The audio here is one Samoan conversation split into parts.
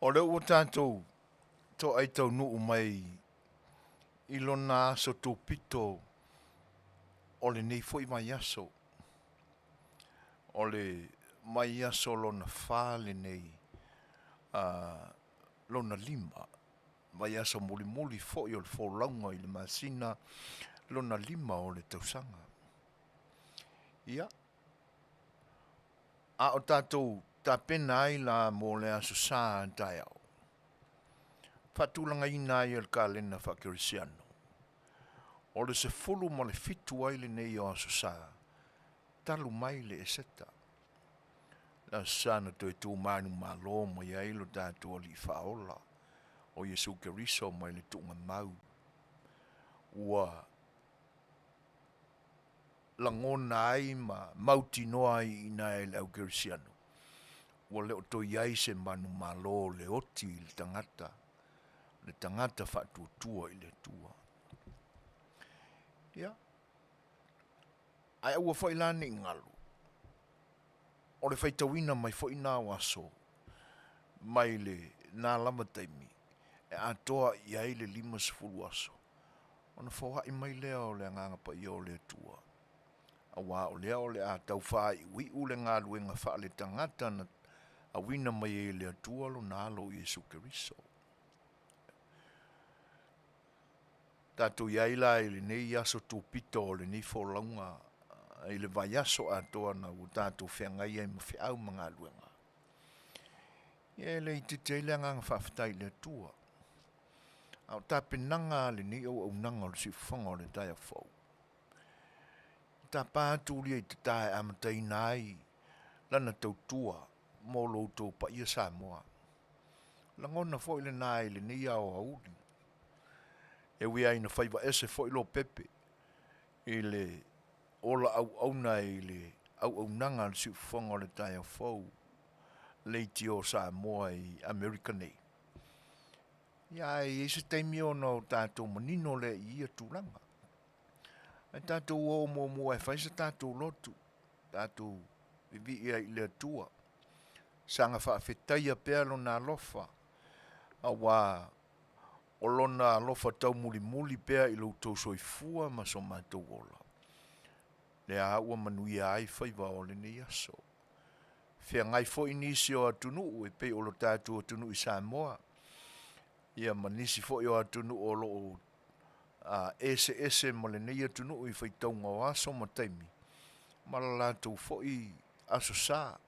O lea ua tatou toai taunuu mai i lona aso tupito o lenei foi vaiaso. O le vaiaso lona fa lenei, lona lima, vaiaso mulimuli foi o le folauga i le masina lona lima o le tausaga. Ia, a o tatou tapena ai la mo le Aso Sa a taeao, faatulagaina ai e le kalena faakerisiano, o le 17 ai lenei o Aso Sa talu mai le Eseta, le Aso Sa na toe tu manumalo mai ai lo tatou Alii Faaola o Iesu Keriso mai le tuugamau, ua lagona ai ma mautinoa ai i ina e le au kerisiano ua le o toe i ai se manumalo o le oti i le tagata, le tagata faatuatua i le Atua. Ia, ae aua foi la ne i galo, o le faitauina mai foi na o aso mai lena lava taimi e atoa i ai le 50 aso, ona foai mai lea o le Agaga Paia o le Atua, aua o lea o le a tau faaiuiu le galuega faaletagata na auina mai ai e le Atua lona Alo o Iesu Keriso. Tatou i ai la i lenei aso tupito o lenei folauga i le vaiaso atoa na ua tatou feagai ai ma feau ma galuega, ia e le itiiti ai le agaga faafetai i le Atua. A o tapenaga a lenei auaunaga o le siufofoga o le taeao fou, e tapa atu lia i tata e amataina ai lana tautua mo lo outou paia Samoa. Lagona foi lena i lenei aoauli, e ui lava ina faiva ese foi Lopepe i le ola auauna i le auaunaga a le siufofoga o le taeao fou, Leitio Samoa i Amerika nei. Ia ae i ai se taimi ona o tatou manino lea i ia tulaga. Ae tatou o muamua e fai se tatou lotu, tatou vivii ai i le Atua, saga faafetaia pea Lona alofa, aua o Lona alofa taumulimuli pea i lo outou soifua ma so matou ola, lea ua manuia ai faiva o lenei aso. Feagai foi nisi o atunuu e pei o lo tatou atunuu i Samoa, ia ma nisi foi o atunuu o lo o eseese ma lenei atunuu i faitauga o aso ma taimi, ma le latou foi Aso Sa,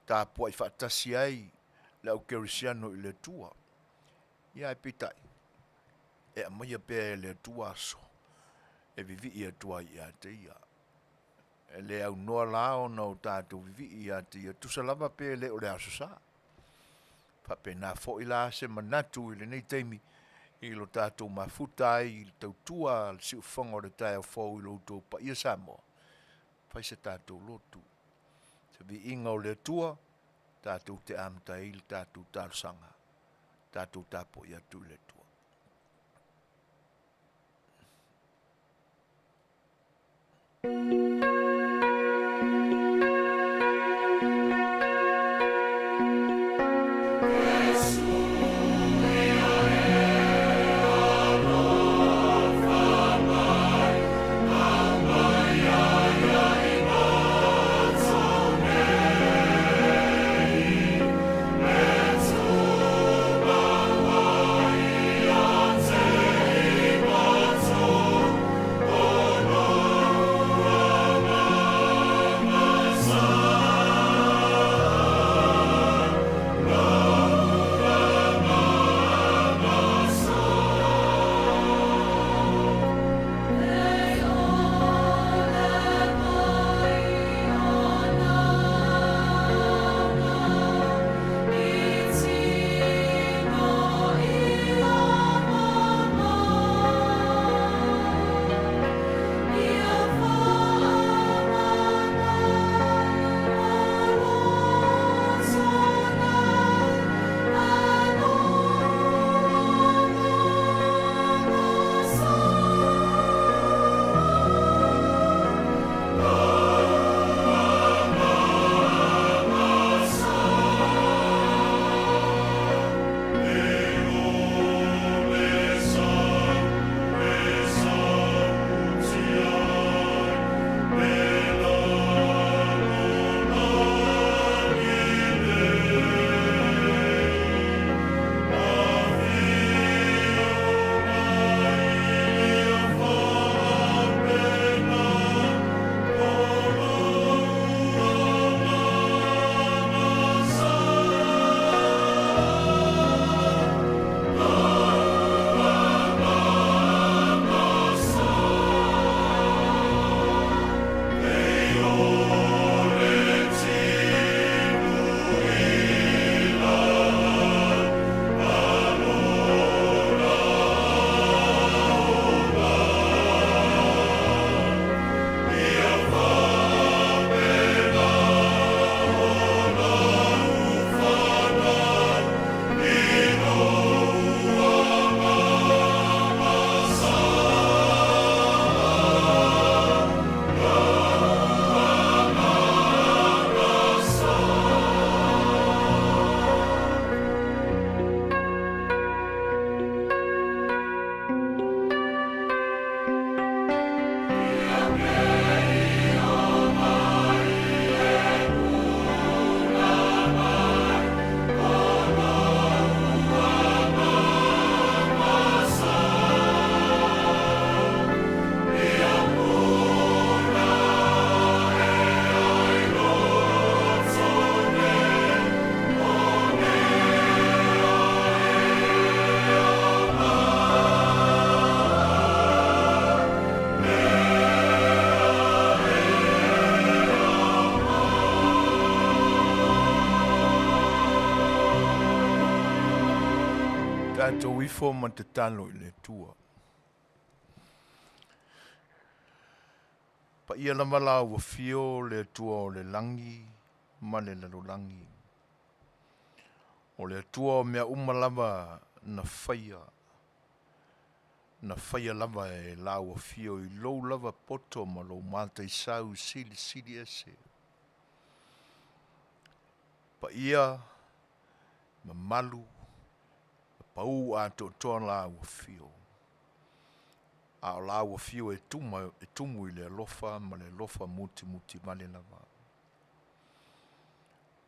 tapuai faatasi ai le au kerisiano i le Atua. Ia ae peitai, e aumaia pea e le Atua aso e vivii atu ai ia te Ia. E le aunoa la ona o tatou vivii ia te Ia, tusa lava pe le o le Aso Sa. Faapena foi la se manatu i lenei taimi i lo tatou mafuta ai i le tautua a le siufofoga o le taeao fou i lo outou paia Samoa, fai se tatou lotu, se viiga o le Atua tatou te amata ai le tatou talosaga, tatou tapuai atu i le Atua. Tatou ifo ma tatalo i le Atua. Paia lava la ua fio le Atua o le lagi ma le lalolagi. O le Atua o mea uma lava na faia, na faia lava e lau afio i lou lava poto ma lou mataisau silisili ese. Paia, mamalu, pau atoatoa lau afio, a o lau afio e tuma e tumu i le alofa ma le alofa mutimutivale lava.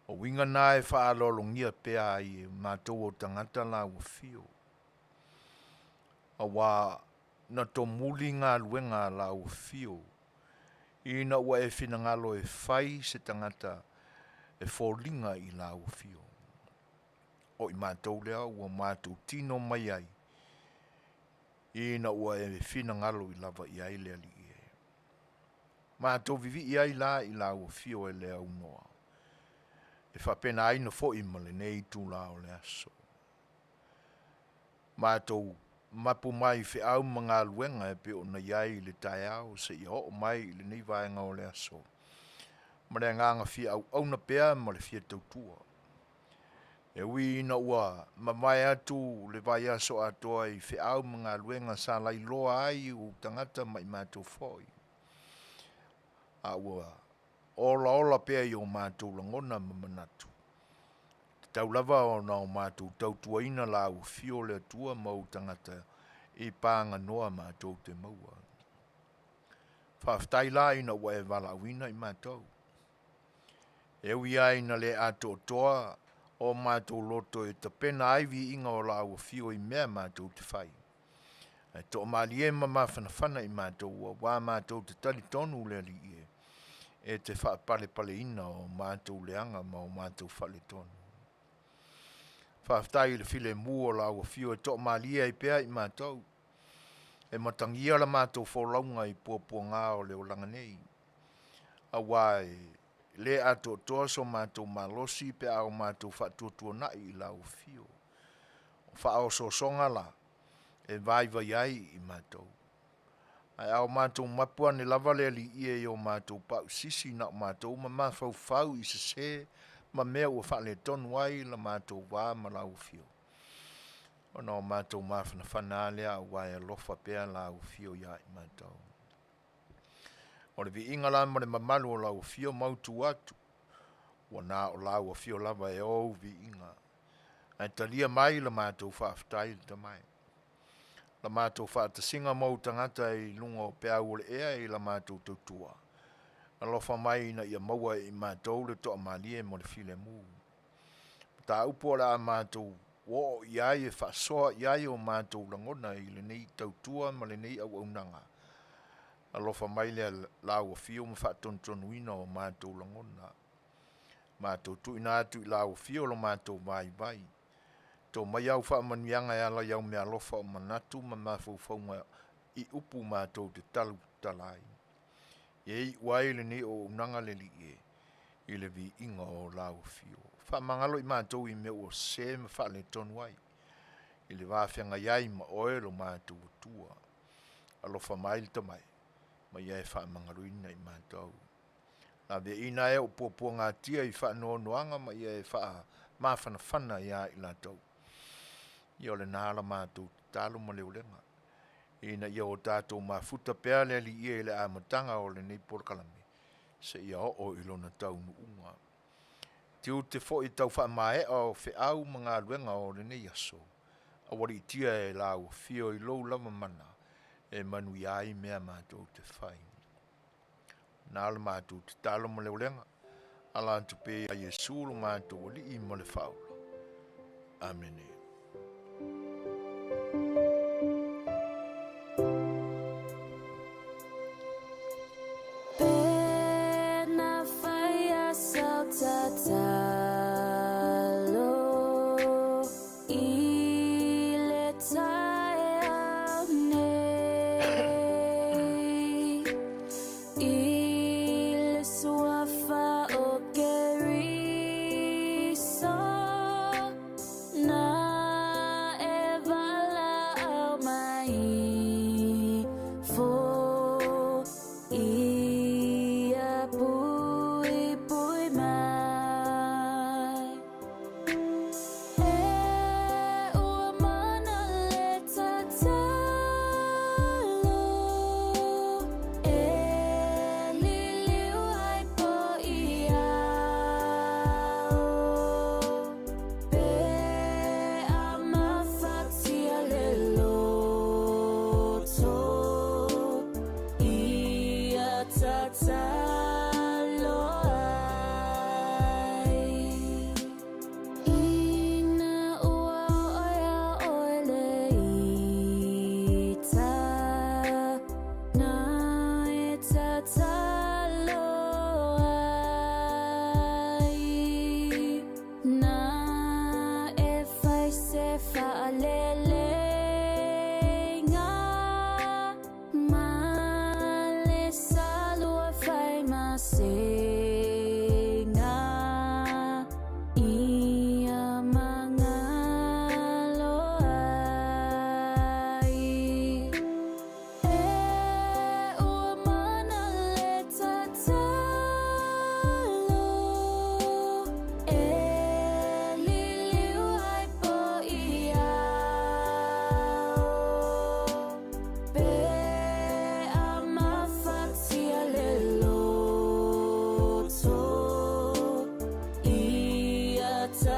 O uiga na e faaaloalogia pea ai e matou o tagata lau afio, auā na tomuli galuega a lau afio ina ua e finagalo e fai se tagata e foliga i lau afio. O i matou lea ua matou tino mai ai ina ua e finagalo lava i ai le Alii e. Matou vivii ai la i lau afio e le aunoa, e faapenaina foi ma lenei itula o le aso. Matou mapu mai i feau ma galuega e pei ona i ai le taeao seia oo mai i lenei vaega o le aso, ma le agaga fia auauna pea ma le fia tautua. E ui ina ua mavae atu le vaiaso atoa i feau ma galuega sa lailoa ai ou tagata ma i matou foi, a ua olaola pea i o matou lagona ma manatu, e tatau lava ona o matou tautuaina lau afio le Atua ma ou tagata i paganoa matou te maua. Faafetai la ina ua e valaauina i matou, e ui lava ina le atoatoa o matou loto e tapena ai viiga o lau afio i mea matou te fai, ae toamalie ma mafanafana i matou aua matou te talitonu le Alii e, e te faapalepaleina o matou leaga ma o matou faaletonu. Faafetai i le filemu o lau afio e toamalie ai pea i matou, e matagia la matou folauga i puapuaga o le olaga nei, auā e le atoatoa so matou malosi pe a o matou faatuatuanai i lau afio. O faaosoosoga la e vaivai ai i matou, ae a o matou mapu ane lava le Alii e i o matou pausisi na o matou ma mafaufau i sese ma mea ua faaletonu ai la matou va ma lau afio, ona o matou mafanafana lava lea aua e alofa pea lau afio ia i matou. O le viiga la ma le mamalu o lau afio ma autu atu, ua na o lau afio lava e ou viiga, ae talia mai la matou faafetai le Tama e. La matou faatasiga ma ou tagata i luga o peau o le ea i la matou tautua, alofa mai ina ia maua e i matou le toamalie ma le filemu. Mataupu o le a matou oo i ai e faasoa i ai o matou lagona i lenei tautua ma lenei auaunaga, alofa mai le lau afio ma faatonutonuina o matou lagona, matou tuuina atu i lau afio lo matou vaivai. To mai au faamanuiaga e ala i au meaalofa o manatu ma mafaufauga i upu matou te tautala ai, ia iu ai lenei auaunaga le Alii e i le viiga o lau afio. Faamagalo i matou i mea ua sese ma faaletonu ai i le va feagai ai ma oe lo matou Atua. Alofa mai le Tama e ma ia e faamagaloina i matou. Laveaiina e o puapuagatia i faanoanoaga ma ia e faamafanafana ia i latou. Ia o lena la matou tatalo ma le olega, ina ia o tatou mafuta pea le Alii e i le amataga o lenei polokalame seia oo i lona taunuuga. Tiute foi tau faamaea o feau ma galuega o lenei aso, aualiitia e lau afio i lou lava mana e manuia ai mea matou te fai. Na o le matou tatalo ma le olega, ala atu pea ia Iesu lo matou Alii ma le Faaola. Amene.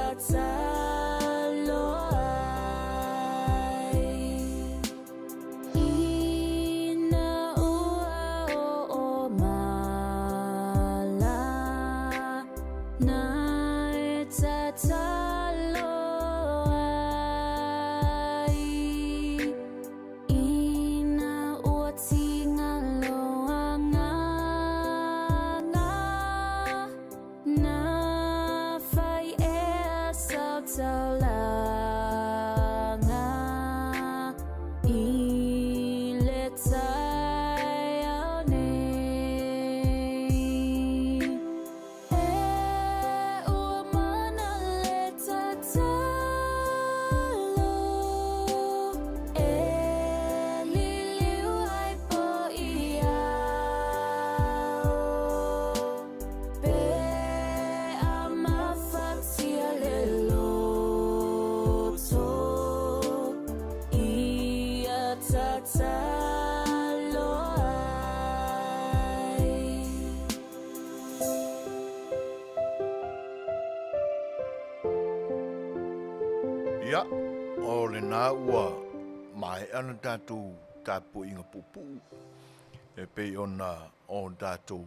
tatalo ai. Ina ua oo mala na e tatalo ai. Ina ua tinga loa nganga na fai ea sau taulaga i le taeao nei. E ua mana le tatalo e liliu ai po i ao. Pe a mafatia le loto ia tatalo ai. Ia, o lena ua maea le tatou tapuaiga puupuu e pei ona o tatou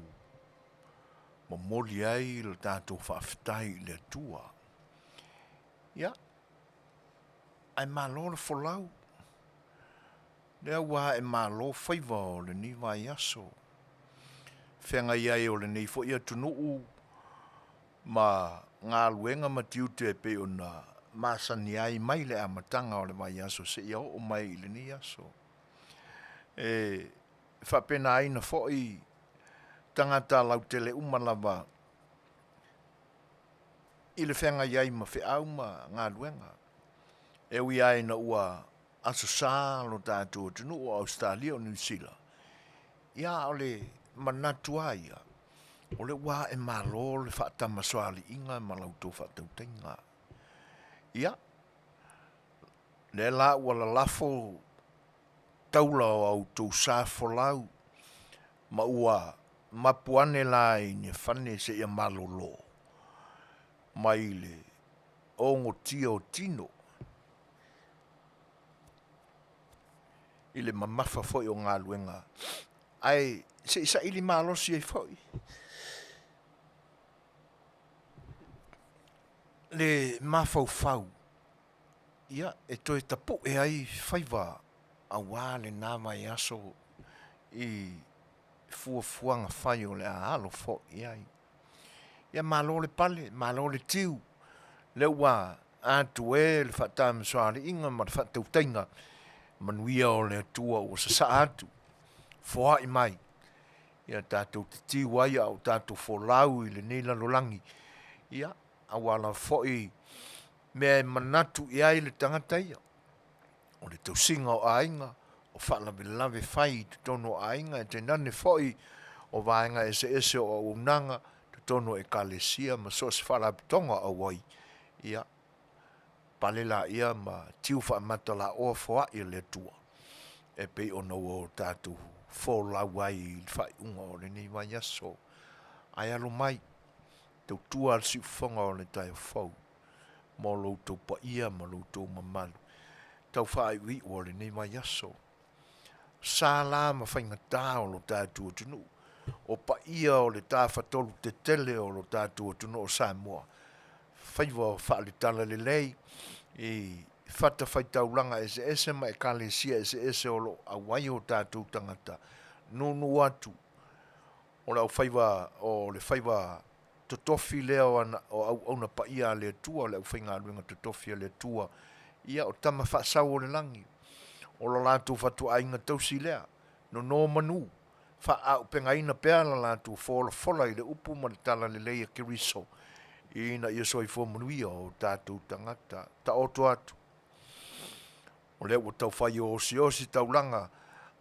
momoli ai le tatou faafetai i le Atua. Ia, ae malo le folau, lea ua ae malo faiva o lenei vaiaso, feagai ai o lenei foi atunuu ma galuega ma tiute e pei ona masani ai mai le amataga o le vaiaso seia oo mai i lenei aso. E faapenaina foi tagata lautele uma lava i le feagai ai ma feau ma galuega, e ui lava ina ua Aso Sa lo tatou atunuu o Ausetalia o Niu Sila, ia a o le manatu lava ia, o lea ua ae malo le faatamasoaliiga ma la outou faatautaiga. Ia, lea la ua lalafo taula o a outou sa folau ma ua mapu ane la i Niafane seia malolo mai le ogotia o tino i le mamafa foi o galuega ae se i saili malosi ai foi le mafaufau ia e toe tapue ai faiva aua lena vaiaso i fuafuaga fai o le a alo foi i ai. Ia malo le pale, malo le tiu, lea ua atu e le faatamasoaliiga ma le faatautaiga, manuia o le Atua ua sasaa atu, foai mai ia tatou te tiu ai a o tatou folau i lenei lalolagi, ia aua lava foi mea e manatu i ai le tagata ia, o le tausiga o aiga, o faalavelave fai i totonu o aiga, tainane foi o vaega eseese o auaunaga totonu o ekalesia ma so o se faalapotopotoga auai, ia pale laia ma tiu faamata laoa foai a le Atua e pei ona ua tatou folau ai i le faaiuga o lenei vaiaso. Ae alo mai, tautua le siufofoga o le taeao fou mo lo outou paia ma lo outou mamalu tau faaiuiu o lenei vaiaso. Sa la ma faigata o lo tatou atunuu, o paia o le tafatolu tetele o lo tatou atunuu o Samoa, faiva faale-talalelei i fatafaitaulaga eseese ma ekalesia eseese o lo o auai o tatou tagata, nuunuu atu o le aufaiva o le faiva totofi lea o ana o auauna paia a le Atua, le aufaigaluega totofi a le Atua, ia o tama faasau o le lagi, o lo latou fatuaiga tausi lea, nono manu, faaaupegaina pea la latou folafola i le upu ma le talalelei a Keriso, ina ia soifua manuia o tatou tagata. Taoto atu, o lea ua tau fai osiosi taulaga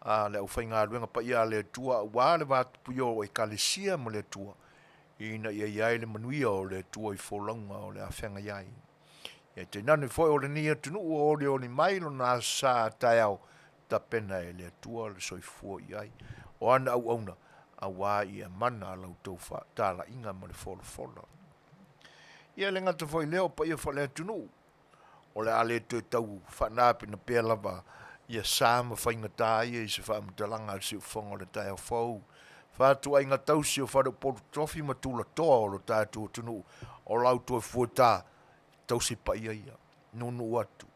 a le aufaigaluega paia a le Atua aua le vatapuia o Ekalesia ma le Atua, ina ia i ai le manuia o le Atua i folauga o le a feagai ai. Ia tainane foi o lenei atunuu ua olioli mai lona Aso Sa a taeao, tapena e le Atua le soifua i ai o ana auauna aua ia mana a la outou talaiga ma le folafola. Ia e le gata foi i lea o paia faale-atunuu, o le a le toe tau faanapenapea lava ia sa ma faigata ia i se faamatalaga a le siufofoga o le taeao fou. Fatuaiga tausi o faleupolu tofi ma tulatoa o lo tatou atunuu, o lau toe fuata tausi paia ia, nuunuu atu.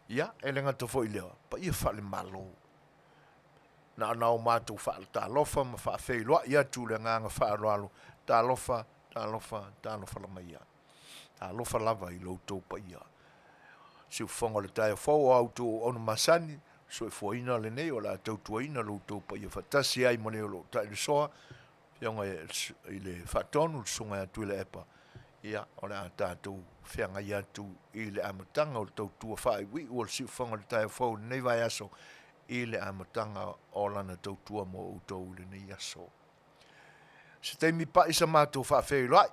Ia, e le gata foi i lea, paia faale-Malo. Na ona o matou faatalofa ma faafeiloai atu i le agaga faaaloalo, talofa, talofa, talofa lamaia. Talofa lava i lo outou paia. Siufofoga o le taeao fou o a outou auauna masani, soifuaina lenei o le a tautuaina lo outou paia faatasi ai ma le o lo o tailesoa, Afioga i le Faatonu, le Susuga ia Tuilaepa, ia, o le a tatou feagai atu i le amataga o le tautua faaiuiu o le siufofoga o le taeao fou i lenei vaiaso, i le amataga o lana tautua mo outou i lenei aso. Se taimi pai sa matou faafeiloai,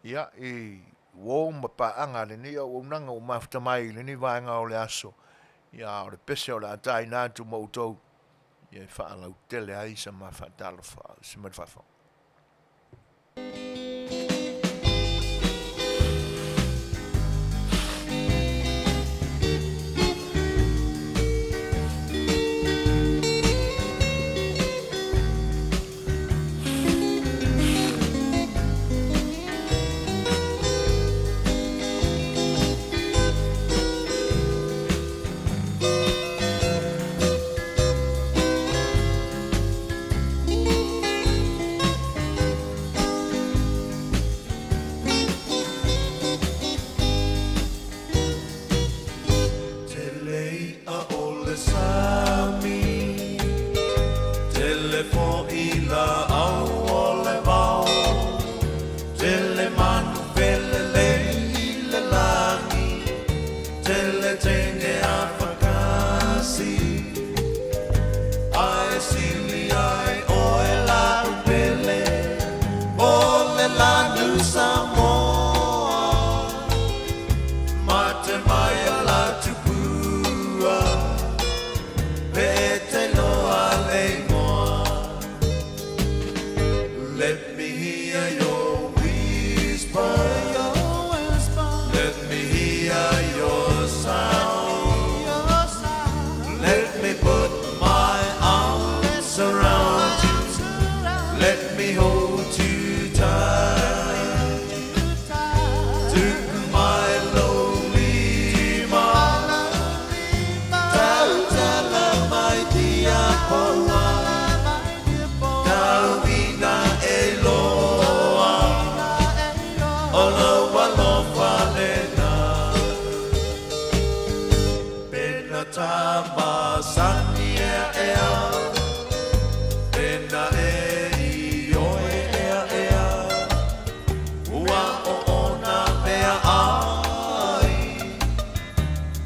ia, i uo ma paaga a lenei auaunaga ua mafuta mai i lenei vaega o le aso, ia, a o le pese o le a taina atu ma outou, ia e faalautele ai sa ma faatalofa. Se mai le faafofoga. Tele i'a o le sami, Tele foi laau o le vao, Tele manu felelei i le lagi, Tele teine a fakasi, Ae sili ai oe lau pele, O le lanu Samoa. Mate mai a la tupua, Pe te loa le igoa. Let me hear your whisper, Let me hear your sound, Let me put my arms around you, Let me hold you tight, Tuku mai lou lima, Tautala mai tia poua, Tauina e loa, O lou alofa lena. Pena tama sani ea ea, Pena e i oe ea ea, Ua oona mea ai,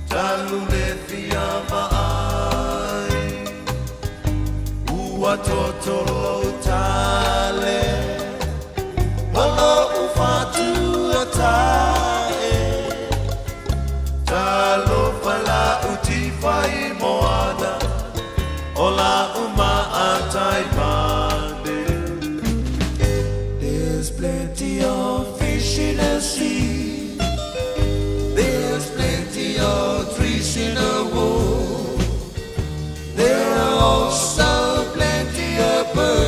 Talu le fia vaai, Ua toto lou tale, O lou fatu atae, Talofa lau tifa i moana, O lau maatai mane. There's plenty of fish in the sea, There's plenty of trees in the wood, There are also plenty of birds.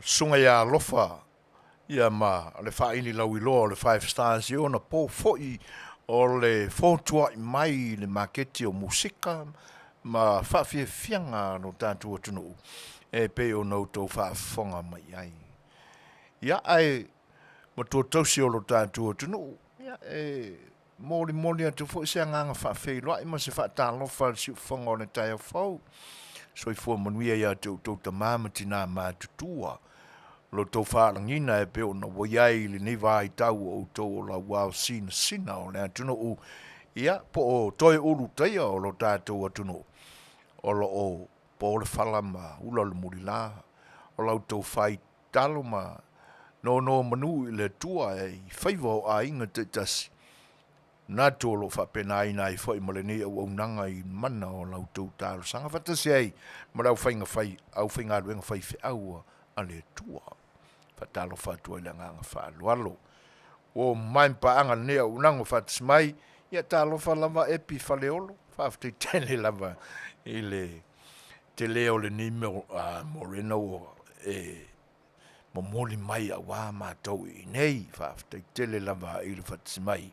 Susuga ia Alofa ia ma le faaili lauiloa o le Five Stars i ona po foi o le fotua'i mai i le maketi o musika ma faafiafiaga a lo tatou atunuu e pei ona outou faafofoga mai ai. Ia ae matua tausi o lo tatou atunuu, ia e molimoli atu foi se agaga faafeiloai ma se faatalofa i le siufofoga o le taeao fou. Soifua manuia ia te outou tama ma tina matutua, lo outou faalagiga e pei ona ua i ai i lenei vaitau o outou o lauao sinasina o le atunuu, ia po o toe ulutaia o lo tatou atunuu o lo o po le fala ma ula le mulila, o la outou faitalo ma nonomanu i le Atua i faiva o aiga taitasi, manatu o lo o faapenaina ai foi ma lenei auaunaga i mana o la outou talosaga faatasi ai ma le aufaigaluega faifeau a le Atua. Faatalofa atu ai le agaga faaaloalo. Ua mamae ma paaga lenei auaunaga ua faatasi mai, ia talofa lava Epi Faleolo, faafetai tele lava i le tele o lenei mea Morena ua e momoli mai aua matou i inei. Faafetai tele lava i le faatasi mai.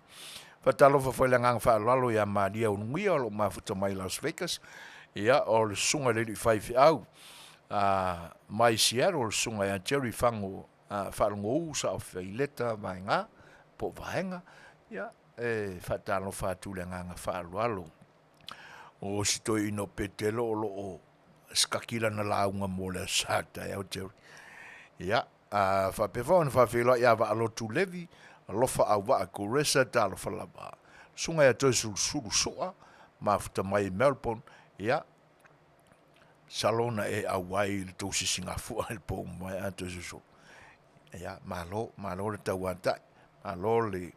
Faatalofa foi i le agaga faaaloalo ia Maria Ulugia o lo o mafuta mai Las Vegas, ia o le susuga i le alii faifeau mai Seattle, le susuga ia Jerry Fago Faalogou Saofaileta Vaega po o Vaega, ia e faatalofa atu i le agaga faaaloalo. O si toeaina o Petelo o lo o sikaki lana lauga mo le Aso Sa taeao Jerry. Ia, a faapea foi ona faafeiloai ia Vaalotu Levi, Alofa Auvaa Kuresa, talofa lava. Susuga ia Toesulusulu Sua, mafuta mai i Melbourne, ia, masalo na e auai i le tou sisigafua i le po ua mavae a Toesulusulu. Ia, malo, malo le tauatai, malo le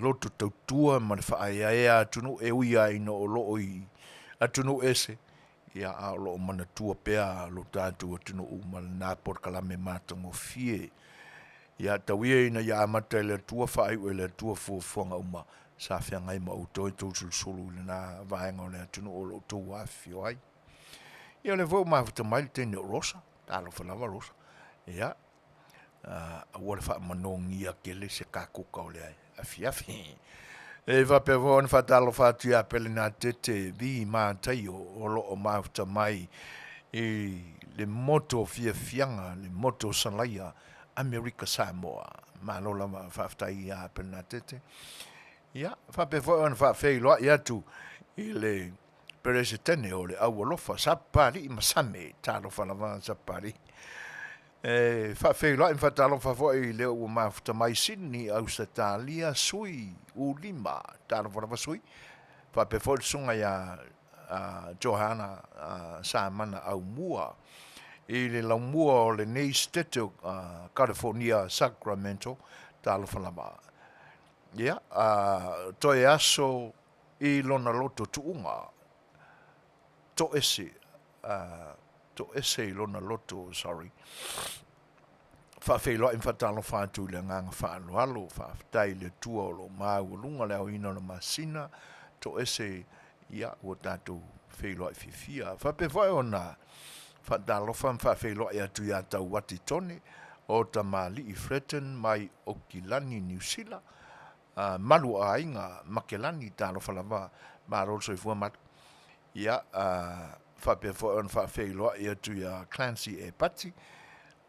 loto tautua ma le faaeaea atunuu e ui lava ina o lo o i atunuu ese, ia a o lo o manatua pea lo tatou atunuu ma lena polokalame matagofie. Ia tau ia ina ia amata e le Atua faaiu e le Atua fuafuaga uma sa feagai ma outou e tousulusulu i lena vaega o le atunuu o lo o outou afifio ai. Ia o lea foi ua mafuta mai le teine o Rosa, talofa lava Rosa. Ia, aua le faamanogia tele se kakuka o le afiafi. E faapea foi ona faatalofa atu ia Pelenatete Vi Mataio o lo o mafuta mai i le moto fiafiaga, le moto Salaia, Amerika Samoa. Malo lava faafetai ia Pelenatete. Ia, faapea foi ona faafeiloai atu i le Peresetene o le Au Alofa, Sapapalii Masame, talofa lava Sapapalii. E faafeiloai ma faatalofa foi i le ua mafuta mai Sydney, Ausetalia, Sui Ulima, talofa lava Sui. Faapea foi le susuga ia Johana Samana Aumua i le laumua o lenei Sitete o California, Sacramento, talofa lava. Ia, toe aso i lona loto tuuga, toese, toese i lona loto, sorry, faafeiloai ma faatalofa atu i le agaga faaaloalo, faafetai i le Atua o lo o maualuga le aoina o le masina, toese, ia, ua tatou feiloai fiafia. Faapea foi ona faatalofa ma faafeiloai atu ia Tauati Tone o Tamalii Fletton mai Okilani, Niu Sila, Malu o Aiga Makelani, talofa lava, malo le soifua Malu. Ia, faapea foi ona faafeiloai atu ia Clancy Epati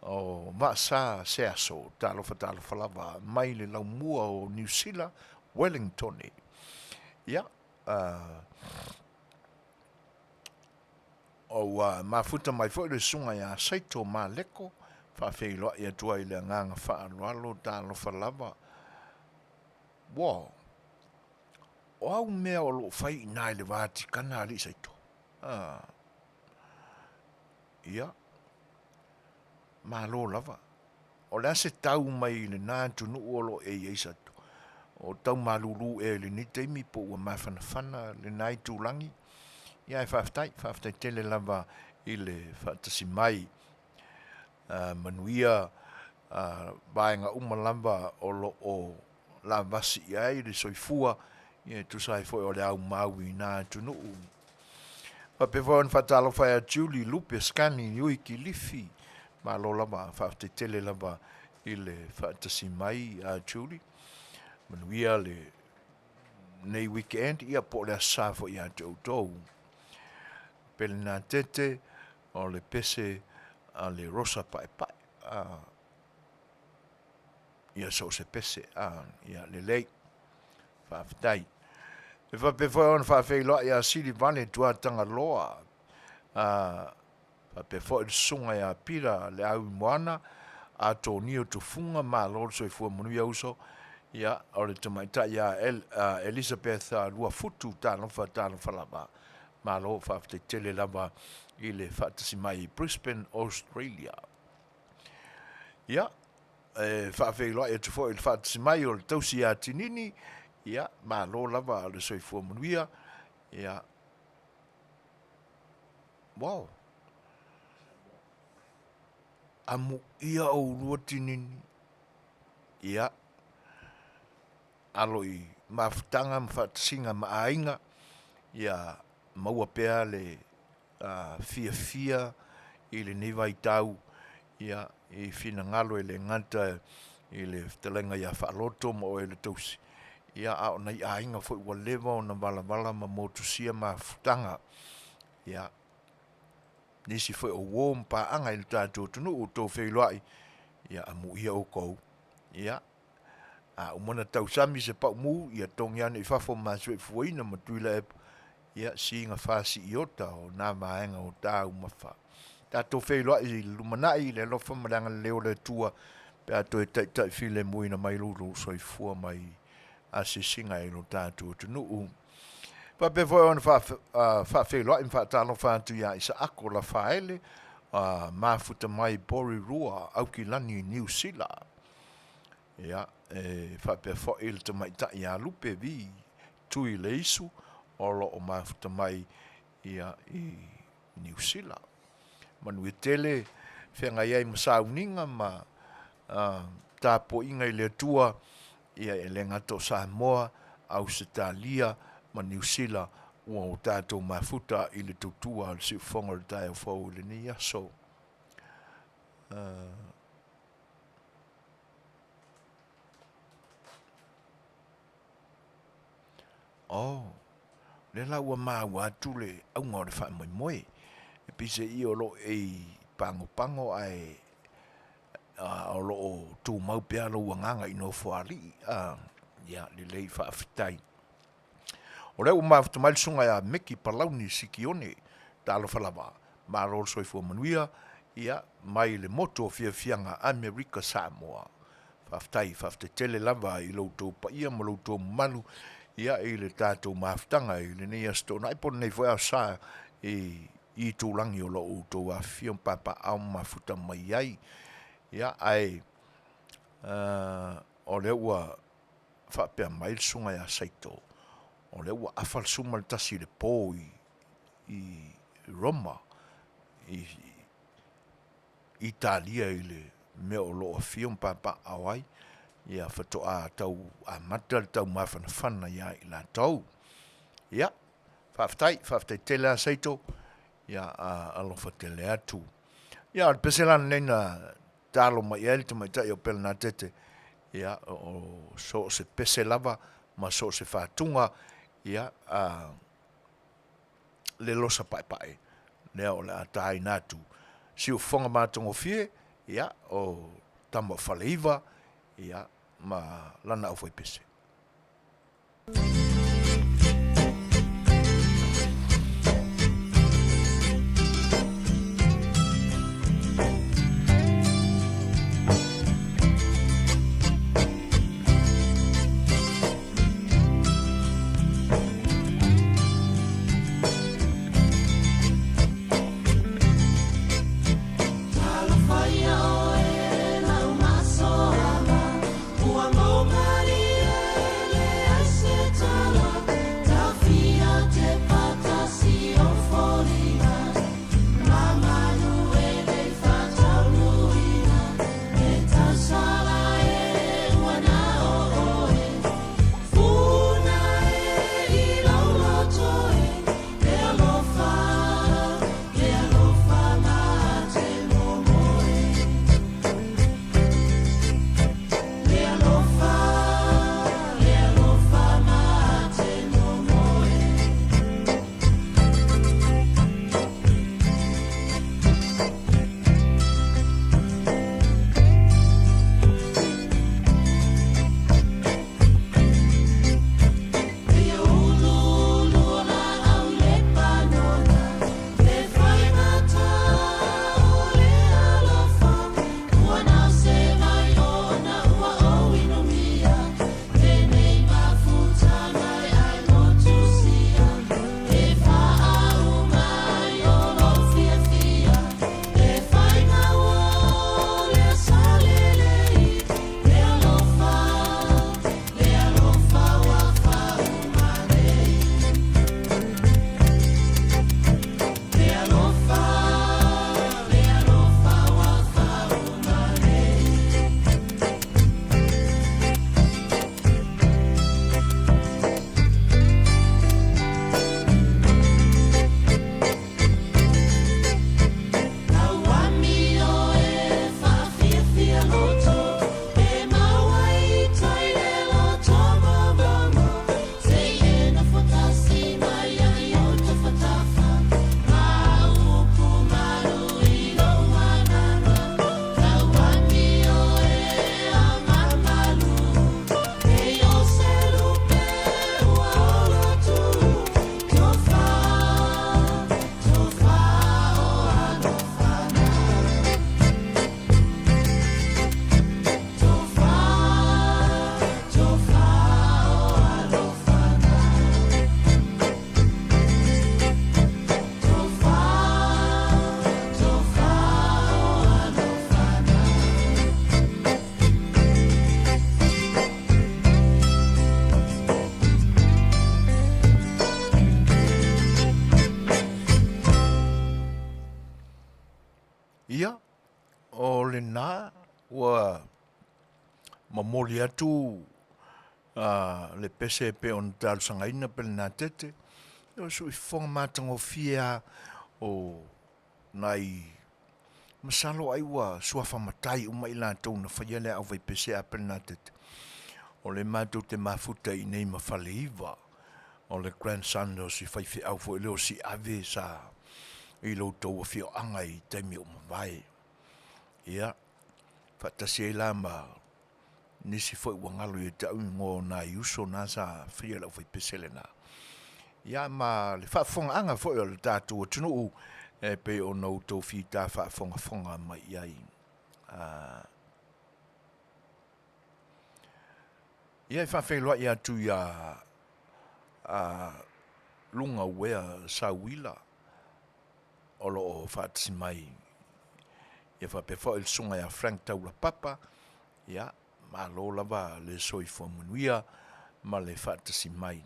o Vaasa Seaso, talofa talofa lava mai le laumua o Niu Sila, Wellingtone. Ia, ua mafuta mai foi le susuga ia Saito Maleko, faafeiloai atu ai i le agaga faaaloalo, talofa lava. Ua, o au mea o lo o fai i ina i le Vatikana alii Saito? Ah, ia, malo lava. O le a se tau mai i lena atunuu o lo o e i ai Saito? O tau malulu ea i lenei taimi po ua mafanafana lena itulagi? Ia ae faafetai, faafetai tele lava i le faatasi mai. Manuia vaega uma lava o lo o lavasi i ai le soifua, ia e tusa ai foi o le aumau i na atunuu. Faapea foi ona faatalofa ia Julie Lupe Skani Nui Kilifi. Malo lava, faafetai tele lava i le faatasi mai a Julie. Manuia le nei weekend, ia po o le Aso Sa foi ia te outou. Pelenatete o le pese a le Rosa Paepae. A, ia so o se pese, a, ia lelei. Faafetai. E faapea foi ona faafeiloai ia Silivale Tuatagaloa, a, faapea foi le susuga ia Pira Leauimoana, Atonio Tufuga, malo le soifua manuia uso. Ia, o le tamaitai ia Elizabeth Luafutu, talofa, talofa lava. Malo faafetai tele lava i le faatasi mai i Brisbane, Australia. Ia, e faafeiloai atu foi i le faatasi mai o le tausi ia Tinini, ia, malo lava le soifua manuia. Ia, wow. Amuia oulua Tinini. Ia, alo i mafutaga ma faatasiga ma aiga, ia maua pea le fiafia i lenei vaitau, ia, i finagalo e le gata i le fetalaiga ia Faaloto ma oe le tausi, ia, a o nai aiga foi ua leva ona valavala ma motusia mafutaga. Ia, nisi foi o uo ma paaga i le tatou atunuu ua outou feiloai, ia amuia outou. Ia, a uma ona tausami se paumu, ia togi ane i fafo ma soifuaina ma Tuilaepa, ia siiga fasiiota o nā vaega o taumafa. Tatou feiloai i le lumanai i le alofa ma le agalelei o le Atua pe a toe taitai filemuina mai lo outou soifua mai asiasiga i lo tatou atunuu. Faapea foi ona faafeiloai ma faatalofa atu ia Isaako Lafaele, mafuta mai Porirua, Aukilani, Niu Sila. Ia, e faapea foi le tamaitai ia Lupe Vi Tuileisu o lo o mafuta mai ia i Niu Sila. Manuia tele feagai ai ma sauniga ma tapuaiga i le Atua, ia e le gata o Samoa, Ausetalia ma Niu Sila ua o tatou mafuta i le tautua a le siufofoga o le taeao fou i lenei aso. Oh, lea la ua maua atu le auga o le faamoemoe. E pei se i o lo o e pagopago ae o lo o tumau pea lou agaga i Nofoalii. Ia, lelei faafetai. O lea ua mafuta mai le susuga ia Meki Palauni Sikione, talofa lava, malo le soifua manuia, ia, mai le motu o Fiafiaga Amerika Samoa. Faafetai, faafetai tele lava i lo outou paia ma lo outou mamalu, ia, i le tatou mafutaga i lenei Aso Toonai po o lenei foi Aso Sa i itulagi o lo o outou afifio ma papaaao ma mafuta mai ai. Ia, ae o lea ua faapea mai le susuga ia Saito, o lea ua afa le 11 i le po i Roma, i Italia i le mea o lo o afio ma papaaao ai, ia faatoa tau amata le taumafanafana ia i latou. Ia, faafetai, faafetai tele lava Saito, ia alofa tele atu. Ia, o le pese la lenei na talo mai i ai le tamaitai o Pelenatete, ia, o so o se pese lava ma so o se fatuga, ia, a le losa paepae, lea o le a taina atu. Siufofoga matagofie, ia, o tama o Faleiva, ia, ma lana aufaipese. Ia, o lena ua momoli atu le pese e pei ona talosagaina Pelenatete, ia o si uifofoga matagofie lava o nai, masalo ai ua suafa matai uma i latou na faia le aau faipese a Pelenatete, o lea matou te mafuta i inei ma Faleiva, o le grandson o si faifeau foi lea o Siiave sa i lo outou afioaga i taimi ua mavae. Ia, faatasi ai la ma nisi foi ua galo ia te au igoa o nai uso na sa faia le aufaipese lena, ia ma le faafofogaaga foi a le tatou atunuu e pei ona outou fita faafogafoga mai i ai. Ia e faafeiloai atu ia Luga Uea Sauila o lo o faatasi mai ia faapea foi le susuga ia Frank Taulapapa, ia malo lava le soifua manuia ma le faatasi mai.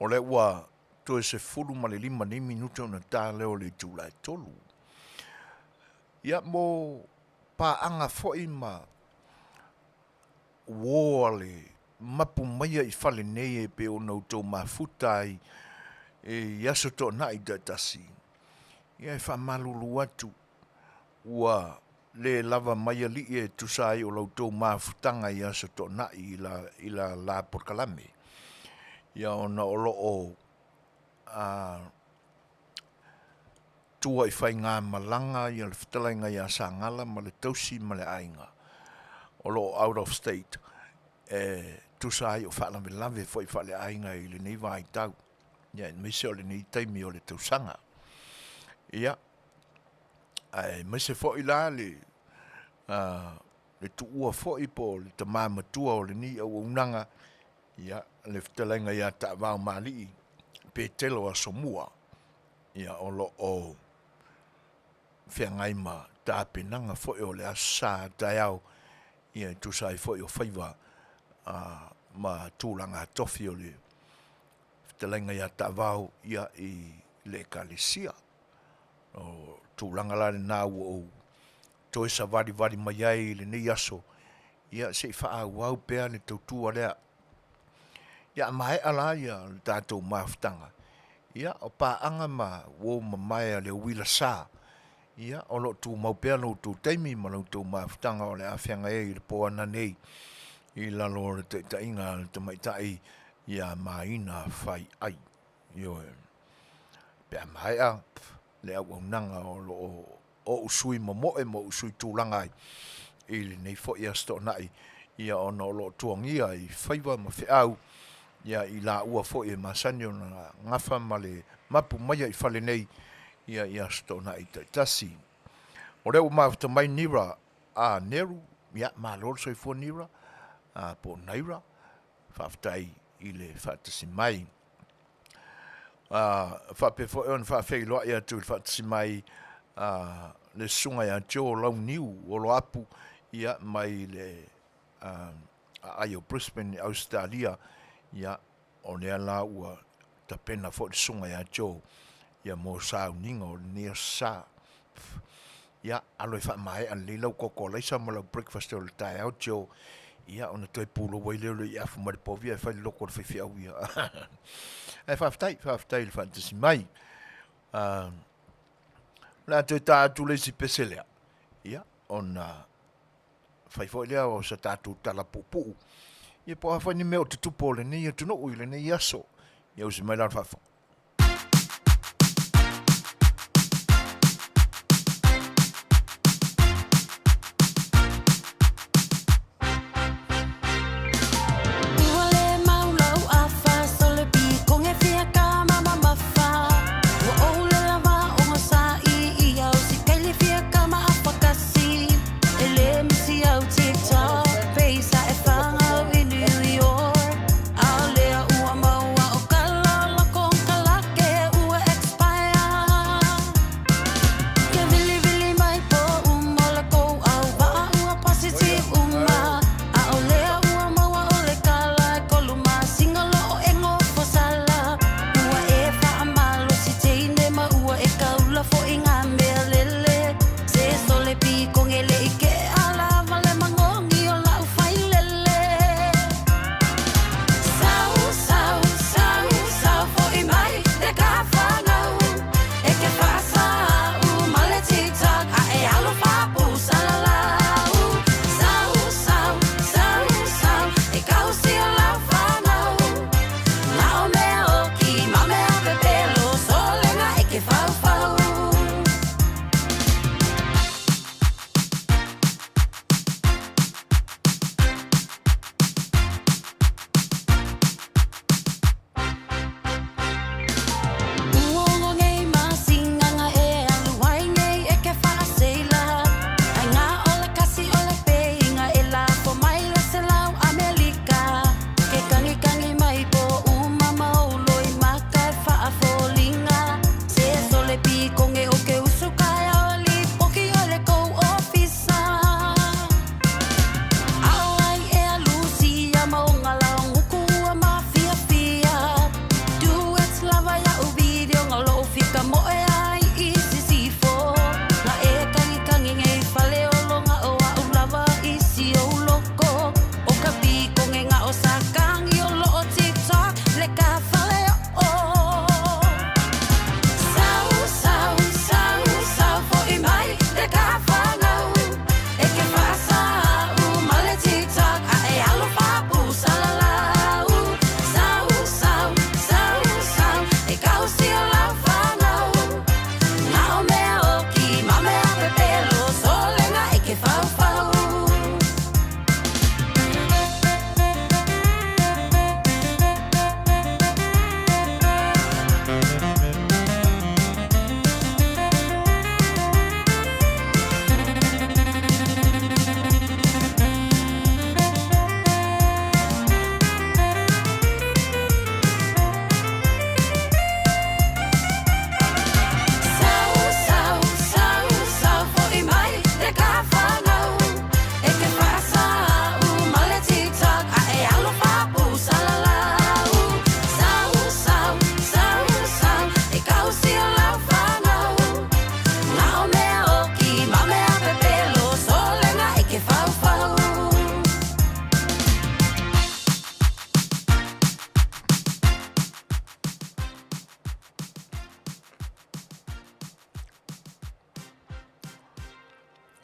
O lea ua toe 15 nei minute ona ta lea o le itula e 3. Ia mo paaga foi ma uo a le mapu maia i fale nei e pei ona outou mafuta ai i Aso Toonai taitasi, ia e faamalulu atu ua le lava mai alii e tusa ai o la outou mafutaga i Aso Toonai i lala polokalame, ia ona o lo o tua i faigamalaga le fetalaiga ia Sagala ma le tausi ma le aiga o lo o out of state e tusa ai o faalavelave foi faaleaiga i lenei vaitau, aemaise o lenei taimi o le tausaga. Ia, aemaise foi la le tuua foi po o le tama matua o lenei auaunaga, ia, le fetalaiga ia Taavaomalii Petelo Asomua, ia o lo o feagai ma tapenaga foi o le Aso Sa a taeao, ia e tusa ai foi o faiva ma tulaga tofi o le fetalaiga ia Taavao i le Ekalesia. O tulaga la lena ua ou toe savalivali mai ai i lenei aso, ia se i faaauau pea le tautua lea. Ia a maea la le tatou mafutaga, ia o paaga ma uo mamae a le uila sa, ia o lo o tumau pea lo outou taimi ma la outou mafutaga o le a feagai ai i le po a nanei i lalo o le taitaiga a le tamaitai ia Maina Faiai. Ioe. Pe a maea le auaunaga o lo o ou sui momoe ma ou sui tulaga ai i lenei foi Aso Toonai, ia ona o lo o tuagia i faiva ma feau ia i laua foi e masani ona gafa ma le mapu maia i fale nei ia i Aso Toonai taitasi. O lea ua mafuta mai Nira a Neru, ia malo le soifua Nira, po o Naira, faafetai i le faatasi mai. Faapea foi ona faafeiloai atu i le faatasi mai a le susuga ia Joe Launiu Oloapu ia mai le aai o Brisbane i Ausetalia, ia o lea la ua tapena foi le susuga ia Joe ia mo sauniga o lenei aso sa. Ia, alo e faamaea lelei lau koko alaisa ma lau breakfast o le taeao Joe, ia ona toe pulou ai lea o le iafu mai le povi ae fai le loto a le faifeau ia. Ae faafetai, faafetai i le faatasi mai. O le a toe ta atu le isi pese lea, ia, ona fai foi lea o se tatou tala puupuu, ia po o a foi ni mea o tutupu o lenei atunuu i lenei aso. Ia usi mai la le faafofoga. Ua le mau lau afa sole bi konge fia ka mama mafa. Ua ou le lava o nga sa i i au si kaili fia ka ma afa kasi. E le misi au TikTok peisa e whangau i New York. A lea ua maua o ka lala kong ka.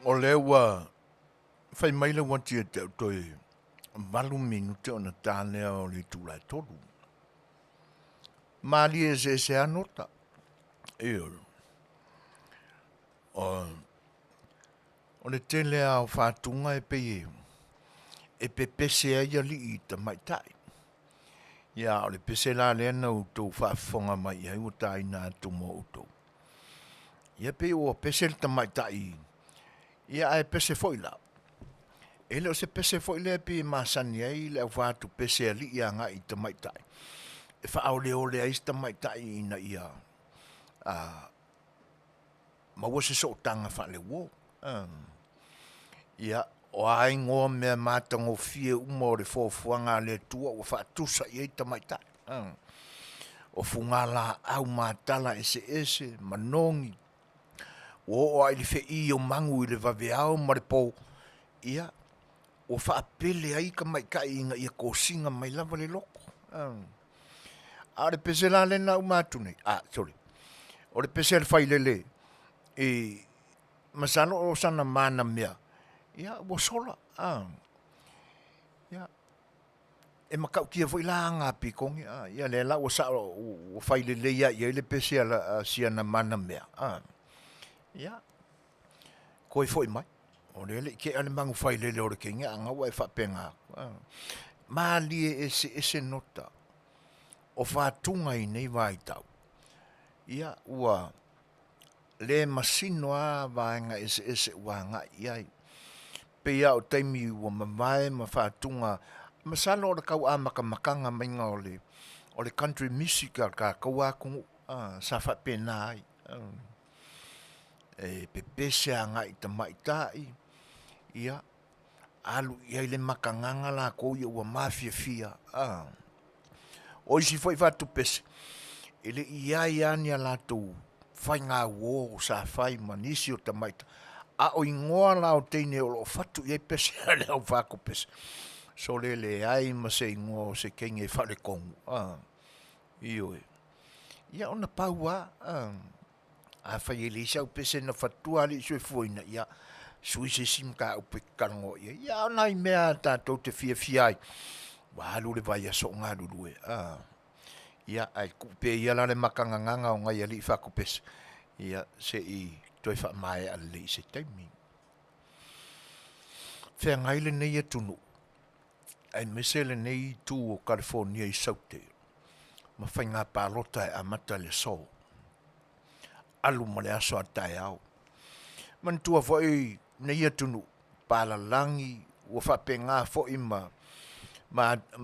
O lea ua fai mai le uati ia te au toe 8 minute ona ta lea o le itula e 3. Malie eseese lava nota. Ioe. O le tele lava o fatuga e pei e pepese ai alii i tamaitai. Ia a o le pese la lea na outou faafofoga mai i ai ua taina atu mo outou. Ia pei ua pese le tamaitai ia ae pese foi la, e le o se pese foi lea pei e masani ai le aufatu pese alii agai i tamaitai e faaoleole ai se tamaitai ina ia maua se sootaga faaleuo. Ia, o a igoa mea matagofie uma o le foafoaga a le Atua ua faatusa i ai tamaitai, o fugalaau matala eseese, manogi, ua oo lava i le fe'i o magu i le vaveao ma le po, ia, ua faapele ai tamaitai ina ia tosina mai lava le loto. A o le pese la lea na uma atu nei, sorry, o le pese a le failele i, masalo o sana manamea, ia ua sola, a. Ia, e matautia foi la aga a pitogi, a, ia lea la ua sao ua fai lelei lava i ai le pese a si ana manamea, a. Ia, toe foi mai, o lea e le i tea le magu failele o le teine a o lena ua e faapena atu, a. Malie eseese nota o fatuga i nei vaitau, ia ua le masino lava vaega eseese ua agai i ai. Pei lava o taimi ua mavae ma faatuga, masalo o le tau amatamataga maiga o le country music a le tatou atunuu sa faapena ai, e pepese agai i tamaitai, ia alu i ai le makagaga latou ia ua mafiafia. O isi foi fatu pese, e le i i ai lava ni a latou faigauo sa fai ma nisi o tamaitai, a o igoa la o teine o lo o fatu i ai pese a le au fatu pese, sole, e leai ma se igoa o se teine e faaletonu. Ioe. Ia ona pau lava, afai e leai sau pese na fatua a o le i soifuaina, ia sui se isi mataupu e te talanoa i ai. Ia a o nai mea lava tatou te fiafia ai, ua alu le vaiaso o galulue, a. Ia, ae tuu pea ia la le makagagaga o nai alii fatu pese, ia se i toe faamaea lelei i se taimi. Feagai lenei atunuu aemaise lenei itu o Kalifonia i Saute ma faiga palota e amata i le aso, alu ma le aso a taeao. Manatua foi lenei atunuu, palalagi ua faapena foi ma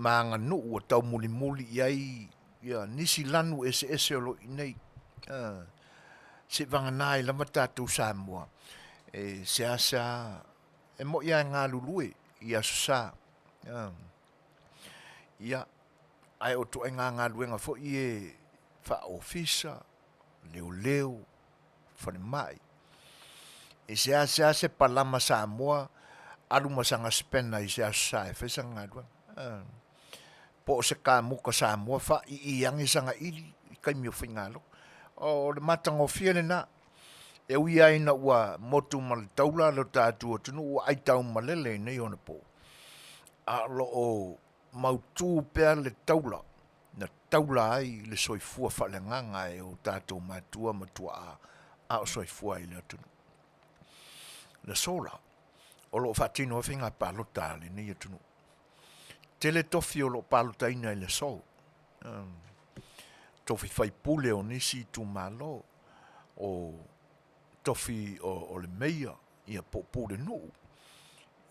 aganuu ua taumulimuli i ai nisi lanu eseese o lo o i inei, seivagana ai lava tatou Samoa e seasea, e moi lava e galulue i Aso Sa. Ia, ae o ituaiga galuega foi ia faa-ofisa, leoleo, falemai, e seasea se palama Samoa alu ma sana spenna i se Aso Sa e fai sana galuega, po o se kamuta Samoa faai'i ane sana ili i taimi o faigalotu. O le matagofie lena, e ui lava ina ua motu ma le taula lo tatou atunuu ua aitaumalele i nei ona po, a o lo o mautu pea le taula na taula ai le soifua faaleagaga e o tatou matua ma tuaa a o soifua ai i le atunuu. O le aso la, o lo o faatino ai faiga palota a lenei atunuu. Tele tofi o lo o palotaina i le aso, tofi faipule o nisi itumalo, o tofi o le meia ia po o pulenuu,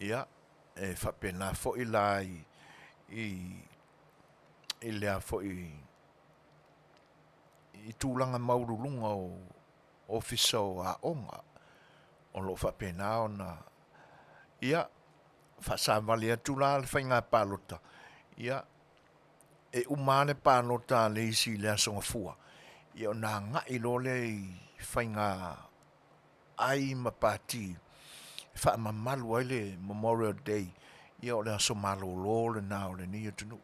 ia e faapena foi la i lea foi i tulaga maualuluga o Ofisa o Aoga o lo o faapena ona, ia, faasavali atu la le faiga palota, ia, e uma lava le palota a le isi i le Aso Gafua, ia ona agai loa lea i faiga ai ma pati e faamamalu ai le Memorial Day, ia o le aso malolo lena o lenei atunuu.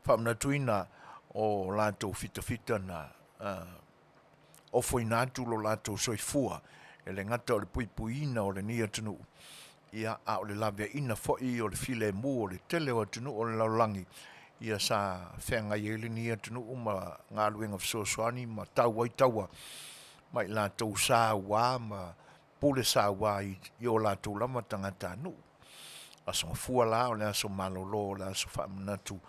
Faamanatuina o latou fitafita na ofoina atu lo latou soifua. E le gata o le puipuiina o lenei atunuu, ia, a o le laveaiina foi o le filemu o le tele o atunuu o le lalolagi, ia sa feagai ai lenei atunuu ma galuega fesoasoani ma tau ai taua ma i latou sa aua ma pule saua i o latou lava tagatanuu. Aso Gafua la o le aso malolo o le aso faamanatu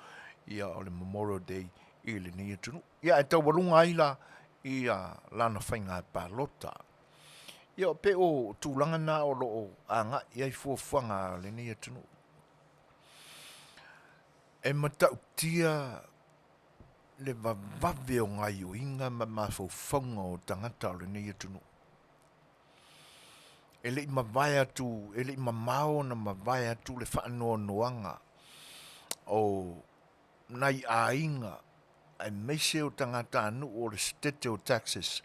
ia o le Memorial Day i lenei atunuu. Ia ae taualuga ai la ia lana faiga palota. Ia pei o tulaga na o lo o agai i ai fuafuaga a lenei atunuu. E matautia le vavave o gaioiga ma mafaufauga o tagata o lenei atunuu. E le i mavae atu, e le i mamao ona mavae atu le faanoanoaga o nai aiga aemaise o tagatanuu o le Setete o Texas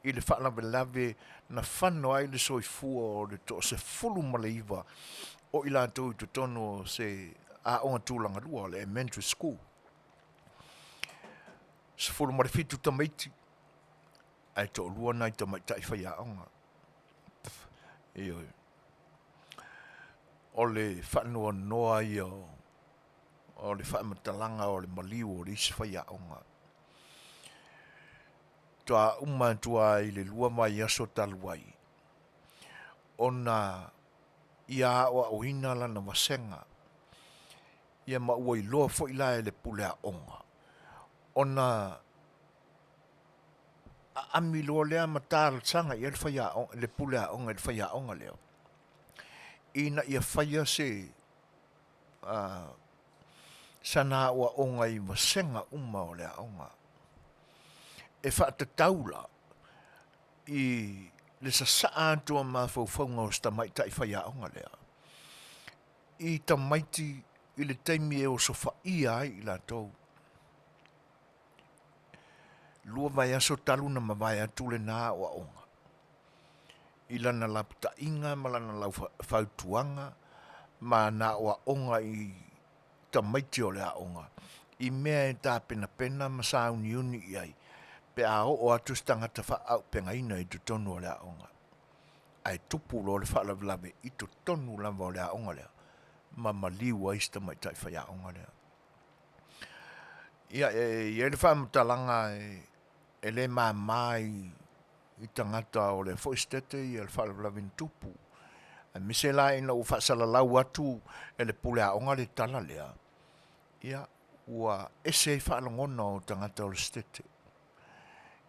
i le faalavelave na fano ai le soifua o le toa-19 o i latou i totonu o se aoga tulagalua, le elementary school. 17 tamaiti ae toalua nai tamaitai faiaoga. Ioe. O le faanoanoa ia o le faamatalaga o le maliu o le isi faiaoga. Toa uma atu lava i le 2 vaiaso talu ai, ona ia aoaoina lana vasega, ia ma ua iloa foi la e le pule aoga, ona aami loa lea ma talosaga i ai le faiaoga, le pule aoga i le faiaoga lea, ina ia faia se sana aoaoga i vasega uma o le aoga. E faatatau la i le sasaa atu o mafaufauga o si tamaitai faiaoga lea i tamaiti i le taimi e osofaia ai i latou. 2 vaiaso talu ona mavae atu lena aoaoga i lana lapataiga ma lana fautuaga ma ana aoaoga i tamaiti o le aoga i mea e tapenapena ma sauniuni i ai pe a oo atu se tagata faaaupegaina i totonu o le aoga. Ae tupu loa le faalavelave i totonu lava o le aoga lea ma maliu ai si tamaitai faiaoga lea. Ia, e i ai le faamatalaga e le mama i i tagata o lea foi Setete ia le faalavelave na tupu. Aemaise la ina ua faasalalau atu e le pule aoga le tala lea, ia ua ese ai faalogona o tagata o le Setete.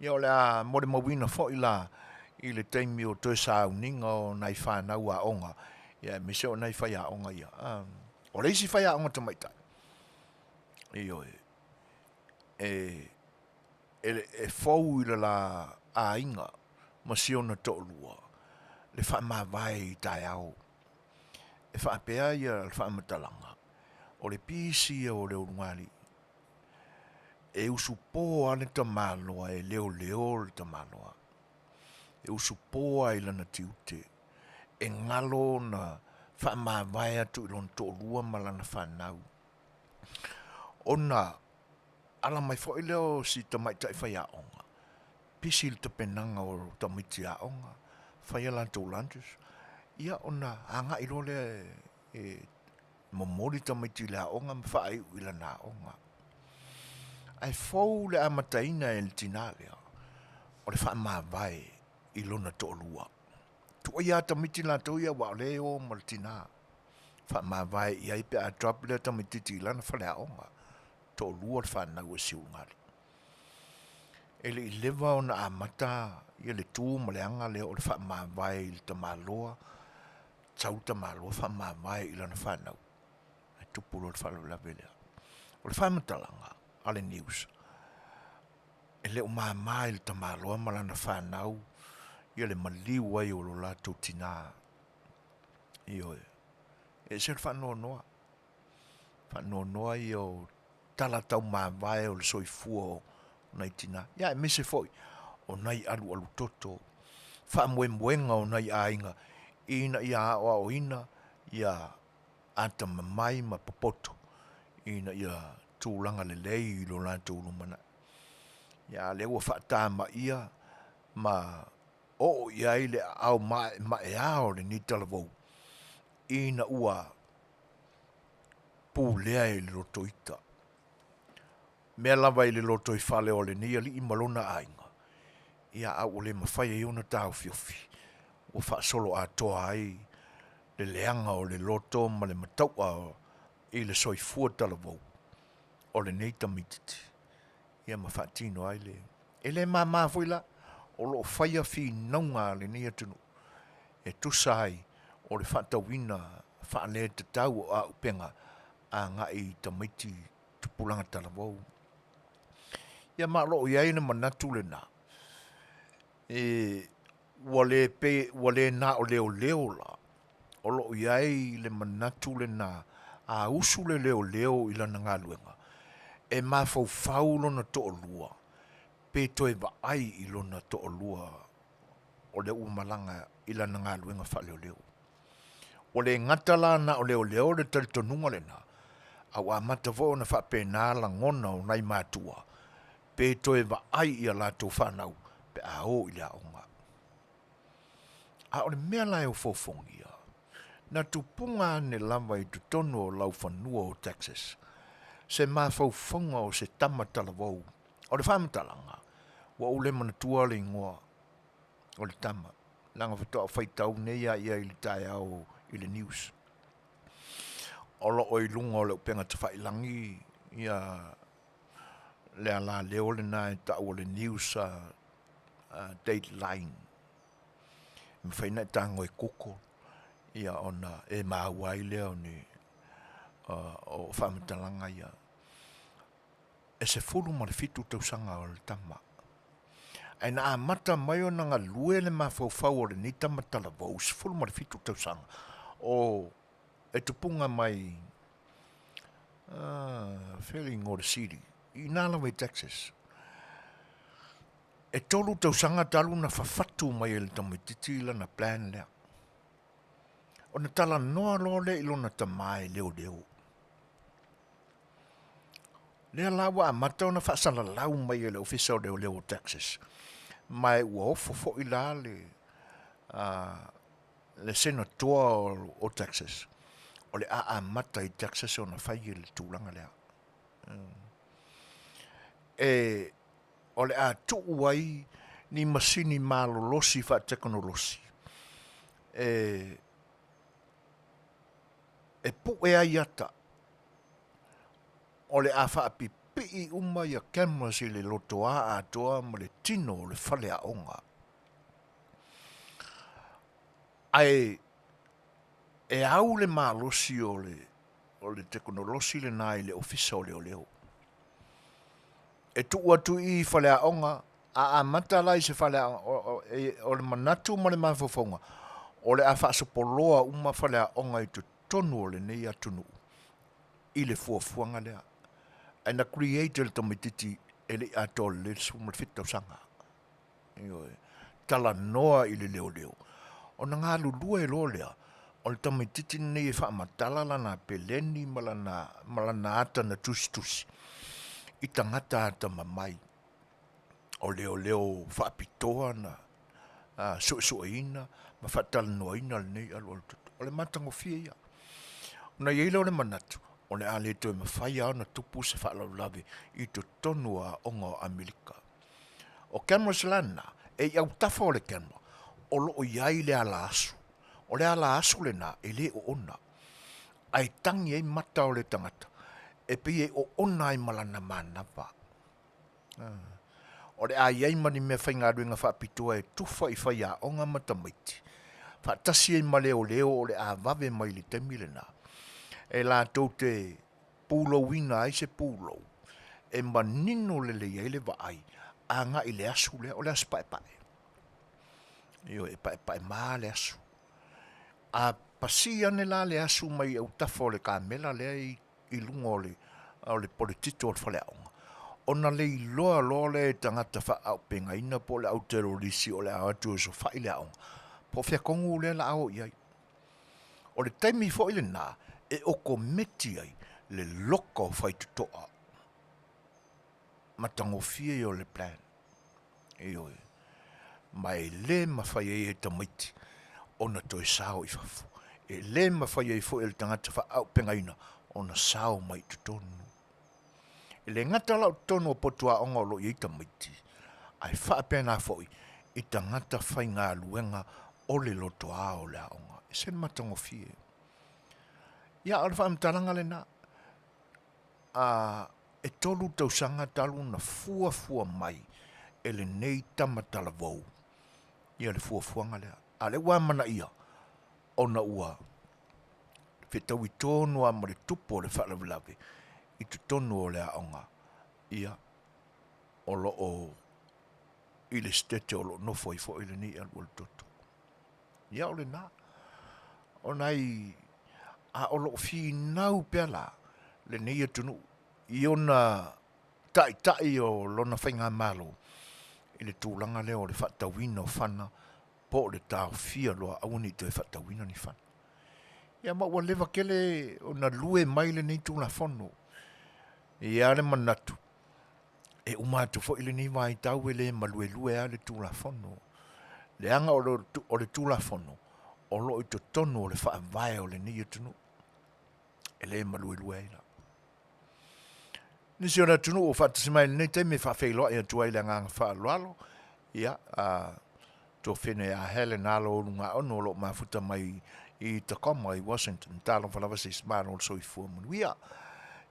Ia o le a molimauina foi la i le taimi o toe sauniga o nai fanau aoga, ia aemaise o nai faiaoga ia. O le isi faiaoga tamaitai, ioe, e e fou i le la aiga ma si ona toalua le faamavae i taeao. E faapea ia le faamatalaga, o le pisi ia o le ulugalii, e usupo lava le tamaloa e leoleo le tamaloa, e usupo lava i lana tiute, e galo ona faamavae atu i lona toalua ma lana fanau, ona ala mai foi lea o si tamaitai faiaoga, pisi le tapenaga o tamaiti aoga, fai a latou lunches, ia ona agai loa lea e momoli tamaiti i le aoga ma faaiu i lana aoga. Ae fou le amataina e le tina lea o le faamavae i lona toalua. Tuuaia lava tamaiti latou ia aua o lea e o ma le tina, faamavae i ai pe a drop lea tamaititi i lana faleaoga. Toalua le fanau a si ulugalii. E le i leva ona amata ia le tu ma le aga lea o le faamavae i le tamaloa, sau le tamaloa faamavae i lana fanau, ae tupu loa le faalavelave lea. O le faamatalaga a le news, e le o mama i le tamaloa ma lana fanau ia le maliu ai o lo latou tina. Ioe, e ese le faanoanoa. Faanoanoa ia o tala taumavae o le soifua o nai tina, ia aemaise foi o nai alualu toto, faamoemoega o nai aiga ina ia aoaoina ia atamamai ma popoto ina ia tulaga lelei i lo latou lumanai. Ia a o lea ua faatamaia ma. Oo i ai le aao maemaea o lenei talavou ina ua pulea e le loto ita. Mea lava i le lotoifale o lenei alii ma lona aiga, ia a ua le mafai ai ona taofiofi, ua faasolo atoa ai le leaga o le loto ma le matau'a i le soifua talavou o lenei tamaititi, ia ma faatino ai le. E le mama foi la, o lo o faia finauga a lenei atunuu e tusa ai o le faatauina faaletatau o auupega agai i tamaiti tupulaga talavou. Ia ma o lo o i ai le manatu lena, e ua le pe ua le na o leoleo la, o lo o i ai le manatu lena, a usu le leoleo i lana galuega, e mafaufau lona toalua pe toe vaai i lona toalua o lea ua malaga i lana galuega faaleoleo. Ua le gata la na o leoleo le talitonuga lena, a ua amata foi ona faapena lagona o nai matua pe toe vaai i a latou fanau pe a o i le aoga. A o le mea la e ofoofogia, na tupuga ane lava i totonu o laufanua o Texas se mafaufauga o se tama talavou. O le faamatalaga, ua ou le manatua le igoa o le tama, leaga faatoa ou faitau nei lava i ai i le taeao i le news. O lo o i luga o le upega tafailagi ia le alaleo lena e tau o le news a Dateline. E mafai ona e tago e google ia ona e maua ai lea o ni o faamatalaga ia. E 17 tausaga o le tama, ae na amata mai ona galue le mafaufau o lenei tama talavou 17 tausaga o e tupuga mai fea le igoa o le city i ina lava i Texas. E tolu tausaga talu na fafatu mai e le tamaititi lana plan lea. Ona talanoa loa lea i lona tama e leoleo. Lea la ua amata ona faasalalau mai e le Ofisa o Leoleo o Texas, ma e ua ofo foi la le, le Senatoa o Texas, o le a amata i Texas ona fai le tulaga lea. E, o le a tuu ai ni masini malolosi faatekonolosi e, e pue ai ata o le a faapipii uma ia cameras i le lotoa atoa ma le tino o le faleaoga. Ae e au le malosi o le o le tekonolosi lena i le Ofisa o Leoleo. E tuu atu i i faleaoga, a amata la i se faleaoga, o le manatu ma le mafaufauga, o le a faasopoloa uma faleaoga i totonu o lenei atunuu i le fuafuaga lea. Ae na create e le tamaitiiti e le i atoa lelei le 17 tausaga. Ioe. Talanoa i le leoleo. Ona galulue loa lea o le tamaitiiti lenei e faamatala lana peleni ma lana, ma lana ata na tusitusi i tagata atamamai o leoleo faapitoa na suesueina ma faatalanoaina lenei alualutoto. O le matagofie ia. Ona i ai lea o le manatu, o le a le toe mafai lava ona tupu se faalavelave i totonu o aoga o Amerika. O cameras la na, e i autafa o le camera, o lo o i ai le ala asu. O le ala asu lena, e le oona. Ae tagi ai mata o le tagata, e pei e oona ai ma lana manava. O le a i ai ma ni mea faigaluega faapitoa e tufa i faiaoga ma tamaiti, faatasi ai ma leoleo o le a vave mai i le taimi lena, e latou te pulouina ai se pulou e manino lelei ai le vaai agai i le asu lea, o le asu paepae. Ioe, e paepae ma le asu. A pasi ane la le asu mai autafa o le kamela lea i i luga o le, o le poletito o le faleaoga, ona le iloa loa lea e tagata faaaupegaina po o le au terorisi o le a o atu e osofai le aoga, po o fea tonu lea o le a o i ai. O le taimi foi lena e okometi ai le loka o faitotoa matagofie ia o le plan. Ioe. Ma e le mafai ai e tamaiti ona toe sao i fafo. E le mafai ai foi e le tagata faaaupegaina ona sao mai i totonu. E le gata la o totonu o potu aoga o lo o i ai tamaiti, ae faapena foi i tagata faigaluega o le lotoa o le aoga. E ese le matagofie. Ia, o le faamatalaga lena. A, e tolu tausaga talu ona fuafua mai e lenei tama talavou ia le fuafuaga lea. A o lea ua amanaia ona ua fetaui tonu lava ma le tupu o le faalavelave i totonu o le aoga, ia, o lo o i le sitete o lo o nofo ai foi lenei alualutoto. Ia o lena, o nai, a o lo o finau pea la lenei atunuu i ona taitai o lona faigamalo i le tulaga lea o le faatauina o fana po o le taofia loa aua ne i toe faatauina ni fana. Ia ma ua leva tele ona lue mai lenei Tulafono. E i ai lava le manatu, e uma atu foi lenei vaitau e le maluelue lava le Tulafono, leaga o le Tulafono o lo o i totonu o le Faavae o lenei atunuu, e le maluelue ai la. Nisi o le atunuu ua faatasi mai i lenei taimi e faafeiloai atu ai le agaga faaaloalo, ia, a Tuafene ia Helen Alo Ulugaono o lo o mafuta mai i Tacoma i Washington. Talofa lava se isi malo o le soifua manuia.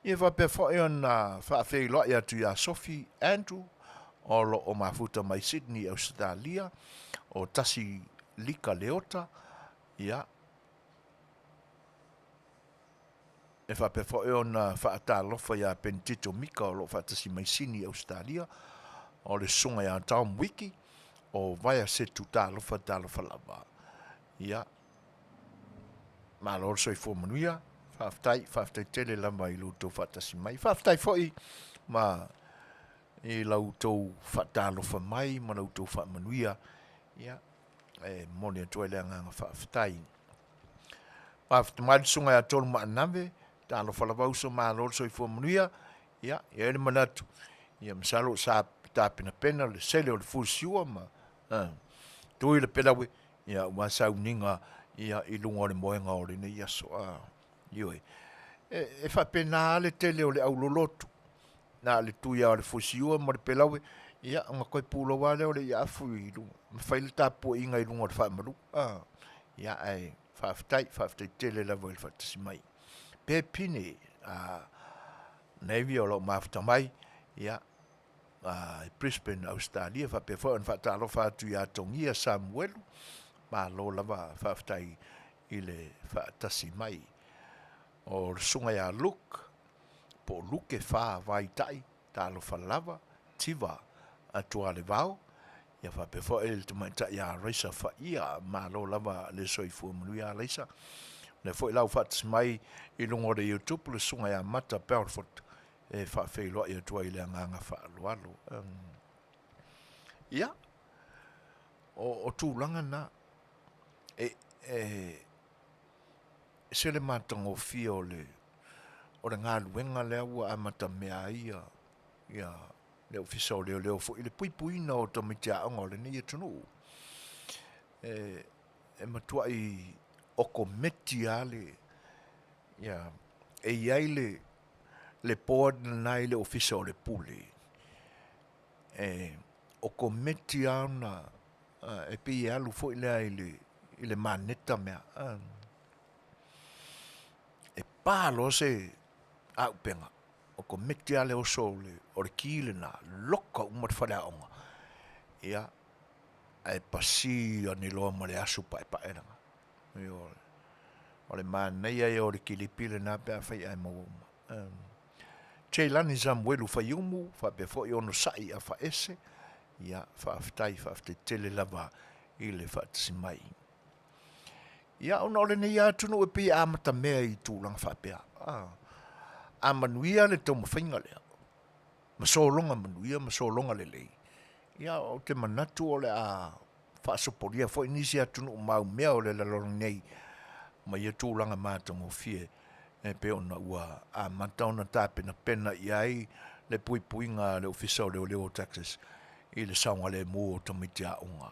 Ia faapea foi ona faafeiloai atu ia Sophie Andrew o lo o mafuta mai Sydney, Ausetalia, o Tasi Lika Leota, ia, E faapea foi ona faatalofa ia Penitito Mika o lo o faatasi mai Sini, Ausetalia, o le susuga ia Tom Wiki o Vaea Setu Talofa Talofa lava. Ia, malo le soifua manuia, faafetai, faafetai tele lava i lo outou faatasi mai. Faafetai foi ma i la outou faatalofa mai ma la outou faamanuia, ia, e momoli atu ai le agaga faafetai. Faafetai mai le susuga ia Tolu Maanave, talofa lava uso, malo le soifua manuia. Ia, e i ai le manatu, ia masalo sa tapenapena le sele o le fusiua ma tui le pelaue, ia aua sauniga ia i luga o le moega o lenei aso. Ioe. E faapena lava le tele o le aulolotu, na o le tui lava o le fusiua ma le pelaue, ia ona toe pulou lava lea o le iaafu i luga ma fai le tapuaiga i luga o le faamalu. Ia ae faafetai, faafetai tele lava i le faatasi mai. Pepine Navy o lo o mafuta mai, ia, i Brisbane, Ausetalia, faapea foi ona faatalofa atu ia Togia Samuelu, malo lava faafetai i le faatasi mai. O le susuga ia Luke, po o Luke Fa Vaitai, talofa lava, Tiva Atualevao, ia faapea foi le tamaitai ia Raisa Faia, malo lava le soifua manuia Raisa. O lea foi la ua faatasi mai i luga o le YouTube le susuga ia Mata Belford e faafeiloai atu ai i le agaga faaaloalo. Ia, o tulaga na, e ese le matagofie o le o le galuega lea ua amatamea ai ia, ia le Ofisa o Leoleo foi i le puipuiina o tamaiti aoga o lenei atunuu. E, e matuai okometi lava le, ia, e i ai le, le board lena i le Ofisa o le Pule, e okometi lava ona, e pei e alu foi lea i le, i le maneta mea. E pa loa se aupega, okometi lava le oso o le ki lena, loka uma le faleaoga, ia, ae pasi ane loa ma le asu paepae lena. Ioe. O le manaia ia o le kilipi lena pe afai ae maua uma. Cheilani Samuelu Faiumu faapea foi Onosai Afaese, ia faafetai, faafetai tele lava i le faatasi mai. Ia ona o lenei atunuu e pei e amatamea i tulaga faapea. A manuia le taumafaiga lea, ma sologa manuia ma sologa lelei, ia ou te manatu o le a faasopolia foi nisi atunuu maumea o le lalolagi nei ma ia tulaga matagofie e pei ona ua amata ona tapenapena i ai le puipuiga a le Ofisa o Leoleo o Texas i le saogalemu o tamaiti aoga.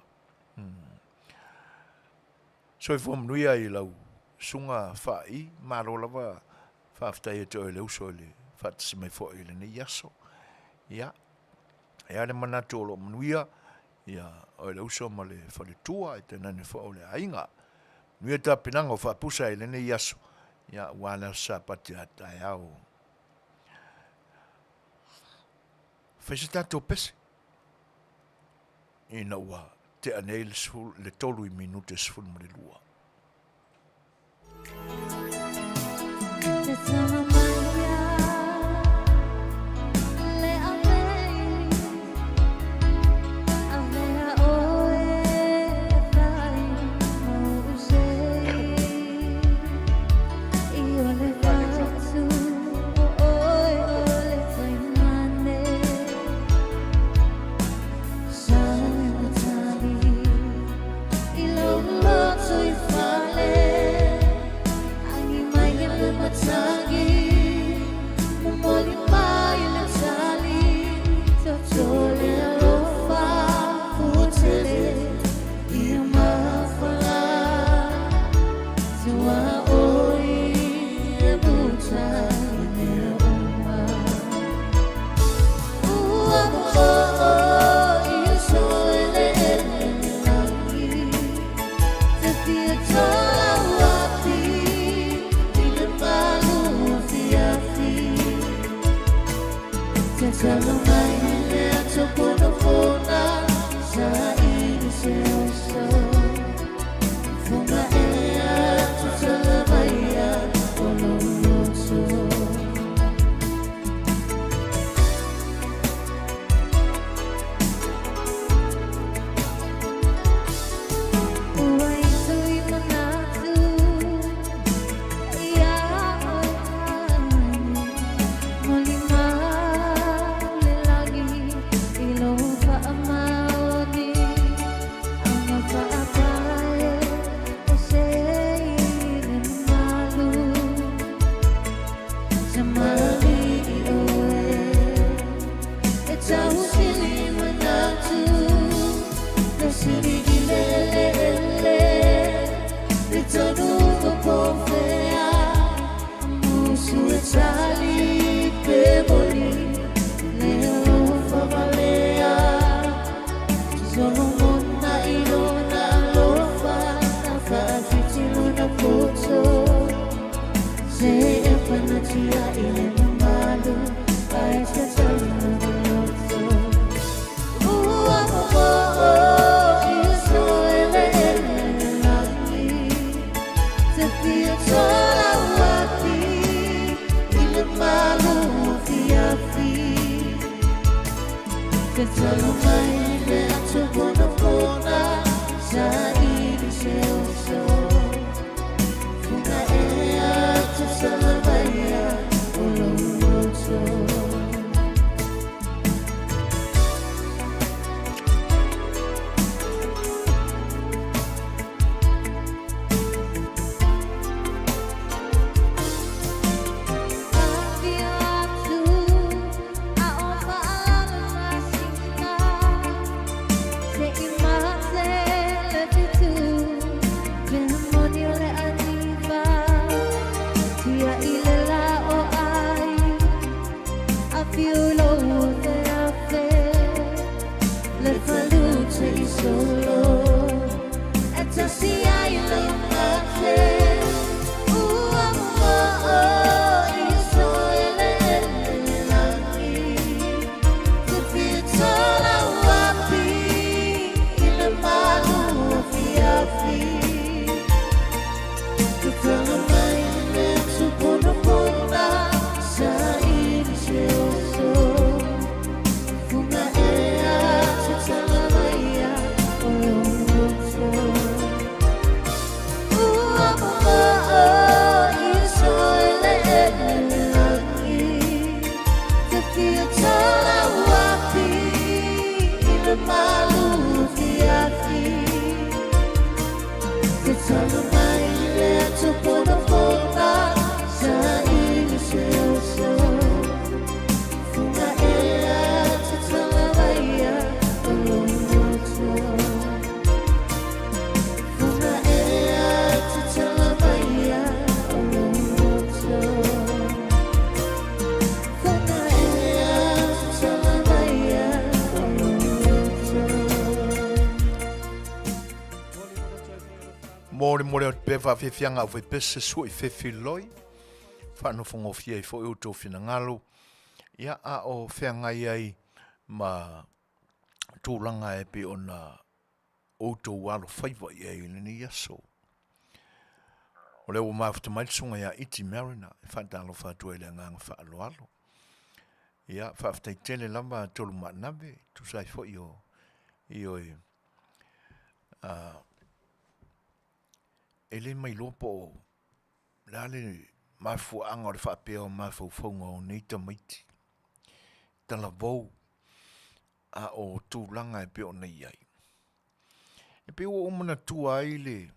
Soifua manuia i lau susuga Faai, malo lava faafetai ia te oe le uso i le faatasi mai foi i lenei aso. Ia, e i ai le manatu o lo o manuia ia oe le uso ma le faletua ae tainane foi o le aiga. Manuia tapenaga o faapusa i lenei aso, ia aua le aso Sapati a taeao. Fai se tatou pese ina ua tea nei le 3 i minute 12. Molemole atu pea faafiafiaga au faipese sua i fefiloi, faanofogofie ai foi outou finagalo, ia a o feagai ai ma tulaga e pei ona outou alofaiva i ai i lenei aso. O lea ua mafuta mai le susuga ia Iti Mariner e faatalofa atu ai i le agaga faaaloalo. Ia, faafetai tele lava Tolumaanave, tusa ai foi o ioe e le ma iloa po o le a le mafuaaga o le faapea o mafaufauga o nei tamaiti talavou a o tulaga e pei ona i ai. E pei ua ou manatua ai le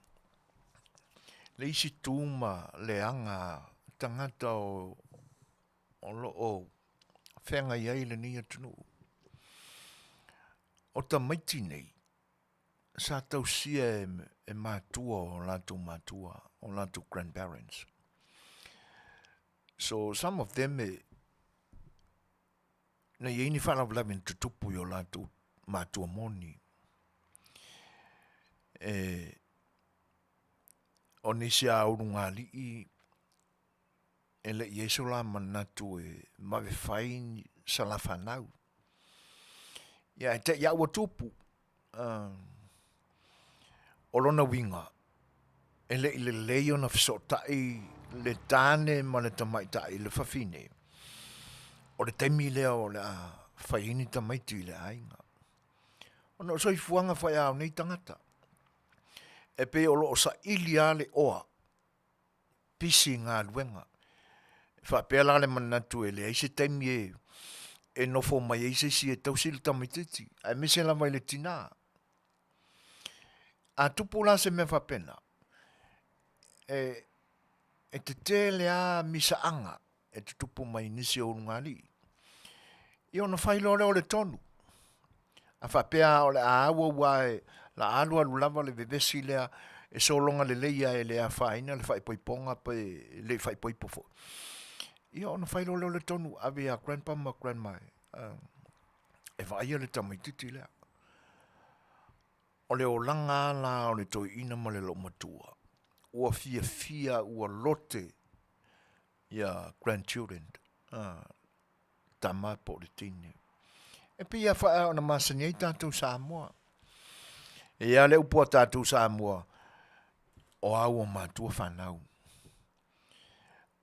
le isi tu ma leaga tagata o o lo o feagai ai lenei atunuu. O tamaiti nei, sa tausia e matua o latou matua, o latou grandparents. So some of them e, na i ai ni faalavelave na tutupu i o latou matua moni. E, o nisi a ulugalii e le i i ai so la manatu e vave fai ni sa la fanau. Ia ae te i lava ua tupu. O lona uiga, e le i lelei ona fesootai le tane ma le tamaitai, le fafine, o le taimi lea o le a fai ai ni tamaiti i le aiga. Ona o le soifuaga foi lava o nei tagata, e pei o lo o saili lava le oa, pisi i galuega. E faapea la le manatu e leai se taimi e nofo mai ai se isi e tausi le tamaitiiti, aemaise lava i le tina. A tupu la se mea faapena, e tetele lava misaaga e tutupu mai nisi o ulugalii, ia ona fai loa lea o le tonu. A faapea o le a auau lava o le a alualu lava le vevesi lea e sologa lelei lava e le afaina le faaipoipoga pe le i faaipoipo foi, ia ona fai loa lea o le tonu, ave ia grandpa ma grandma e vaaia le tamaitiiti lea. O le olaga lava la o le toeaina ma le loomatua, ua fiafia ua lote ia grandchildren, tama po o le teine. E pei lava ona masani ai tatou Samoa. E i ai lava le upu a tatou Samoa, o a ua matua fanau.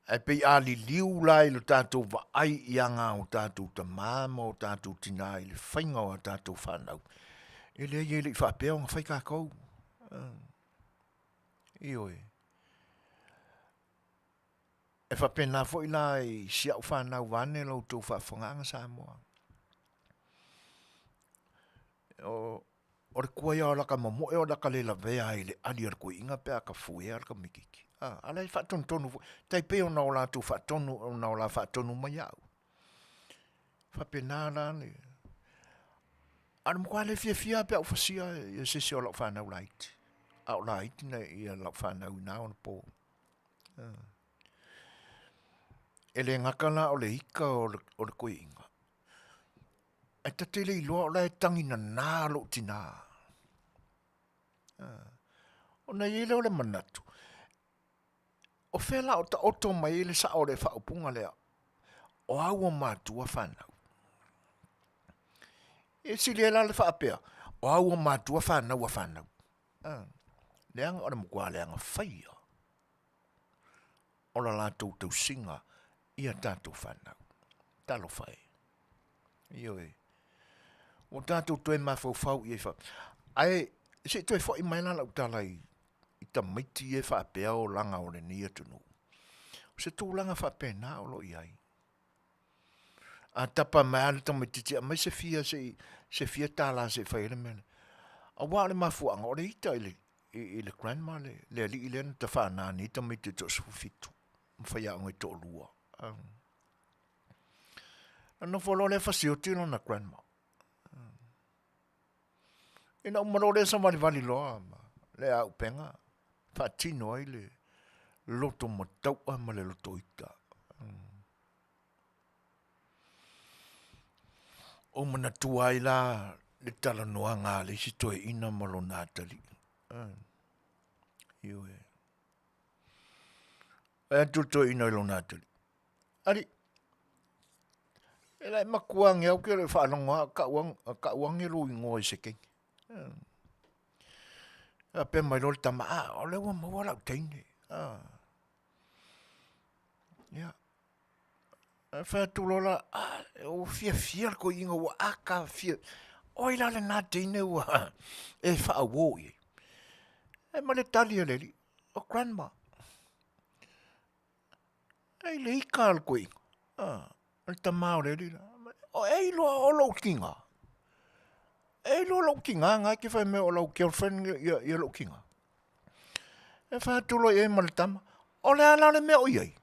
Ae pei a liliu la i lo tatou vaai i aga a o tatou tama ma o tatou tina i le faiga o a tatou fanau, e leai e le i faapea ona fai tatou. Ioe. E faapena foi la i si au fanau vaeane la outou faafofogaaga Samoa. O le tuai lava o lata momoe o lata le lavea ai i le ali a le toeaina pe a tafuea le tamaitiiti. A o la e faatonutonu foi, e tai pei ona o latou faatonu, ona o la faatonu mai au. E faapena la le... Ae o le matua le fiafia lava pe a ou fasia se isi o lau fanau laiti, a o laiti lau fanau i na ona po. E le gata la o le ita o le toeaina, ae ta te le iloa o la e tagi nana lou tina. Ona i ai lea o le manatu, o fea la o taoto mai ai le sao o le faaupuga lea, o a ua matua fanau? E sili ai la le faapea, o a ua matua fanau a fanau? Leaga o le matua leaga faia o la latou tausiga i a tatou fanau. Talofa e. Ioe. Ua tatou toe mafaufau i ai fa... Ae se i toe foi mai la lau tala i, i tamaiti ia e faapea olaga o lenei atunuu. O se tulaga faapena o lo o i ai. A tapa mai lava le tamaitiiti, aumai se fia se i, se fia tala se i fai ai le mea lea. Aua o le mafuaaga, o le ita i le, i le grandma le, le alii lea na tafana nei tamaiti e toa-17 ma faiaoga e toalua. Na nofo loa lea fasioti lona grandma. Ina uma loa lea savalivali loa ma le auupega faatino ai le loto mataua ma le loto ita. Ou manatua ai la le talanoaga a le isi toeaina ma lona atalii. Ioe. Fai atu le toeaina i lona atalii, Alii, e la e matua age au ke le faalogo a kau age lou igoa i se teine. Faapea mai loa le tama, a, o lea ua maua lau teine. Ia, ae fai atu loa la, a, ua fiafia le toeaina ua ata fia, o ai la lena teine ua e faauo i ai? Fai mai le tali a le alii, o grandma. E i le ika a le toeaina, a, o le tama o le alii la. O e iloa o lou tina, e iloa lou tina na e te fai mai o lau girlfriend ia lou tina. E fai atu loa i ai ma le tama, o le a la le mea o i ai?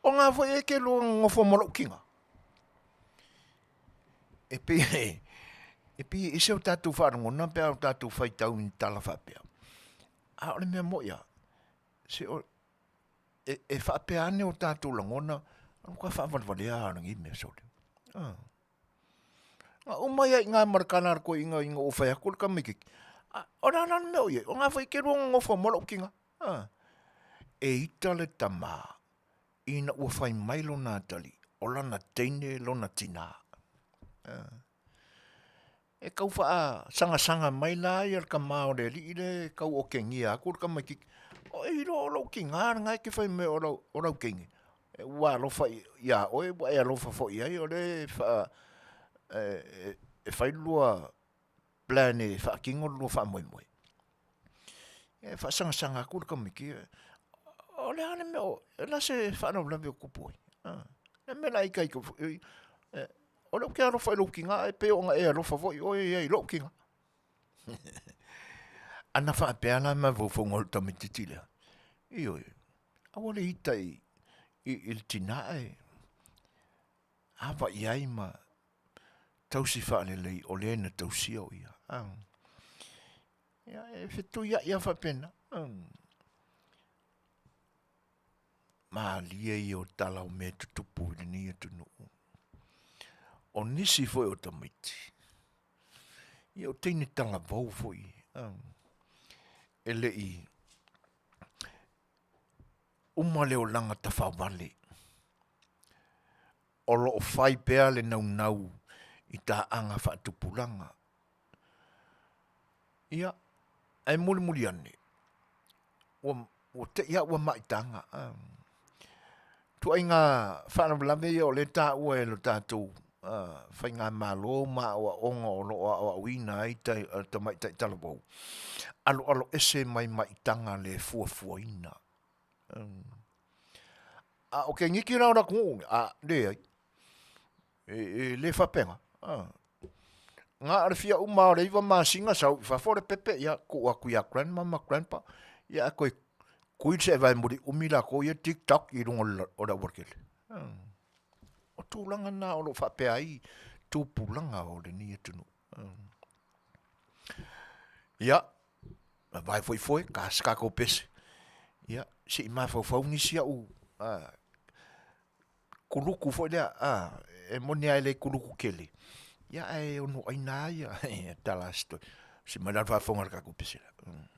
O na foi e te lua nonofo ma lou tina. E pei e pei e ese o tatou faalogona pe a o tatou faitau i ni tala faapea. A o le mea moi lava, se o, e, e faapea ane o tatou lagona, o ka faavalevalea lava o lenei mea sole. Ah. Na uma ia i ngā ma le kala a le koiinga ina ua fai atu le tamaititi. A, o le a la le mea o i ai? O ngā foi ke lua nonofo ma lou tina. Ah. E ita le tamā ina ua fai mai lona atalii, o lana teine lona tinā. Ah. E tau faasagasaga mai la ia le tama o le alii lea e tau otegia atu le tamaititi, o e iloa o lou tina lena e te fai mai o lau, o lau teine, ua alofa iā oe ua e alofa foi i ai, o lea e faa, e fai le lua plan e faatino le lua faamoemoe. E faasagasaga atu le tamaititi, o le a le mea o, o le a se faalavelave o tupu ai? Le mea la ita foi, o lea ou te alofa i lou tina ae pei ona e alofa foi oe ia i lou tina. Ana faapea la mafaufauga o le tamaititi lea, ioe, aua le ita i, i, i le tina ae ava i ai ma tausi faalelei o le na tausia o ia. Ah. Ia, e fetuiai lava faapena. Malie ia o tala o mea e tutupu i lenei atunuu. O nisi foi o tamaiti, ia o teine talavou foi, e le i uma le olaga tafaovale, o lo o fai pea le naunau i taaga faatupulaga. Ia, ae mulimuli ane, ua, ua te i lava ua maitaga. Ituaiga faalavelave ia o lea e taua e le tatou faigamalo ma aoaoga o lo o aoaoina ai tamaitai talavou, aloaloese mai maitaga le fuafuaina. A o ke giki la o le atunuu, a, leai. E, e le faapena. A. Na o le fia uma o le iwa masina sau i fafo le pepe, ia tuu atu ia grandma ma grandpa, ia ae toe kui le seevae muli umi lakou ia tik tok i luga o le aualatele. O tulaga na o lo o faapea ai tupulaga o lenei atunuu. Ia, vae foi foe, ka se tatou pese, ia, se i mafaufau nisi au kuluku foi lea, a, e moni lava e le kuluku tele, ia ae ono aina lava ia tala a si toe. Se mai la le faafofoga i le tatou pese lea.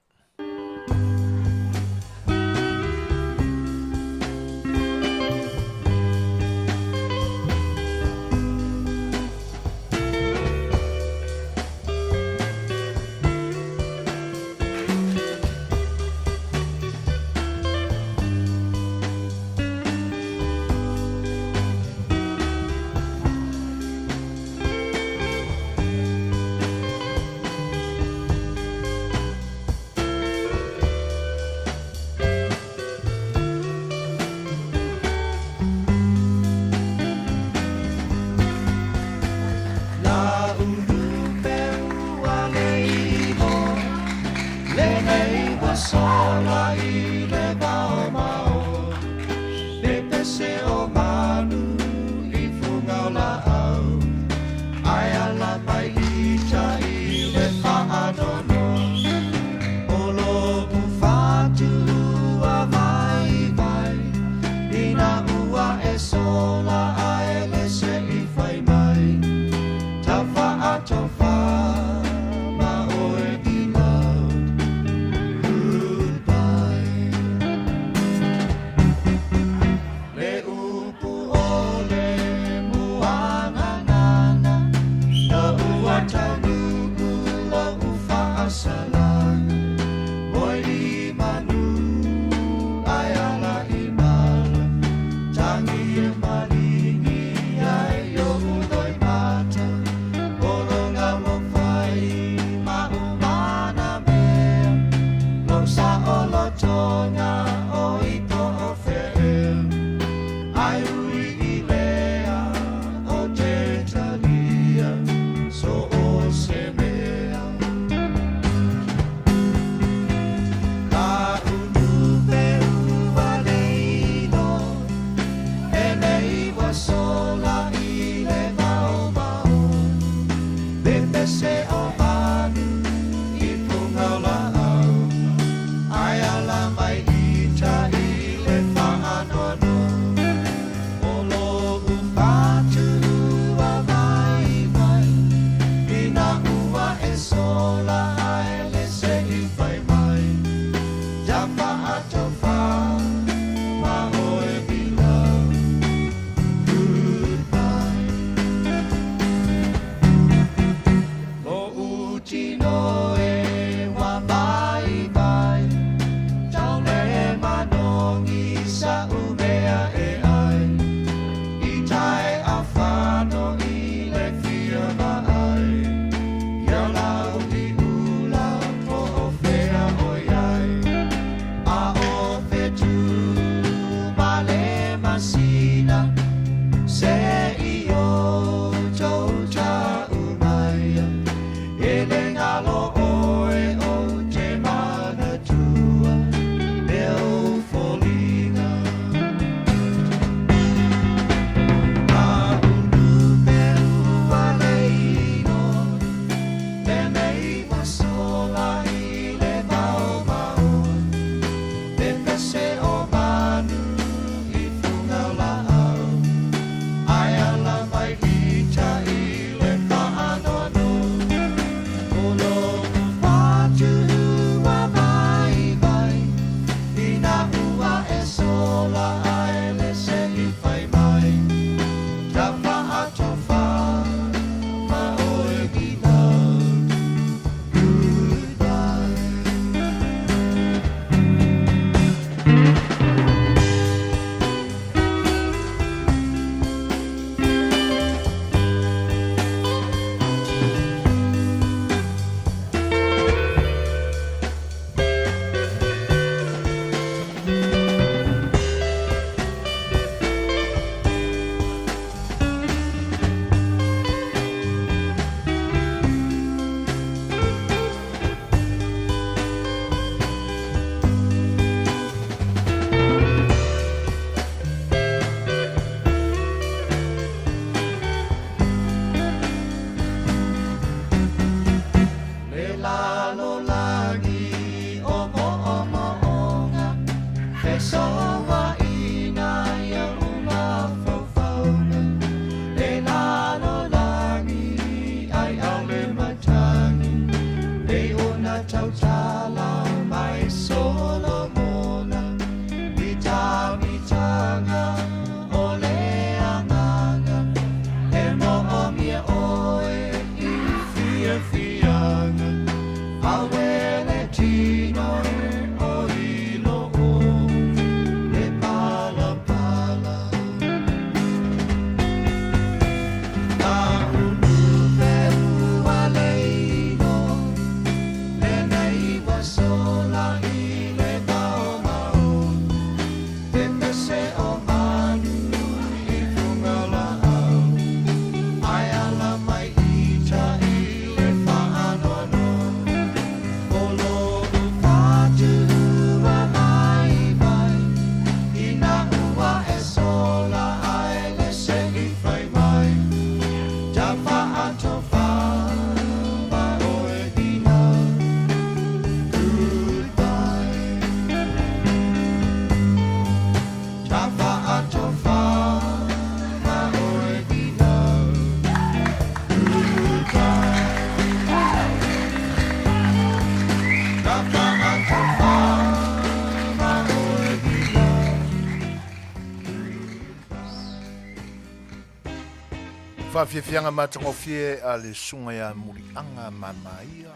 faafiafiaga matagofie a le Susuga ia Muliaga Mamaia,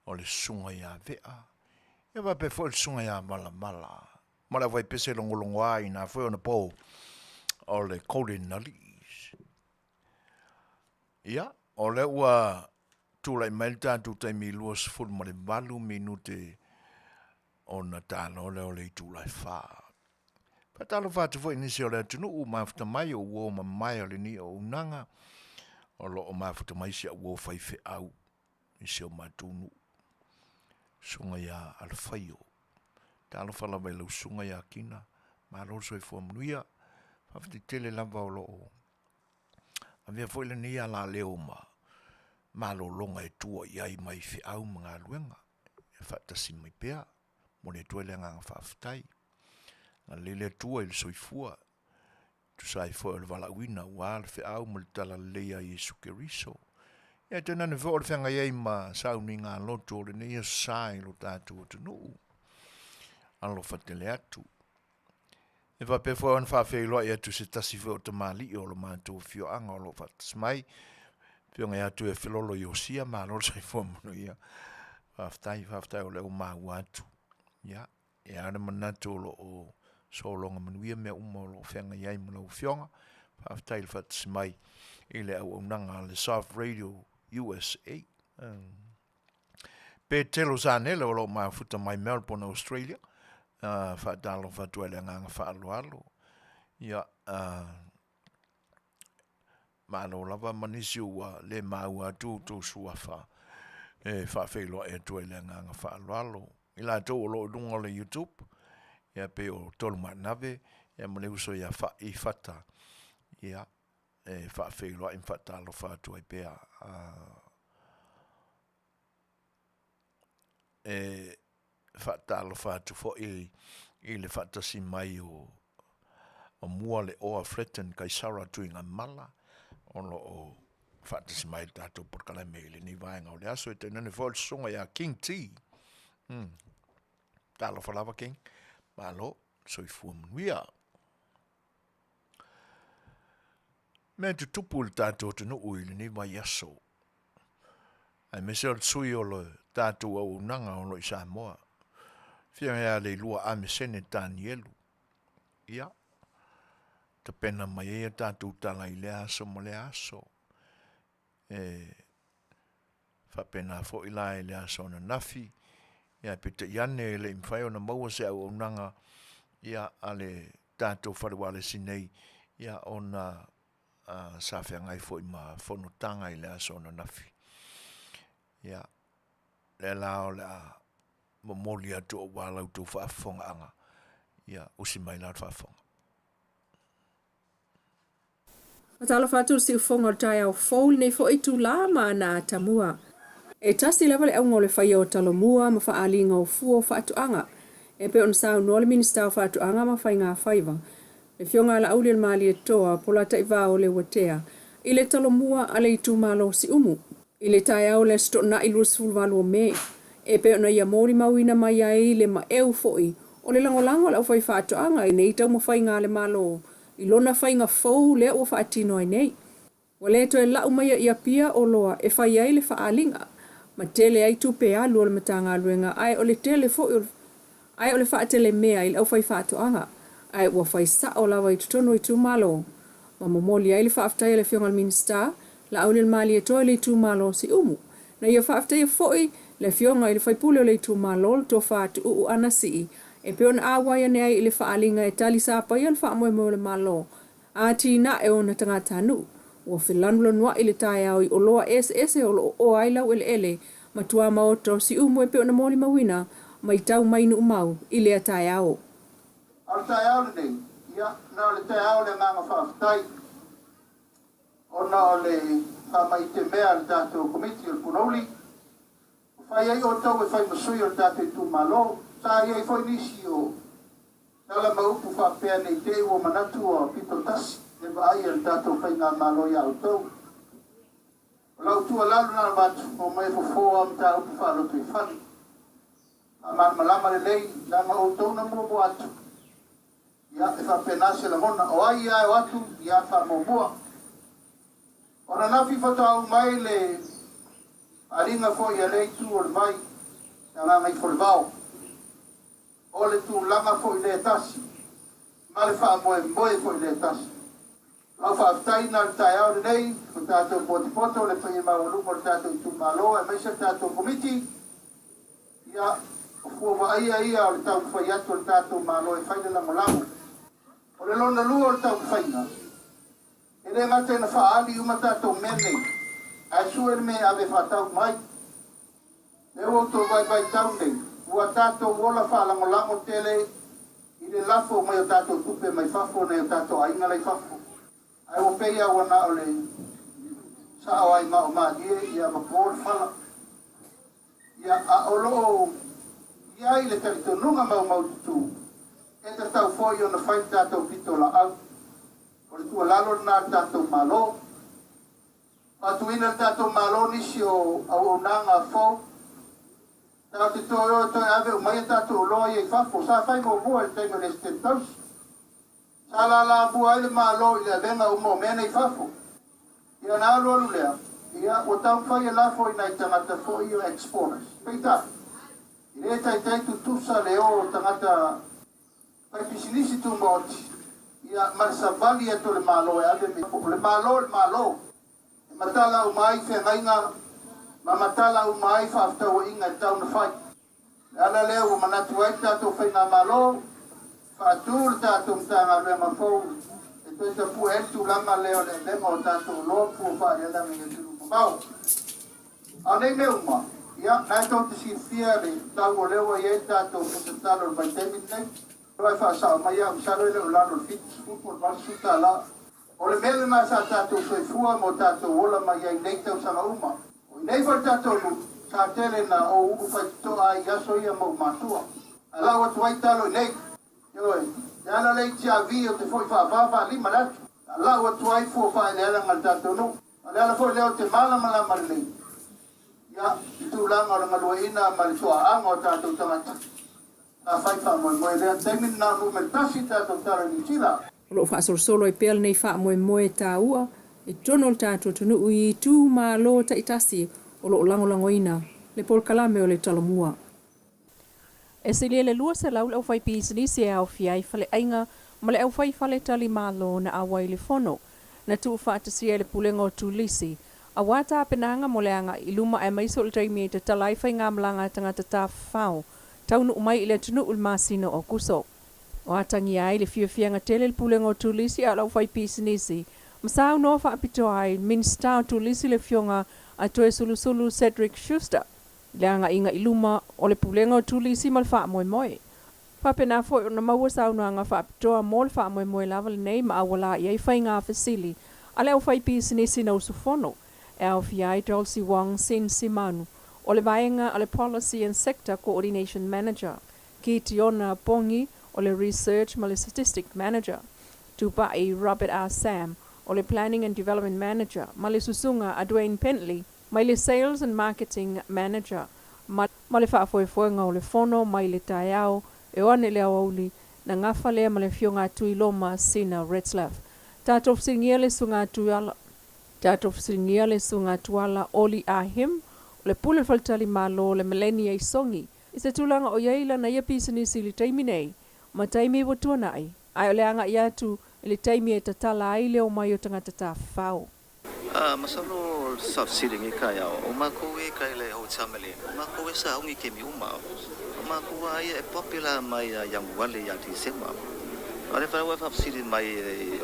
o le Susuga ia Vea, ia faapea foi le Susuga ia Valavala, ma le aufaipese logologoa i na foi ona po o le Golden Alii. Ia, o lea ua tulai mai le tatou taimi 28 minute ona talo lea o le itula e fa. Faatalofa atu foi i nisi o le atunuu ua mafuta mai o uo mamae o lenei auaunaga, o lo o mafuta mai si au uo faifeau i si o matou nuu, Susuga ia Alfaio. Talofa lava i lau susuga ia Kina, malo le soifua manuia, faafetai tele lava o lo o avea foi lenei alaleo ma malologa e tua i ai mai feau ma galuega e faatasi mai pea. Momoli atu ai le agaga faafetai. Agalelei le Atua i le soifua, tusa ai foi o le valaauina aua le feau ma le talalelei a Iesu Keriso. Ia tainane foi o le feagai ai ma sauniga loto o lenei aso sa i lo tatou atunuu. Alofa tele atu. E faapea foi ona faafeiloai atu se tasi foi o tamalii o lo matou afioaga o lo o faatasi mai, Afioga ia Tuiafelolo Iosia, malo le soifua manuia. Faafetai, faafetai o lea ua maua atu. Ia, e a le manatu o lo o sologa manuia mea uma o lo o feagai ai ma lau afioga. Faafetai i le faatasi mai i le auaunaga a le Soft Radio USA. Petelo Sanele o lo o mafuta mai Melbourne, Australia. Uh, faatalofa atu ai le agaga faaaloalo. Ia, uh, malo lava ma nisi ua le maua atu outou suafa e faafeiloai atu ai le agaga faaaloalo. I latou o lo o i luga o le YouTube, ia pei o Tolumaanave, ia ma le uso ia Fa'i Fata, ia, e faafeiloai ma faatalofa atu ai pea. E faatalofa atu foi i le faatasi mai o Mua Leoa Fletton Kaisara Tuigamala o lo o faatasi mai le tatou polokalame i lenei vaega o le aso. E tainane foi o le susuga ia King T. Talofa lava King. Malo, soifua manuia. Mea tutupu i le tatou atunuu i lenei vaiaso, aemaise o le sui o le tatou auaunaga o lo o i Samoa, Afioga ia Leilua Amesene Tanielu. Ia, tapena mai ai a tatou tala i lea aso ma lea aso. E faapena foi la i le aso ananafi, ia peitai ane e le i mafai ona maua se auaunaga ia a le tatou fale ualesi nei, ia ona sa feagai foi ma fonotaga i le aso ananafi. Ia, lea la o le a momoli atu aua la outou faafofogaaga, ia usi mai la le faafofoga. Faatalofa atu i le siufofoga o le taeao fou i lenei foi itula ma ana atamua. E tasi lava le auga o le faia o talomua ma faaaliga o fua o faatoaga e pei ona saunoa le Minisita o Faatoaga ma Faiga Faiva, le Afioga ia Laaulialemalietoa Polataivao Leuatea i le talomua a le itumalo o Siumu i le taeao o le Aso Toonai 28 o Me, e pei ona ia molimauina mai ai le maeu foi o le lagolago a le aufaifaatoaga i nei taumafaiga a le Malo i lona faiga fou lea ua faatino ai nei. Ua le toe lau maia i Apia oloa e fai ai le faaaliga, ma tele ai tupe alu a le Matagaluega ae o le tele foi o ae o le faatelemea i le aufaifaatoaga, ae ua fai sao lava i totonu o itumalo, ma momoli ai le faafetai a le Afioga i le Minisita, Laaulialemalietoa i le itumalo o Siumu. Na ia faafetaia foi le Afioga i le Faipule o le itumalo, le Tofa Tuuu Anasii, e pei ona auai ane ai i le faaaliga e tali sapaia le faamoemoe o le Malo atinae o ona tagatanuu. Ua felanulanuai le taeao i oloa eseese o lo o oa ai laueleele ma tuamaota o Siumu e pei ona molimauina mai tau mai Nuumau i lea taeao. A o le taeao lenei, ia, na o le taeao o le agaga faafetai ona o le faamaitemea a le tatou Komiti o le Punauli, ua fai ai outou e fai ma sui o le tatou itumalo. Sa i ai foi nisi o tala ma upu faapea ne i te i ua manatu ua pito tasi le vaai a le tatou faigamalo ia outou. O lau tuualalo na avatu, omai e fofo a mataupu faalotoifale. Faamalamalama lelei, leaga o outou na muamua atu. Ia, e faapena se lagona. O ai a e o atu, ia faamuamua. O ananafi faatoa uma ai le faaaliga foi a lea itu o le vai i Gagaifolevao, o le tulaga foi lea e tasi ma le faamoemoe foi lea e tasi. Lau faafetai na o le taeao lenei ua tatou potopoto le paia maualuga o le tatou itumalo aemaise le tatou Komiti. Ia, o fua vaaia ia o le taumafai atu o le tatou Malo e fai le lagolago. O le lona lua o le taumafaiga, e le gata ina faaali uma tatou mea nei, ae sue le mea e ave faatau mai. Lea ua outou vaivai tau nei, ua tatou ola faalagolago tele i le lafo mai o tatou tupe mai fafo nai o tatou aiga la i fafo. Ae ua pei lava ua na o le sao ai mao malie ia ma po le fala. Ia, a o lo o i ai le talitonuga maumaututu, e tatau foi ona fai le tatou pitolaau. O le tuualalo lena a le tatou Malo. Faatuina e le tatou Malo nisi o auaunaga fou. Tatou te toe o e toe ave uma ai a tatou oloa ia i fafo. Sa fai muamua i le taimi o le Esetete Tausi. Sa lalamua ai le Malo i le avega uma o mea nei i fafo. Ia ona alualu lea, ia ua taumafai e lafo i nai tagata foi ia exporters. Peitai, e le taitai tutusa le o o tagata faipisinisi tumaoti, ia ma le savali atu o le Malo e ave mea. O le Malo le Malo, e matala uma ai feagaiga ma matala uma ai faafetauaiga e tatau ona fai. O le ala lea ua manatu ai le tatou Faigamalo, faatu le tatou Matagaluega fou e toe tapue ai le tulaga lea o le avega o tatou oloa ma fua faaeleeleaga i atunuu mamao. A o nei mea uma, ia, na e tou te silafia le tau o lea ua i ai le tatou pusa talo i le vaitaimi lenei. Ae faasao mai au, masalo e le o lalo o le 70 po o le 80 tala. O le mea lena sa tatou soifua ma o tatou ola mai ai nei tausaga uma. O i nei foi le tatou nuu, sa tele na ou ulu faitotoa ai i aso ia ma ou matua. Ae lau atu ai talo i nei. Ioe, le ala lea i Tiavi ou te foi faava faalima le atu. A lau atu ai fua faaeleeleaga a le tatou nuu. O le ala foi lea ou te malamalama lelei, ia, i tulaga o le galueaiina ma le tuaaga o tatou tagata. Sa fai faamoemoe lea taimi lena o numera tasi le tatou tala i Niu Sila. O lo o faasolosolo ai pea lenei faamoemoe taua i totonu o le tatou atunuu i itumalo taitasi o lo o lagolagoina le polokalame o le Talomua. E silia i le 200 le aufaipisinisi e aofia ai faleaiga ma le aufai faletalimalo na auai i le fono na tuufaatasia e le Pulega o Turisi aua tapenaga mo le agai i luma aemaise o le taimi e tatala ai faigamalaga a tagata tafafao taunuu mai i le atunuu i le masina o Aokuso. O atagia ai le fiafiaga tele i le Pulega o Turisi a o le aufaipisinisi ma saunoa faapitoa ai Minisita o Turisi le Afioga a Toesulusulu Cedric Schuster i le agaiga i luma o le Pulega o Turisi ma le faamoemoe. Faapena foi ona maua saunoaga faapitoa mo le faamoemoe lava lenei ma auala i ai faiga fesili a le aufaipisinisi na usufono e aofia ai Dulcie Wong Sin Simanu o le vaega a le Policy and Sector Coordination Manager, Kitiona Pongi o le Research ma le Statistic Manager, Tupai Robert R. Sam o le Planning and Development Manager ma le Susuga a Dwayne Pentley mai le Sales and Marketing Manager ma ma le faafoefoega o le fono mai le taeao e o ane i le aoauli na gafa lea ma le Afioga a Tuiloma Sina Retzlaff. Tatou fesiligia le Susuga a Tuiala Tatou fesiligia le Susuga a Tuala Oli Ah Him o le Pule o le Faletalimalo o le Melenia i Sogi i se tulaga o i ai lana ia pisinisi i le taimi nei ma taimi ua tuanai ae o le agai atu i le taimi e tatala ai le omai o tagata tafafao. A masalo o le faafesili i lenei taeao, o makou e kai le hotel Melena, o makou e sauni i kemi uma. O makou a ia e popular mai ia Ianuale ia Tisema. A o le fale ua e faafesili mai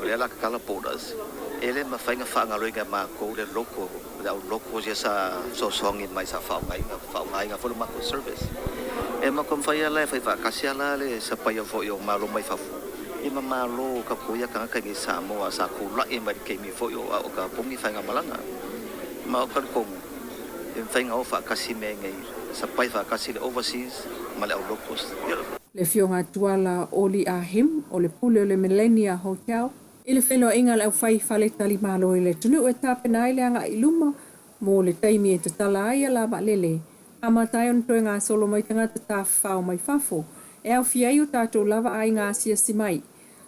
o lea la tatala borders, e le mafai ona faagaloina e makou le local, le au locals ia sa fesoasoani mai sa faaaogaina, faaaogaina foi le matou service. E matou mafai a la e fai faatasi a la le sapaia foi o malo mai fafo. I ma malo tatou ia tagata i nei Samoa sa tulai mai le taimi foi o a o tapuni faigamalaga. Ma o talitonu e mafai na o faatasi mea nei sapai faatasi le overseas ma le au locals. Ia. Le Afioga Tuala Oli Ah Him o le Pule o le Millennia Hotel i le feiloaiga a le aufai faletalimalo i le atunuu e tapena ai le agai i luma mo le taimi e tatala ai ala vaalele amata ai ona toe gasolo mai tagata tafafao mai fafo e aofia ai o tatou lava aiga asiasi mai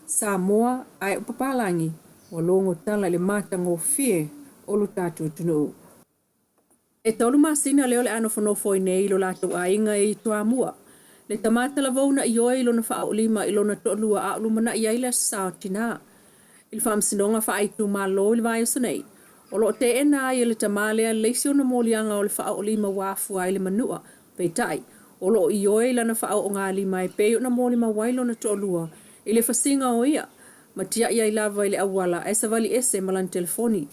Samoa ae o papalagi ua logo tala i le matagofie o lo tatou atunuu. E tolu masina lea o le a nofonofo ai nei i lo latou aiga e i Toamua. Le tama talavou na ioe i lona faaoolima i lona toalua a o lumanai ai le Aso Sa o Tina. I le faamasinoga faaitumalo i le vaiaso nei, o lo o teena ai e le tama lea le isi ona moliaga o le faaoolima ua afua ai le manua, peitai, o lo o ioe i lana faaoogalima e pei ona molimau ai lona toalua i le fasiga o ia ma tiai ai lava i le auala ae savali ese ma lana telefoni.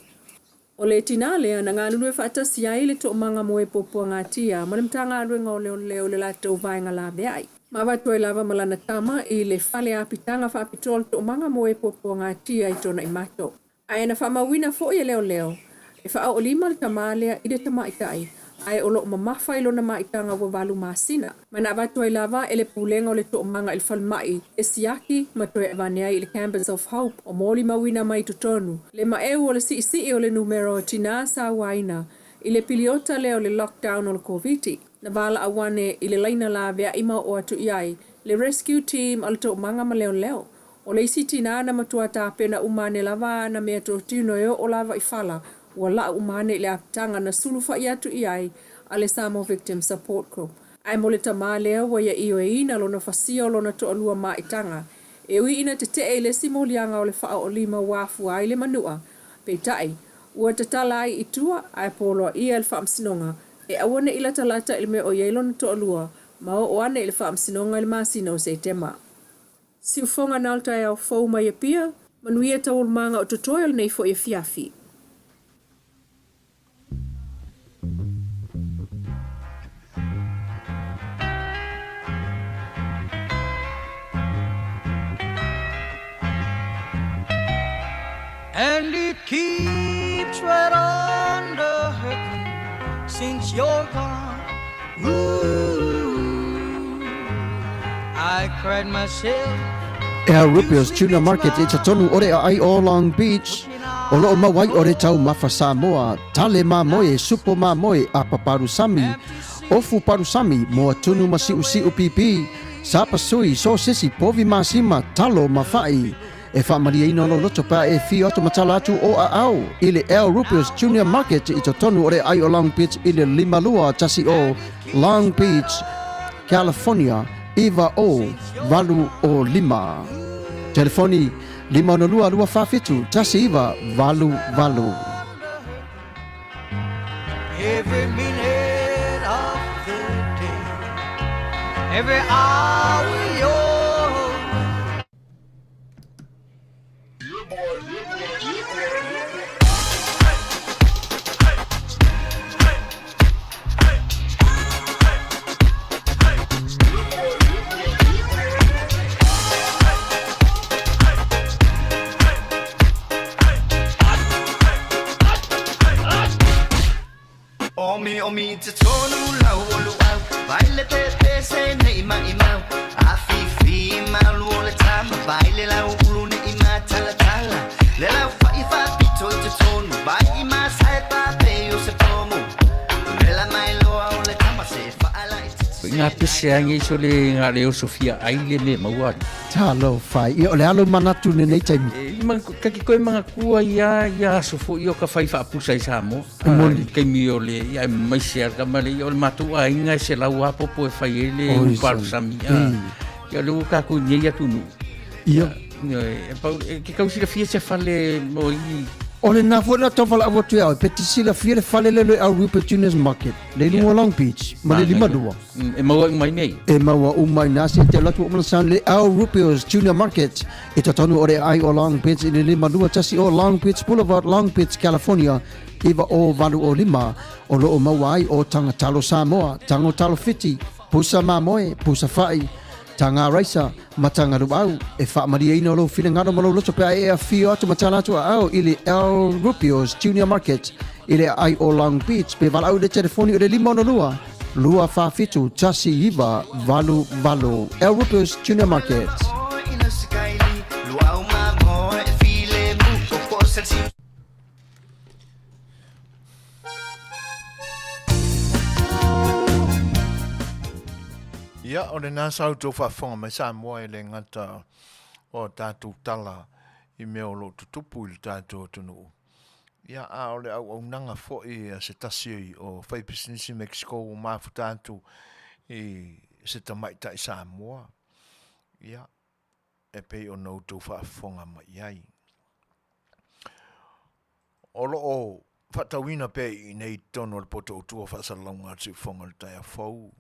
O le tinā lea na galulue faatasi ai le Toomaga mo e Puapuagatia ma le Matagaluega o Leoleo i le latou vaega laveai. Ma avatu ai lava ma lana tama i le fale apitaga faapitoa o le Toomaga mo e Puapuagatia i Tuanaimato. Ae na faamauina foi e leoleo, e faaoolima le tama lea i le tamaitai, ae o lo o mamafa i lona maitaga ua valu masina. Ma na avatu ai lava e le Pulega o le Toomaga i le falemai e siaki ma toe avane ai i le Campus of Hope o molimauina mai totonu le maeu o le siisii o le numera o tinā sauaina i le piliota lea o le lockdown o le Koviti. Na valaau ane i le laina laveai ma oo atu i ai le Rescue Team a le Toomaga ma Leoleo. O le isi tinā na matua tapena uma ane lava ana meatotino e oo lava i fala ua lau uma ane i le apitaga na sulufai atu i ai a le Samoa Victim Support Group. Ae mo le tamā lea ua ia ioeina lona fasia o lona toalua maitaga, e ui ina tetee i le isi moliaga o le faaoolima ua afua ai le manua, peitai, ua tatala ai i tua ae poloaia e le faamasinoga e aua ne i latalata i le mea o i ai lona toalua ma oo ane i le faamasinoga i le masina o Setema. Siufoga na o le taeao fou mai Apia, manuia taualumaga o totoe o lenei foi afiafi. And it keeps right on the hurting since you're gone. Ooh, I cried myself. Al Rupio's Tuna Market i totonu o le aai o Long Beach, o loo mau ai o le taumafa Samoa, tale mamoe, supo mamoe, apa palusami, ofu palusami, moa tunu ma siusiu pipi, sapasui, sosesi, povi masima, talo ma fa'i. E faamalieina lou loto pe a e afio atu ma tala atu o aao i le Al Rupert's Junior Market i totonu o le aai o Long Beach i le 5210 Long Beach, California 90805. Telefoni 562 247 1988. Every minute of the day, every hour you're Omi omi te tonu lau o luau Vai le te te se nei mai mau A fi fi malu o le tama Vai le lau ulu nei ma tala tala Le lau fa i fa pito i te tonu Vai i ma sai pa pe o se pomu Le la mai loa o le tama se fa ala i te Ngā pese angi so le ngā leo Sofia ai le me maua. Talofa, ia o le alo manatu lenei taimi. E, ma, ka ki koe mga kua ia, ia aso fo i o ka whai whaapusa i Samoa. Moni. Kaimi o le, ia e mai se ar kama le, ia o le mātou ainga e se lau apopo e whai e le uparu sami. Ia le ua kākou nei atu nu. Ia. E, pau, e, ke kau silafia se fale mo i... O le nā foi na tau whala awa tu au, pe te silafia le fale le le au Rupert Junior's Market, le lunga Long Beach, ma le lima lua. E maua uma i nei. E maua uma i nā se te latu o mana sound le Al Rupio's Junior Market i totonu o le ai o Long Beach i le 521 o Long Beach Boulevard, Long Beach, California, 90805 o loo maua ai o Taga Talo Samoa, Tago Talo Fiti, Pusa Mamoe, Pusa Fa'i, Taga Raisa, ma Taga Luau. E faamalieina lou finagalo ma lou loto pe a e afio atu ma tala atu aao i le Al Rupio's Junior Market i le aai o Long Beach pe valaau i le telefoni o le 562 247 1988. Al Rupio's Junior Market. Ia, o lenā sa outou faafofoga mai Samoa e le gata o a tatou tala i mea o lo o tutupu i le tatou atunuu. Ia, a o le auaunaga foi a se tasi o faipisinisi Mexico ua mafuta atu i se tamaitai Samoa, ia, e pei ona outou faafofoga mai i ai. O lo o faatauina pea i inei i totonu o le poto autu o faasalalauga a le Siufofoga o le Taeao Fou,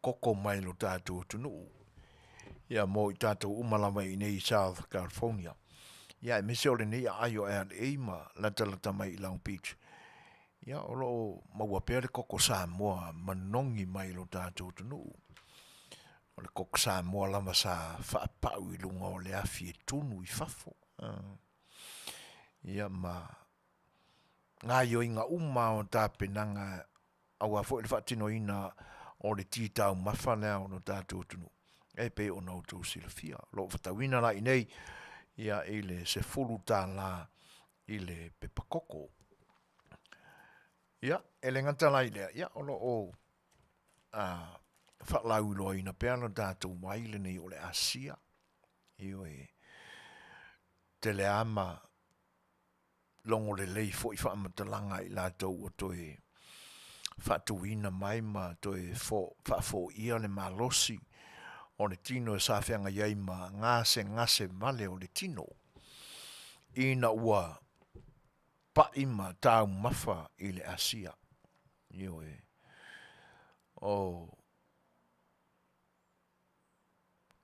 koko mai lo tatou atunuu, ia mo i tatou uma lava i inei i South California. Ia aemaise o lenei aai o LA ma latalata mai i Long Beach, ia o lo o maua pea le koko Samoa manogi mai lo tatou atunuu. O le koko Samoa lava sa faapau i luga o le afi e tunu i fafo. Ia ma gaioiga uma o tapenaga aua foi le faatinoina o le ti taumafa lea o lo tatou atunuu e pei ona outou silafia. O lo o fatauina la i inei ia i le $10 i le pepa koko. Ia, e le gata la i lea, ia o lo o faalauiloaina pea lo tatou vai lenei o le Asia. Ioe, tele lava ma logo lelei foi faamatalaga a i latou ua toe faatuina mai ma toe faafoia le malosi o le tino e sa feagai ai ma gasegase vale o le tino, ina ua pai ma taumafa i le asia. Ioe. O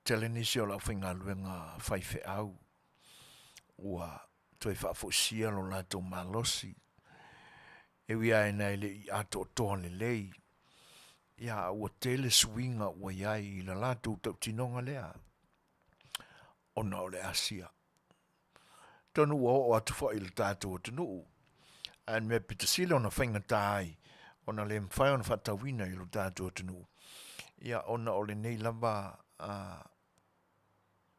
tele nisi o le aufaigaluega faifeau ua toe faafoisia lo latou malosi, e ui lava ina e le i atoatoa lelei, ia a ua tele suiga ua i ai i le latou tautinoga lea ona o le asia. Atonu ua oo atu foi i le tatou atunuu, ae o le mea pito sili ona faigata ai ona le mafai ona faatauina i lo tatou atunuu, ia ona o lenei lava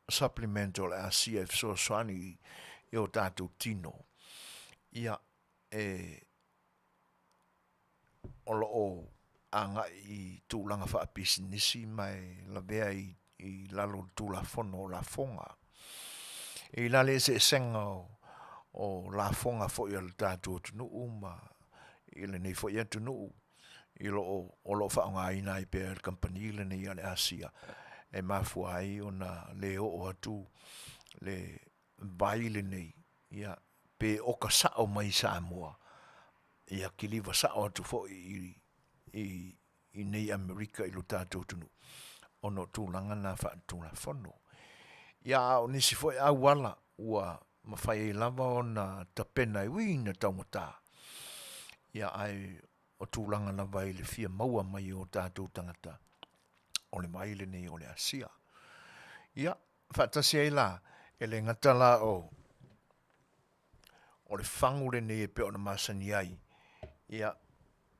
supplement o le asia e fesoasoani i o tatou tino, ia e o lo o agai i tulaga faapisinisi ma e lavea i lalo o le Tulafono o Lafoga. E i ai la le eseesega o lafoga foi a le tatou atunuu ma i lenei foi atunuu i lo o, o lo o faaaogaina ai pea e le kamupani lenei a le Asia e mafua ai ona le oo atu le vai lenei, ia, pe oka sao mai i Samoa, ia kiliva sao atu foi i nei Amerika i lo tatou atunuu, ona o tulaga na faaletulafono. Ia a o nisi foi auala ua mafai ai lava ona tapena e ui ina taugata, ia ae o tulaga lava i le fia maua mai o tatou tagata o le vai lenei o le Asia. Ia, faatasi ai la, e le gata la o o le fagu lenei e pei ona masani ai, ia,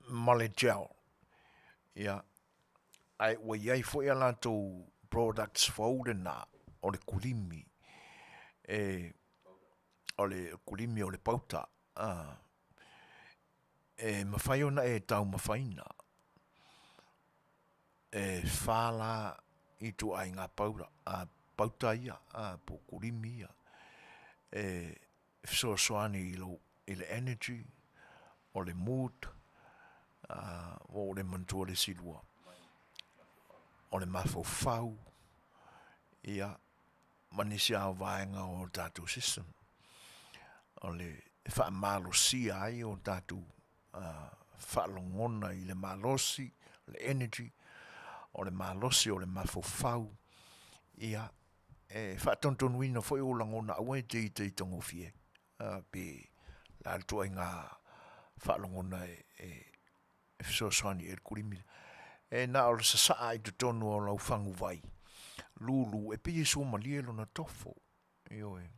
ma le gel. Ia, ae ua i ai foi a latou products fou lena, o le kulimi. E, o le kulimi o le pauta, a, e mafai ona e taumafaina. E fa la ituaiga paura, a, pauta ia, a, po o kulimi ia. E fesoasoani i lou, i le energy, o le mood, a, ua ou le manatua le isi lua, o le mafaufau, ia, ma nisi lava o vaega o le tatou system. O le e faamalosia ai o tatou faalogona i le malosi, le energy, o le malosi o le mafaufau, ia, e faatonutonuina foi ou lagona aua e te ita itagofie ai, pe o le a le ituaiga faalogona e fesoasoani i ai le kulimi lea. E na o le sasaa i totonu o lau faguvai lulu e pei e suamalie lona tofo. Ioe.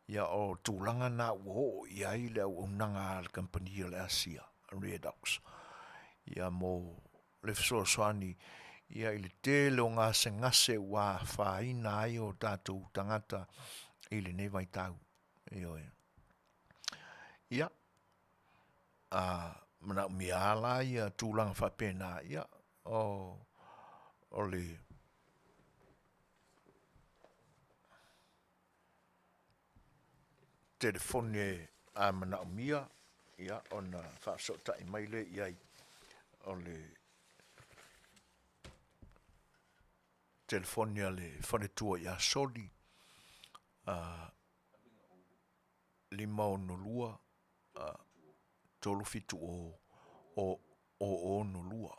Ia o tulaga na ua oo i ai le auaunaga a le kamupani a le Asia, Redox, ia mo le fesoasoani ia i le tele o gasegase ua afaina ai o tatou tagata i lenei vaitau. Ioe. Ia, a manaomia lava la ia tulaga faapena, ia, o, o le telefoni e. A manaomia, ia, ona faafesootai mai lea i ai o le telefoni a le faletua ia Soli, 562 370 062.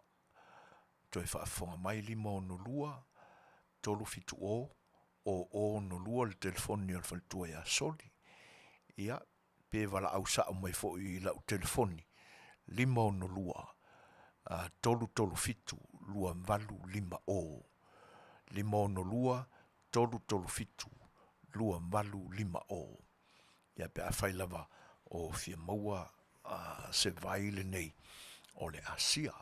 Toe faafofoga mai 562 370 062 le telefoni a le faletua ia Soli. Ia, pe valaau sao mai foi i lau telefoni 562 337 2850. 562 337 2850. Ia pe afai lava o fia maua se vai lenei o le Asia.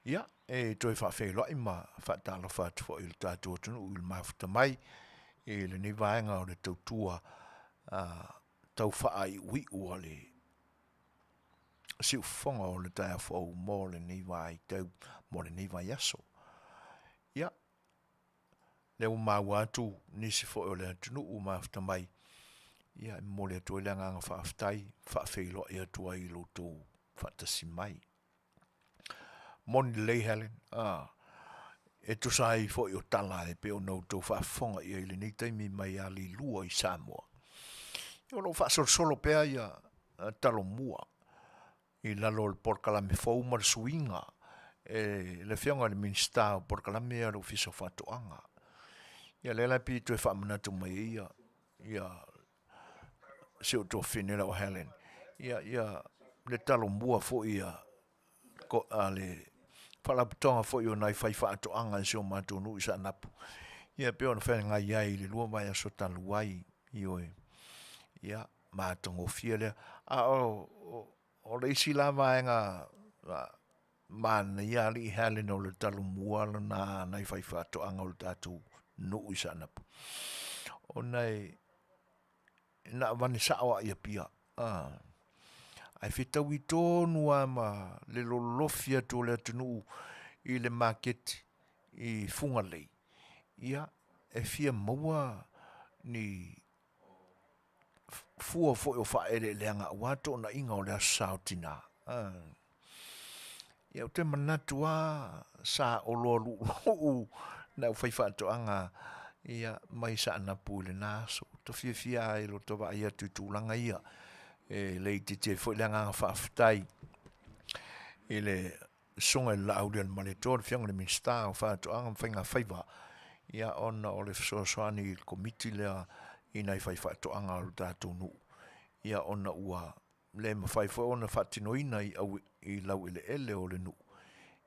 Ia, e toe faafeiloai ma faatalofa atu foi i le tatou atunuu i le mafuta mai i lenei vaega o le tautua tau faaiuiu a le siufofoga o le taeao fou mo lenei vaitau, mo lenei vaiaso. Ia, lea ua maua atu nisi foi o le atunuu ua mafuta mai, ia e momoli atu ai le agaga faafetai, faafeiloai atu ai i lo outou faatasi mai. Moni lelei Helen, a, e tusa ai foi o tala e pei ona outou faafofoga i ai i lenei taimi mai Alilua i Samoa. Ia o lo o faasolosolo pea ia Talomua i lalo o le polokalame fou ma le suiga e le Afioga i le Minisita o Polokalame a le Ofisa o Faatoaga. Ia lea la e pei e toe faamanatu mai ai ia, ia si ou tuafafine lau Helen, ia, ia le Talomua foi a, a le Faalapotopotoga foi o nai faifaatoaga i si o matou nuu i Saanapu. Ia e pei ona feagai ai i le 2 vaiaso talu ai, ioe. Ia, matagofie lea. A o, o le isi la vaega manaia alii Helen o le Talomua lena a nai faifaatoaga o le tatou nuu i Saanapu, ona e na avane sao lava i Apia, ae fetaui tonu lava ma le lolofi atu o le atunuu i le maketi i Fugalei, ia, e fia maua ni fua foi o faaeleeleaga aua toonaiga o le Aso Sa o Tina. Ia ou te manatu lava sa oloa luuluu le aufaifaatoaga ia mai Saanapu i lena aso. Ou te fiafia lava i lota vaai atu i tulaga ia e le itiiti ai foi le agaga faafetai i le Susuga i le Laaulialemalietoa, le Afioga i le Minisita o Faatoaga ma Faiga Faiva, ia ona o le fesoasoani i le Komiti lea i nai faifaatoaga o le tatou nuu, ia ona ua le mafai foi ona faatinoina i au i laueleele o le nuu,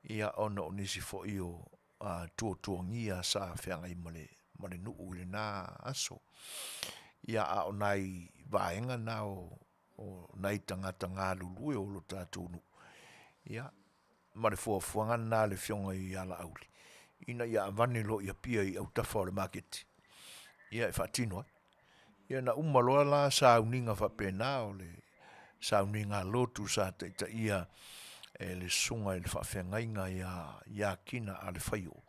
ia ona o nisi foi o tuatuagia sa feagai ma le ma le nuu i lena aso. Ia a o nai vaega na o o nai tagata galulue o lo tatou nuu, ia, ma le fuafuaga lena a le Afioga ia Laauli, ina ia avane loa i Apia i autafa o le maketi, ia e faatino ai. Ia na uma loa la sauniga faapena o le sauniga a lotu sa taitaia e le susuga i le faafeagaiga ia Iakina Alefaio,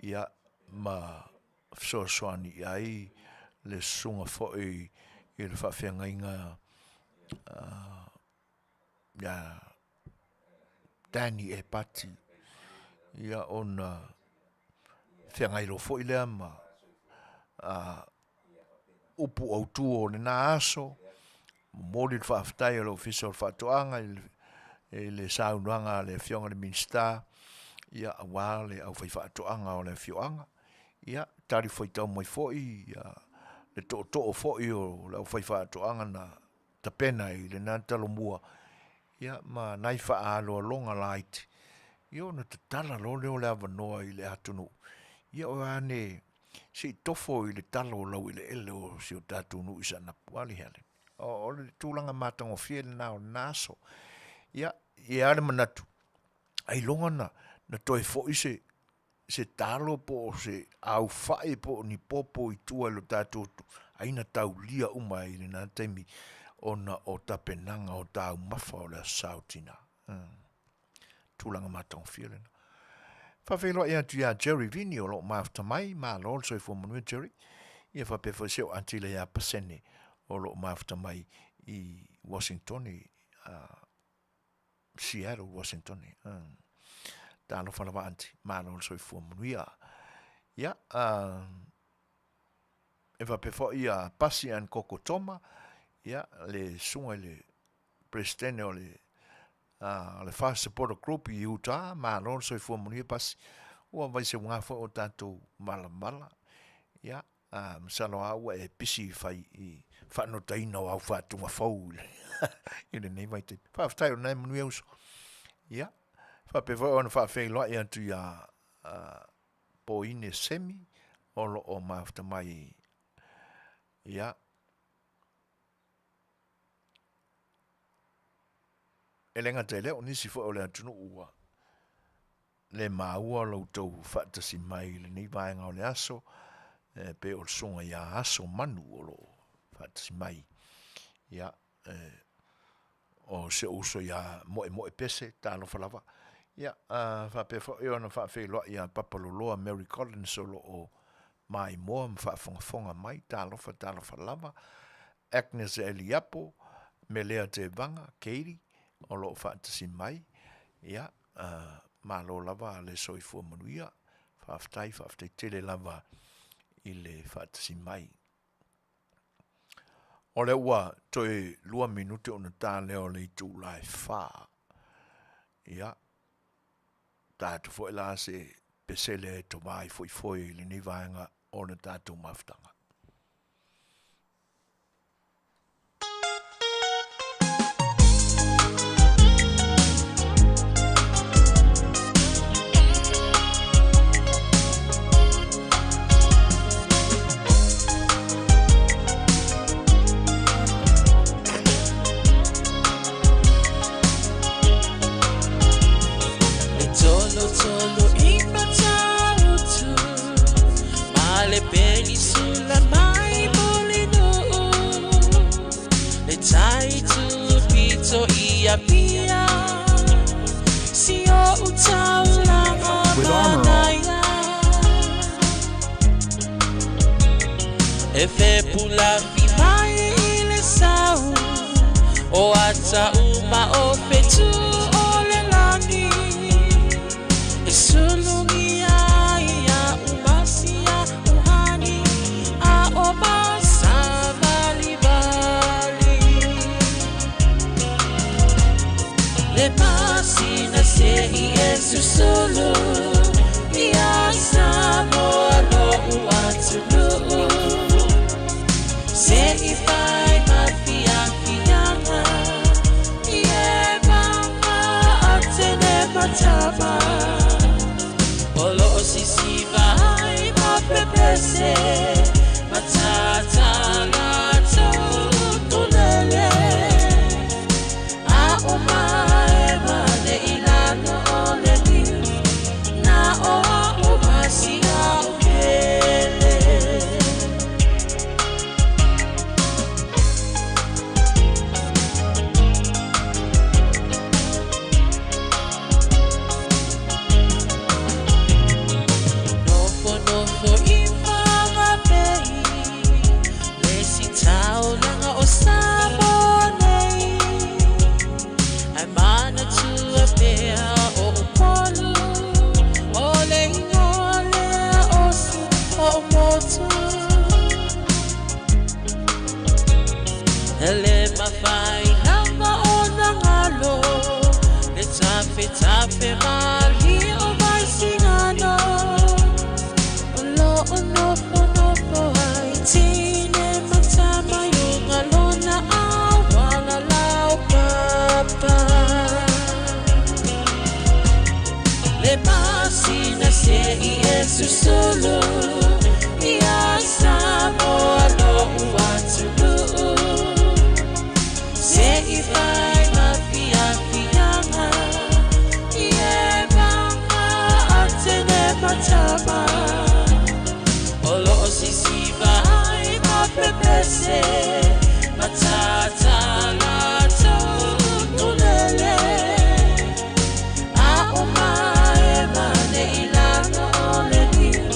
ia ma fesoasoani i ai le susuga foi i le faafeagaiga ia Danny Epati, ia ona feagai loa foi lea ma upu autu o lena aso, momoli le faafetai a le Ofisa o Faatoaga i le saunoaga a le Afioga i le Minisita, ia aua le aufaifaatoaga o le afioaga. Ia, talifuaitau mai foi le tootoo foi o le aufaifaatoaga na tapena i lena Talomua, ia ma nai faaaloaloga laiti, ia ona tatala loa lea o le avanoa i le atunuu, ia o ane se i tofo i le talo o laueleele o si o tatou nuu i Saanapu. A le Helen? O le tulaga matagofie lena o lena aso. Ia, e i ai lava le manatu, ailoga na toe foi se se talo po o se aufai po o ni popo i tua i lo tatou ai na taulia uma ai i lena taimi ona o tapenaga o taumafa o le Aso Sa o Tina. Tulaga matagofie lena. Faafeiloai atu ia Jerry Vini o lo o mafuta mai, malo le soifua manuia Jerry. Ia faapea foi si ou atila ia Pasene o lo o mafuta mai. i Washingtone, Seattle, Washingtone. Talofa lava aunty, malo le soifua manuia. Ia, e faapea foi ia Pasi and Koko Toma, ia, le susuga i le Peresetene o le o le Fast Supporter Group i Utah, malo le soifua manuia Pasi. Ua vaiseuga foi o tatou malamalama. Ia, a masalo lava ua e pisi fai i faanotaina o au faatuga fou i lenei vaitaimi. Faafetai o lena e manuia uso. Ia, faapea foi ona faafeiloai atu ia Poine Semi o lo o mafuta mai ia e le gata i lea o nisi foi o le atunuu ua le maua lo outou faatasi mai i lenei vaega o le aso, e pei o le susuga ia Aso Manu o lo o faatasi mai. Ia, e, o si ou uso ia Moemoe Pese, talofa lava. Ia, a, faapea foi ona faafeiloai ia Papa Loloa Mary Collins o lo o maimoa ma faafogafoga mai, talofa, talofa lava. Agnes Eliapo, Melea Tevaga, Katie, o lo o faatasi mai. Ia, malo lava le soifua manuia. Faafetai, faafetai tele lava i le faatasi mai. O lea ua toe 2 minute ona ta lea o le itula e 4. Ia, ta atu foi la se pesele e tovai foifoe i lenei vaega o le tatou mafutaga. With Armorall. E fe pula fi mai i le sau o ata uma o fetu o le lani e sulungi ai ia umasia uhani a o masa vali vali le pasina se i e susulu ia Samoa lo uatunuu se i fai ma fiafiaga i e mama atene matama o loo sisiva ai ma pepese matata latou tulele a o mae ma le ilalo o le niu na o a o masia o pele. Nofo nofo i whangapei le si taulaga o Samoa nei ai manatua pea o Upolu o le ingoa lea o si o motu Ele mawhai lava o na ngalo le tafe tafe mali o vai singano o lo o nofo nofo ai tine matama yo ngalona awala lau papa le pasina se i e susulu ia Samoa lo uatunuu se i fai ma fiafiaga i e mama atene matama o loo sisiva ai ma pepese matata latou tulele a o mae ma le ilalo o le niu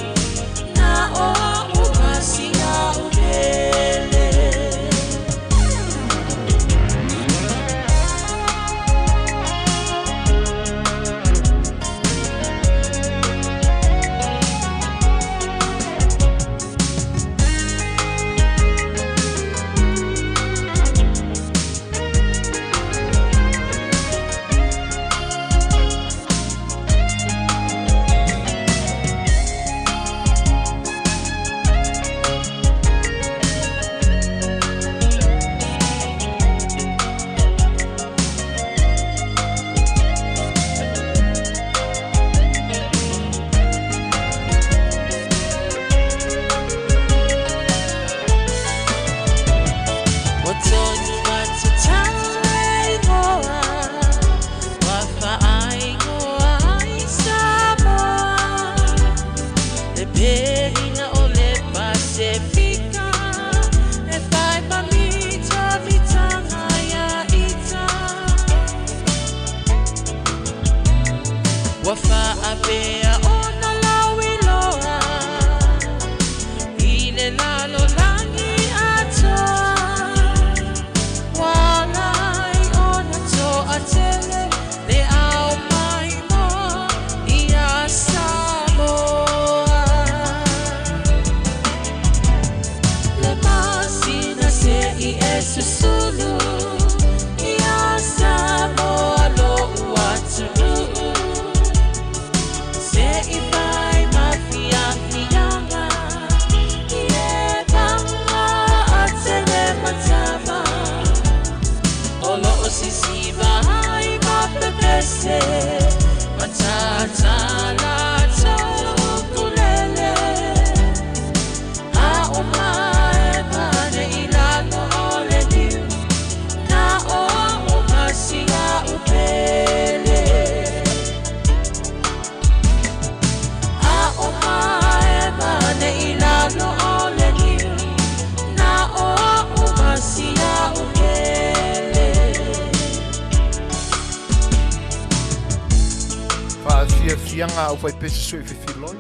tapuaiga a aufaipese sui fefiloi,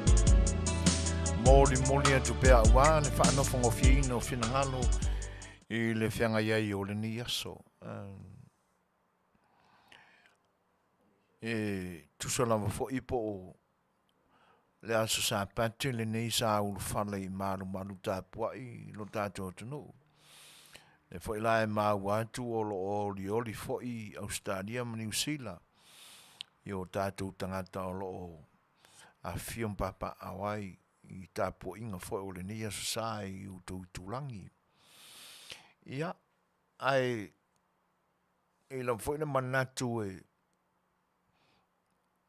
molimoli atu pea aua le faanofogofieina o finagalo i le feagai ai o lenei aso. E tusa lava foi po o le aso Sapati lenei sa ulufale i malumalu tapuai i lo tatou atunuu. Lea foi la e maua atu o lo o olioli foi Ausetalia ma Niu Sila i o tatou tagata o lo o afifio ma papaaao ai i tapuaiga foi o lenei Aso Sa i outou itulagi. Ia, ae i lava foi le manatu e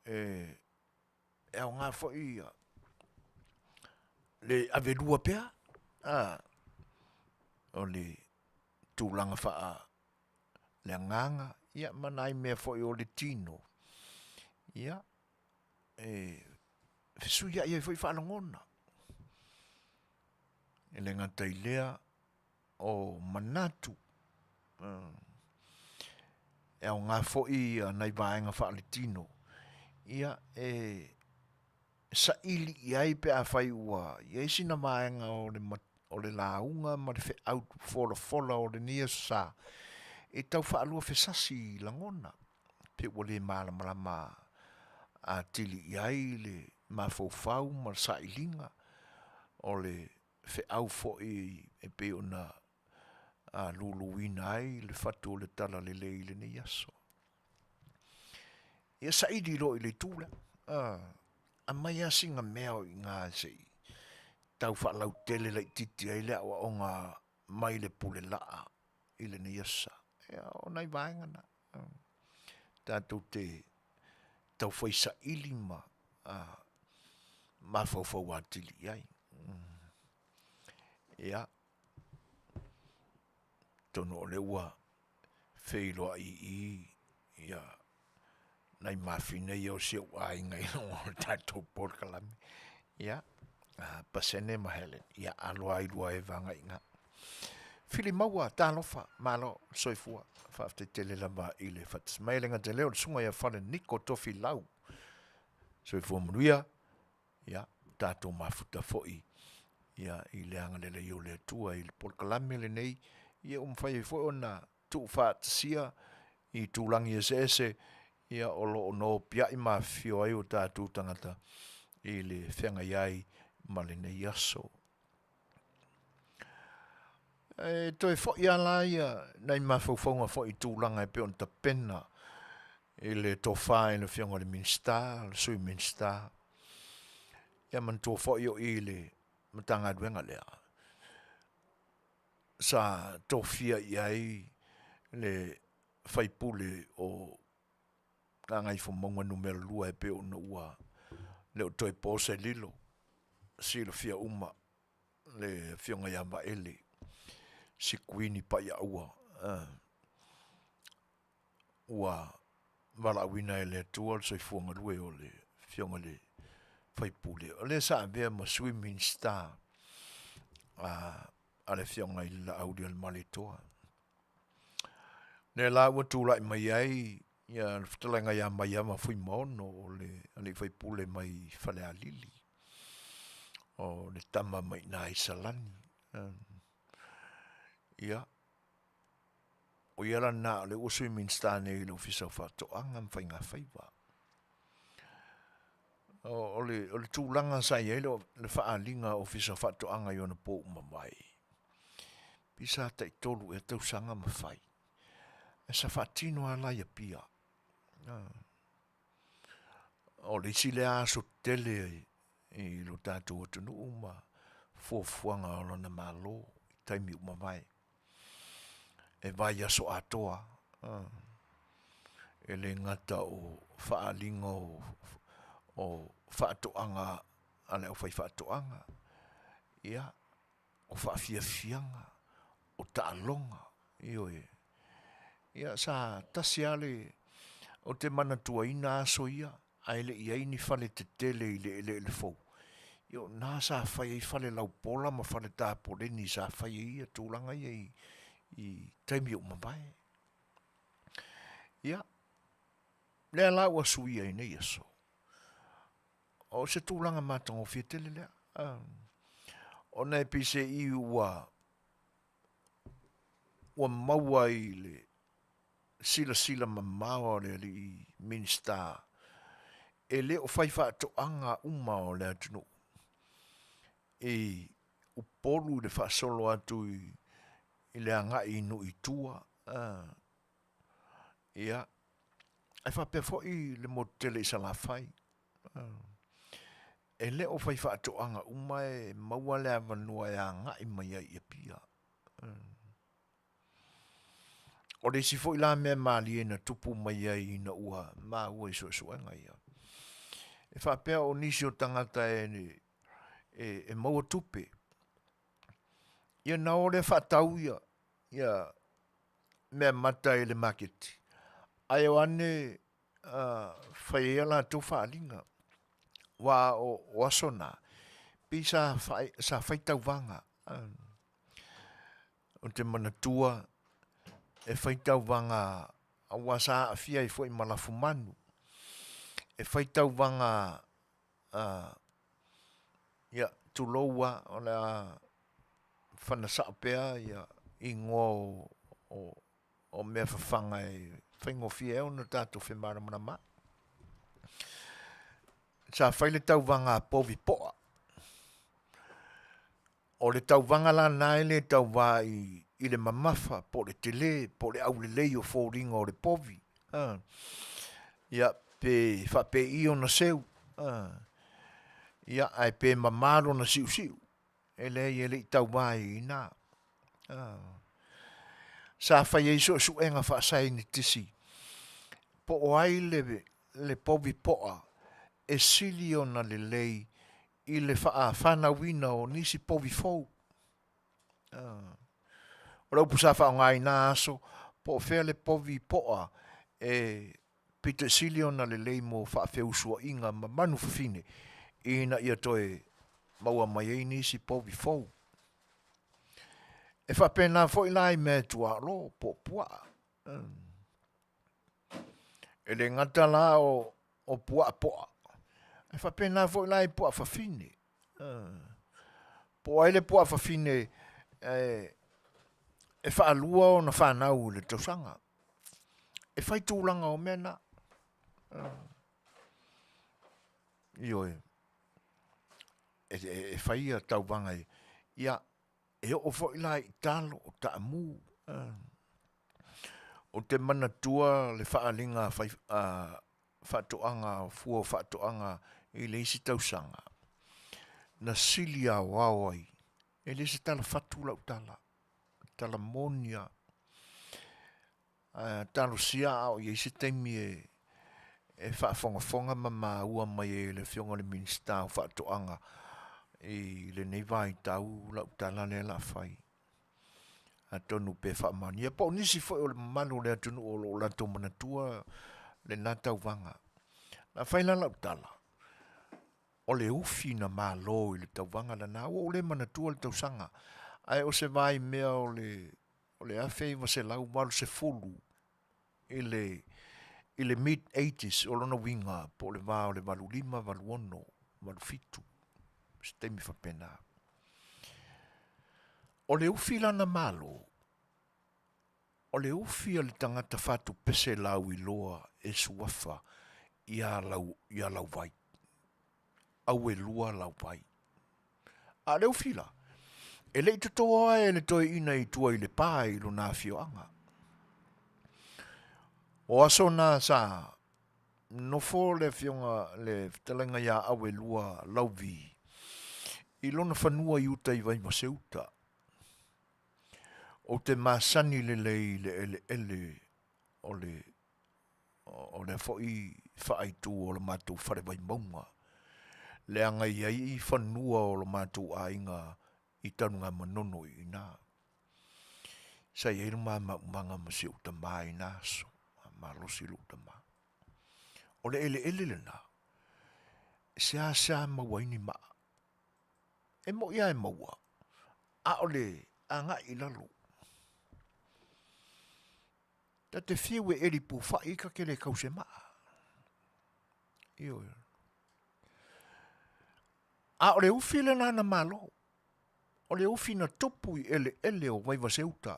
e aoga foi ia le avelua pea a, o le tulaga faa le agaga ia ma nai mea foi o le tino, ia e fesuiai ai foi faalogona. E le gata i lea o manatu e aoga foi nai vaega faaletino ia e saili i ai pe afai ua i ai sina vaega o le lauga ma le feau folafola o lenei Aso Sa e tau faaluafesasi i lagona, pe ua le malamalama atili i ai le mafaufau ma le sailiga o le feau foi e pei ona luluina ai le fatu o le talalelei i lenei aso. Ia saili loa i le itu lea, aumai lava sina mea o i ina se i tau faalautele laitiiti ai le aoaoga mai le pule laa i lenei aso Sa. Ia, o nai vaega na tatou te tau fai saili ma mafaufau atili i ai. Ia, atonu o lea ua feiloai i i ia nai mafina ia o si ou aiga i luga o le tatou polokalame. Ia, Pasene ma Helen, ia alo lava i lua e vaga i ina. Fili maua, talofa, malo, soifua. Faafetai tele lava i le faatasi mai. E le gata i lea o le susuga ia Fale Niko Tofilau. Soifua manuia, ia tatou mafuta foi ia i le agalelei o le Atua i le polokalame lenei, ia ua mafai ai foi ona tuufaatasia i tulaga eseese ia o lo o nopiai ma afifio ai o tatou tagata i le feagai ai ma lenei aso. E toe foi lava la ia nai mafaufauga foi i tulaga e pei ona tapena i le tofa i le Afioga i le Minisita, le Sui Minisita. Ia manatua foi o i le Matagaluega lea sa tofia i ai le sui usufono o Gagaifomauga Nu.2 e pei ona ua le o toe po se lilo, silafia uma le Afioga ia Vaele Sikuini Paiaaua ua valaauina e le Atua le soifua galue o le Afioga i le sui usufono, o lea sa avea ma Sui Minisita a le Afioga i le Laaulialemalietoa. Lea la ua tulai mai ai ia le fetalaiga ia Maiava Fuimaono o le alii faipule mai Falealili, o le tama mai i ina i Salani. Ia, o ia la lena o lea ua Sui Minisita nei i le Ofisa o Faatoaga ma Faigafaiva. O le tulaga sa i ai le faaaliga Ofisa o Faatoaga i ona po ua mavae, pei sa taitolu ea tausaga ma fai, ae sa faatino lava la i Apia. O le isi lea aso tele i lo tatou atunuu ma fuafuaga a lona Malo i taimi ua mavae. E vaiaso atoa e le gata o faaaliga o faatoaga a le aufaifaatoaga, ia, o faafiafiaga, o taaloga, ioe. Ia sa tasi lava le, ou te manatuaina aso ia, ae le i i ai ni fale tetele i le eleele fou, ia o i ina sa fai ai fale laupola ma fale tapoleni sa fai ai ia tulaga ia i taimi ua mavae. Ia, lea la ua suia i nei aso. O se tulaga matagofie tele lea. Ona e pei se i ua ua maua i le silasila mamao a le alii Minisita e le o fai faatoaga uma o le atunuu i Upolu i le faasolo atu i le agai i nuu i tua, ia, ae faapea foi le motu tele i Salafai. E le o fai faatoaga uma e maua le avanoa e agai mai ai i Apia. O le isi foi la mea malie na tupu mai ai ina ua maua i suesuega ia, e faapea o nisi o tagata e, e, e maua tupe, ia na o lea faatau ia, ia mea mata i le maketi, ae o ane uh, fai ai a latou faaaliga. Wa o, o aso na, pei sa, sa fai tauvaga. Uh, Ou te manatua e fai tauvaga aua sa aafia ai foi ma lafumanu. E fai tauvaga uh, ia, tulou a, o le a fana sao pea ia igoa o, o, o mea fafaga e faigofie ai ona tatou femalamalama. Sa fai le tauvaga a povi poa. O le tauvaga la lena e le tauvā i, i le mamafa po o le telē po o le aulelei o foliga o le povi, a, ia, pe faapei ona seu, a, ia, ae pe mama lona siusiu, e leai e le i tauvā ai i ina. A. Sa fai ai suesuega faasaienitisi po o ai le, le povi poa e sili ona lelei i le faafanauina o nisi povi fou. O le upu sa faaaoga i na aso, po o fea le povi poa e pito sili ona lelei mo faafeusuaiga ma manu fafine ina ia toe maua mai ai nisi povi fou. E faapena foi la i mea e tuaolo po o puaa. E le gata la o, o puaa poa, ae faapena foi la i puaa fafine. Po o ai le puaa fafine e, e faalua ona fanau i le tausaga. E fai tulaga o mea na. Ioe, e, e, e fai ia tauvaga i, ia, E oo foi la i talo o taamu. Ou te manatua le faaaliga a fai, a faatoaga, fua o faatoaga i le isi tausaga, na sili aoao ai, e le o se tala fatu lau tala, o le tala moni lava. Ae talosia a o i ai se taimi e, e faafogafoga ma maua mai ai e le Afioga i le Minisita o Faatoaga i lenei vaitau lau tala lea o le a fai. Atonu pe faamaonia po o nisi foi o le mamalu o le atunuu o lo o latou manatua lena tauvaga. Na fai la lau tala, o le ufi na malo i le tauvaga lena, ua ou le manatua le tausaga, ae o se vaimea o le o le 1980 i le, i le mid eighties, o lona uiga po o le va o le 85, 86, 87, se taimi faapena. O le ufi lana malo, o le ufi a le tagata fatupese lauiloa e suafa ia lau, ia Lauvai. Auelua Lauvai. A o le ufi la, e le i totoa e le toeaina i tua i Lepa i lona afioaga. O aso na sa nofo le afioga le fetalaiga ia Auelua Lauvi i lona fanua i uta i Vaivaseuta. Ou te masani lelei i le eleele o le o lea foi faaitu o le matou fale Vaimauga, leaga e i ai fanua o lo matou aiga i Tanugamanono i ina. Sa i ai le ma maumaga ma si ou tama i na aso, malosi lou tama. O le eleele lena, e seasea maua ai ni maa. E moi lava e maua, a o le agai i lalo. Ta te fiu e eli pufai ta te le tau se maa. Ioe. A o le ufi lena na Malo, o le ufi na tupu i eleele o Vaivaseuta,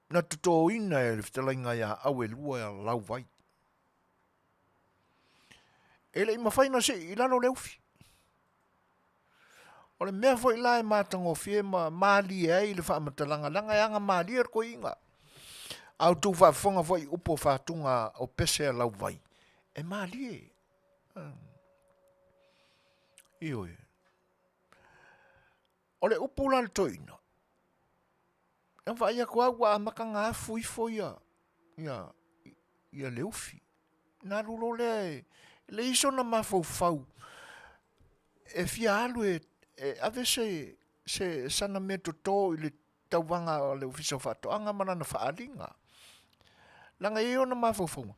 na totoina e le fetalaiga ia Auelua ia Lauvai. E le i mafai ona sii i lalo le ufi. O le mea foi la e matagofie ma malie ai le faamatalaga, leaga e aga malie le toeaina. A outou faafofoga foi i upu o fatuga o pese a Lauvai, e malie. Ioe. O le upu la a le toeaina, na vaai atu lava ua amata ona afu ifo ia, ia, ia le ufi. Na alu loa lea e leai sona mafaufau e fia alu e, e ave se, se sana mea toto i le tauvaga a le Ofisa o Faatoaga ma lana faaaliga. Leaga e i ai ona mafaufauga,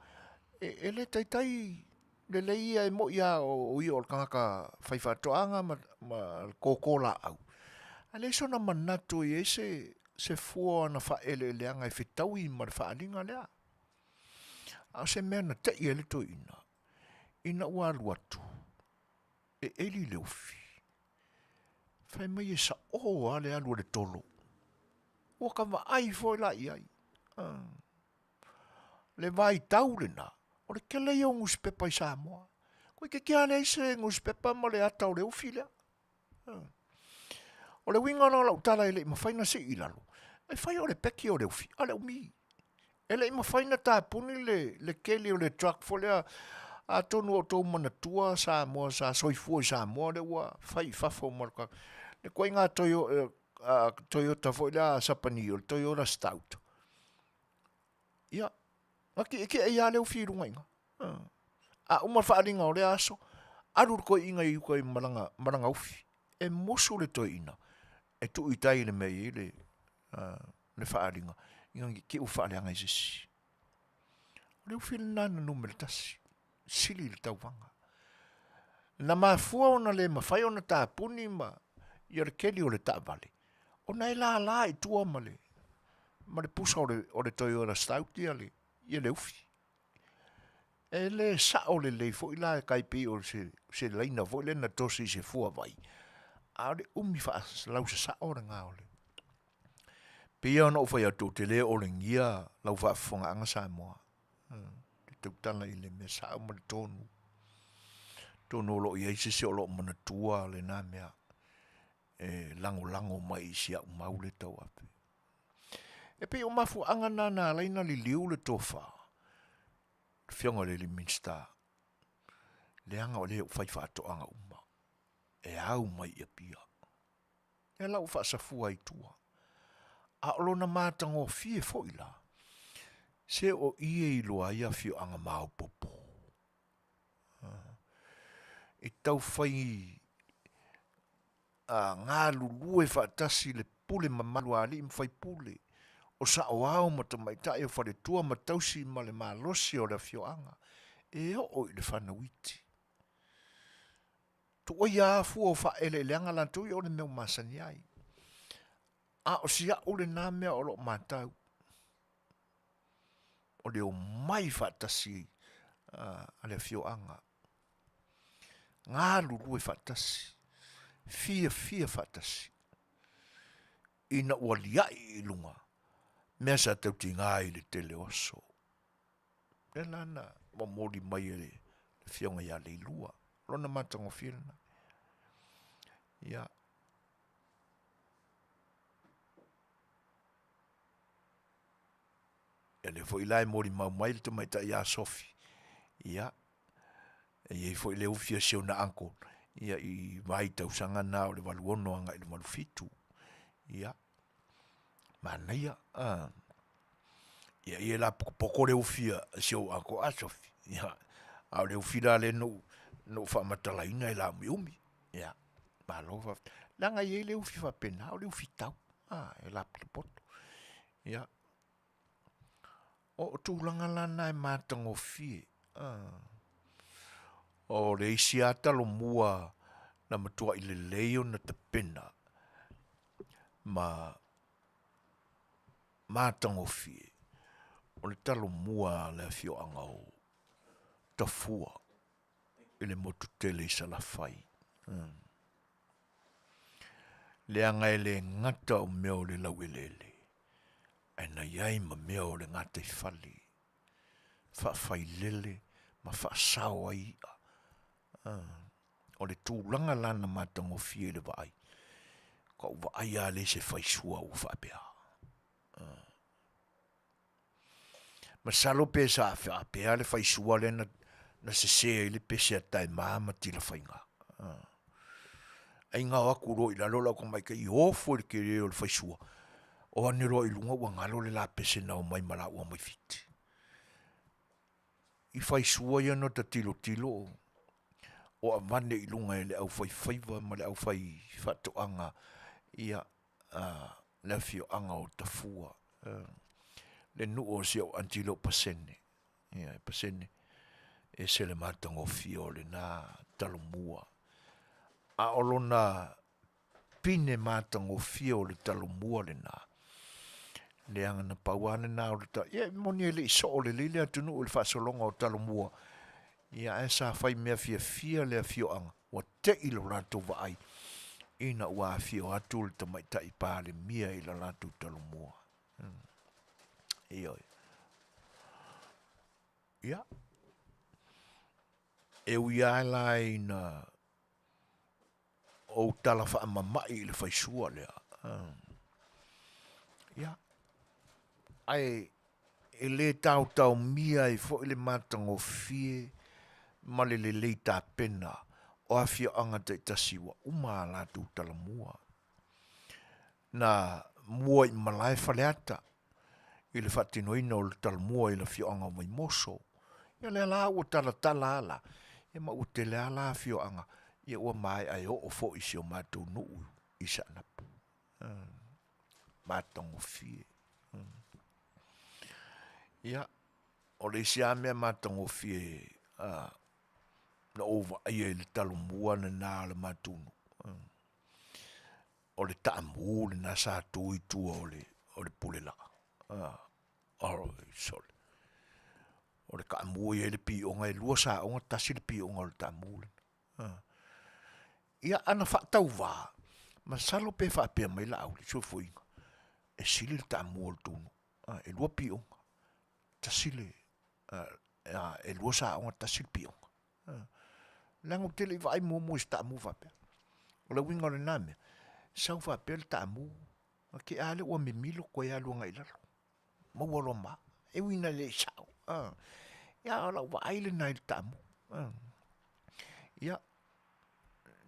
e, e le taitai lelei ia e moi lava o ia o le tagata faifaatoaga ma, ma le koko laau. Ae leai sona manatu e i ai se, se fua o ana faaeleeleaga e fetaui ma le faaaliga lea. A o se mea na tei ai le toeaina, ina ua alu atu e eli le ufi, fai mai e saʻō lava le alu a le tolo. Ua ka vaai foi la i ai. Le vaitau lena, o le tele ia o nusipepa i Samoa. Toeitiiti lava leai se nusipepa ma le ata o le ufi lea. O le uiga la o lau tala e le i mafai ona sii i lalo, e fai o le peki o le ufi, a o le umi. E le i mafai ona tapuni le, le keli o le truck foi lea, atonu o outou manatua Samoa sa soifua i Samoa lea ua fai i fafo ma le, le ituaiga Toyota foi lea a Sapani, o le Toyota Stout. Ia, na tietie ai lava le ufi i luga i ina. A uma le faaaliga o lea aso, alu le toeaina i uta i malaga, malaga ufi. E musu le toeaina e tuu i tai i le mea e i ai le, le faaaliga, ina ne i te i ua faaleaga e se isi. O le ufi lena na numera tasi, sili i le tauvaga. Na mafua ona le mafai ona tapuni ma ia le keli o le taavale, ona e lala i tua ma le, ma le pusa o le, o le Toyota Stout ia le, ia le ufi. E le sao lelei foi la e tai pei o se, se laina foi lea na tosi i se fuavai, a o le umi faalausasao lena o le. Pei lava ona ou fai atu, ou te le olegia lau faafofogaaga Samoa, e tautala i le mea sao ma le tonu. Atonu o lo o i ai se isi o lo o manatua lena mea e lagolago mai i si au mau lea e tauave. E pei o mafuaaga na na ala ai ona liliu le tofa, le Afioga i le alii Minisita, leaga o lea ua fai faatoaga uma, e au mai i Apia. Lea la ua faasafua ai i tua. A o lona matagofie foi la, se o i e iloa ai afioaga maopoopo. I taufai galulue faatasi le pule mamalu a alii ma faipule, o saoao ma tamaitai o faletua ma tausi ma le malosi o le afioaga, e oo i le fanau iti. Tuaia lava fua o faaeleeleaga latou ia o le mea ua masani ai. A o si au lena mea o lo o matau, o le omai faatasi a le afioaga, galulue faatasi, fiafia faatasi, ina ua liai i luga mea sa tautiga ai i le tele o aso. Lea la na momoli mai e le Afioga ia Leilua, lona matagofie lena. Ia, Ia lea foi la e molimau mai le tamaitai ia Sofi, ia, e i ai foi le ufi a si ona uncle, ia i vai tausaga na o le 86 agai i le 87. Ia, manaia, a. Ia, ia la potopoto le ufi a si ou uncle a Sofi. Ia, a o le ufi la lea na ou faamatalaina e laumiumi. Ia, malo faafetai. Leaga e i ai le ufi faapena, o le ufi tau, a, e lapotopoto. Ia, o tulaga la na e matagofie. O le isi lava talomua na matuai lelei ona tapena ma matagofie, o le talomua a le afioaga o Tafua i le motu tele i Salafai. Leaga e le gata o mea o le laueleele, ae na i ai ma mea o le gataifale, faafailele ma faasao ai i'a. O le tulaga la na matagofie i le vaai, ka ou vaai lava lea i se faisua ua faapea. Masalo pe sa faapea le faisua lea na sese ai le pese a Taema ma Tilafaiga. Ai na o atu loa i lalo lau tamaitai ofo i le tele o le faisua, o ane loa i luga ua galo le lapese na omai ma laua mai Fiti. I faisua ia na ta tilotilo o avane i luga e le aufaifaiva ma le aufaifaatoaga ia le afioaga o Tafua, le nuu o si ou aunty le o Pasene. Ia Pasene, ese le matagofie o lena Talomua. A o lona pine matagofie o le Talomua lena, leaga na pau lava lena o le ta, ia e moni e le i soo lelei le atunuu i le faasologa o Talomua, ia ae sa fai mea fiafia le afioaga, ua te i lo latou vaai ina ua afio atu le Tamaitai Palemia i le latou Talomua. Ioe. Ia, e ui lava la ina ou tala faamama'i i le faisua lea, ia, ae e le taotaomia ai foi le matagofie ma le lelei tapena o afioaga taitasi ua uma a latou Talomua. Na mua i malae Faleata i le faatinoina o le Talomua i le afioaga o Vaimoso. Ia lea la ua talatala lava la, ia ma ua tele lava la afioaga, ia ua maea e oo foi i si o matou nuu i Saanapu. Matagofie. Ia, o le isi lava mea matagofie na ou vaaia i le Talomua lena a le matou nuu, o le taamu lena sa tu i tua o le pulelaa. Oi sole! O le taamu e i ai le pioga, e lua saoga tasi le pioga o le taamu lena. Ia ana faatauvā, masalo pe faapea mai Laauli, soifuaina, e sili le taamu o le tou nuu, e lua pioga, tasi le, e lua saoga tasi le pioga. Leaga ou te le i vaai muamua i se taamu faapea. O le uiga o lena mea, sau faapea le taamu, ona te i lava lea ua mimilo toe alu agai i lalo, maua loa ma au. E ui ina le sao, a o lau vaai lena i le taamu. Ia,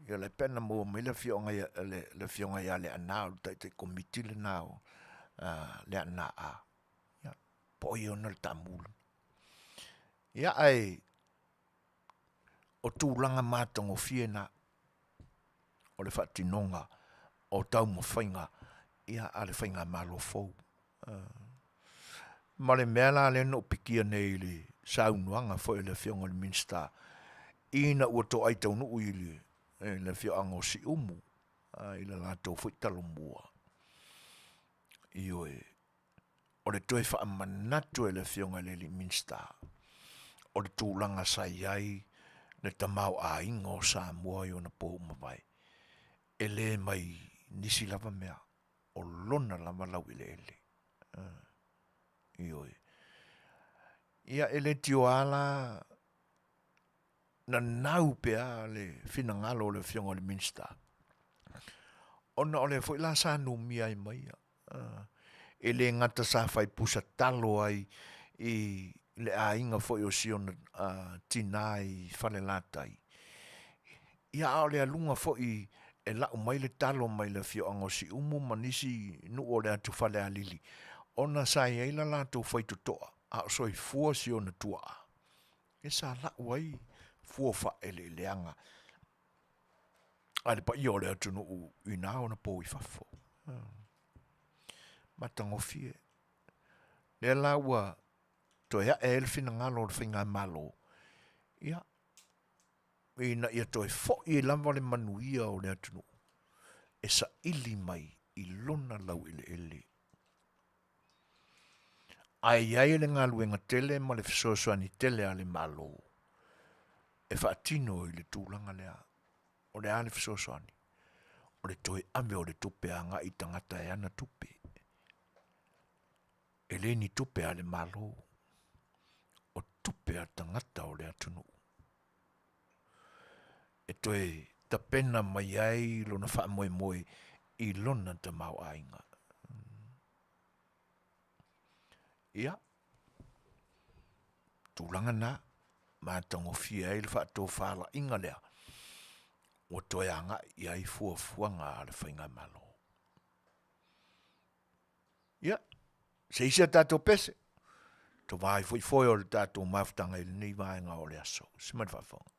o lea pe ana maua mai le afioaga ia, le afioga ia Leaana o le taitai komiti lena o Leaana A, ia, po o ai e ona le taamu lena. Ia, ae o tulaga matagofie na o le faatinoga o taumafaiga ia a le faigamalo fou. Ma le mea la lea na ou pikia nei i le saunoaga foi a le Afioga i le Minisita ina ua toai taunuu i le afioaga o Siumu i le latou foi Talomua. Ioe, o le toe faamanatu e le Afioga i le alii Minisita o le tulaga sa i ai le tamaoaiga o Samoa i ona po ua mavae, e le mai nisi lava mea, o lona lava laueleele. Ioe. Ia e le tioa la nanau pea le finagalo o le Afioga i le Minisita, ona o lea foi la sa numia ai ma ia. E le gata sa fai pusa talo ai i le aiga foi o si ona tina i Falelatai, ia a o le aluga foi e lau mai le talo mai le afioaga o Siumu ma nisi nuu o le atu Falealili, ona sa i ai la latou faitotoa a o soifua si ona tuaa, e sa lau ai fua o faaeleeleaga a le paia o le atunuu i na ona po i fafo. Matagofie. Lea la ua toe ae ai le finagalo o le faigamalo, ia, ina ia toe foi lava le manuia o le atunuu e saili mai i lona laueleele. Ae i ai le galuega tele ma le fesoasoani tele a le Malo e faatino i le tulaga lea. O le a le fesoasoani? O le toe ave o le tupe agai i tagata e ana tupe. E le ni tupe a le Malo, o tupe a tagata o le atunuu. E toe tapena mai ai lona faamoemoe i lona tamaoaiga. Ia, tulaga na, matagofie ai le faatofalaiga lea ua toe agai i ai fuafuaga a le Faigamalo. Ia, se isi a tatou pese, tovā ai foi foe o le tatou mafutaga i lenei vaega o le aso. Se mai le faafofoga.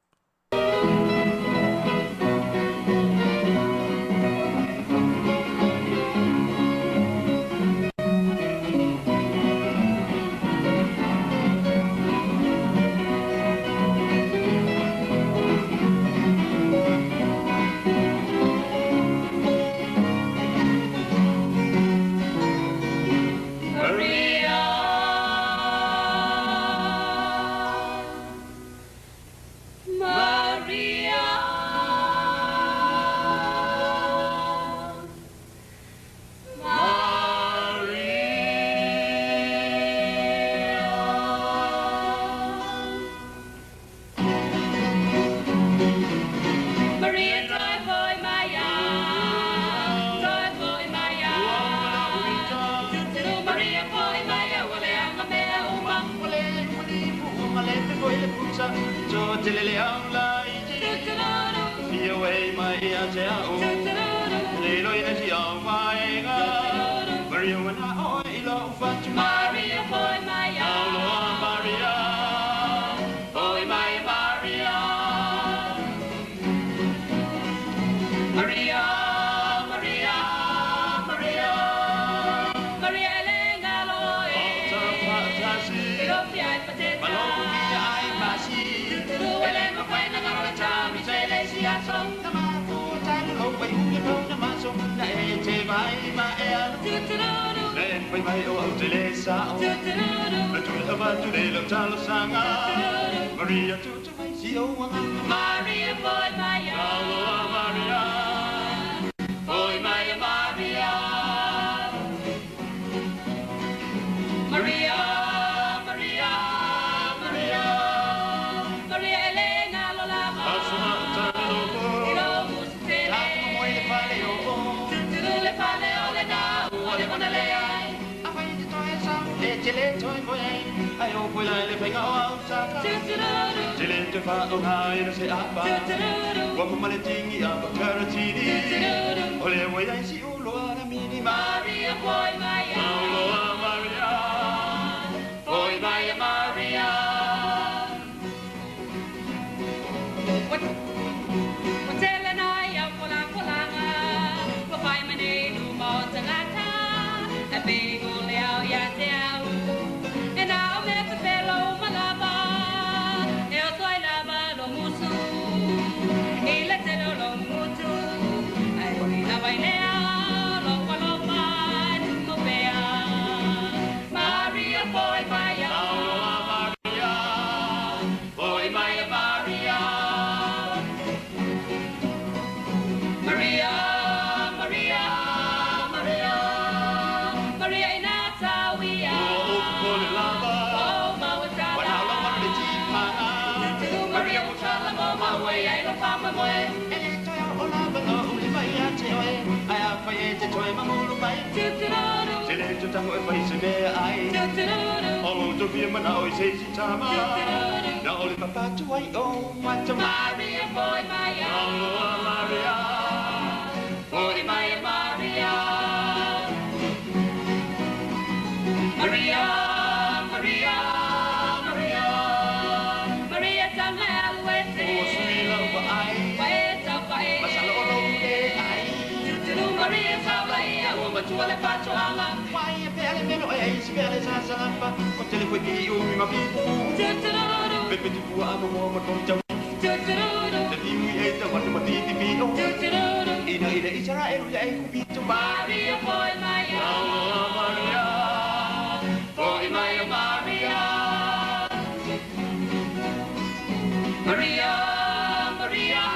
Maria, Maria,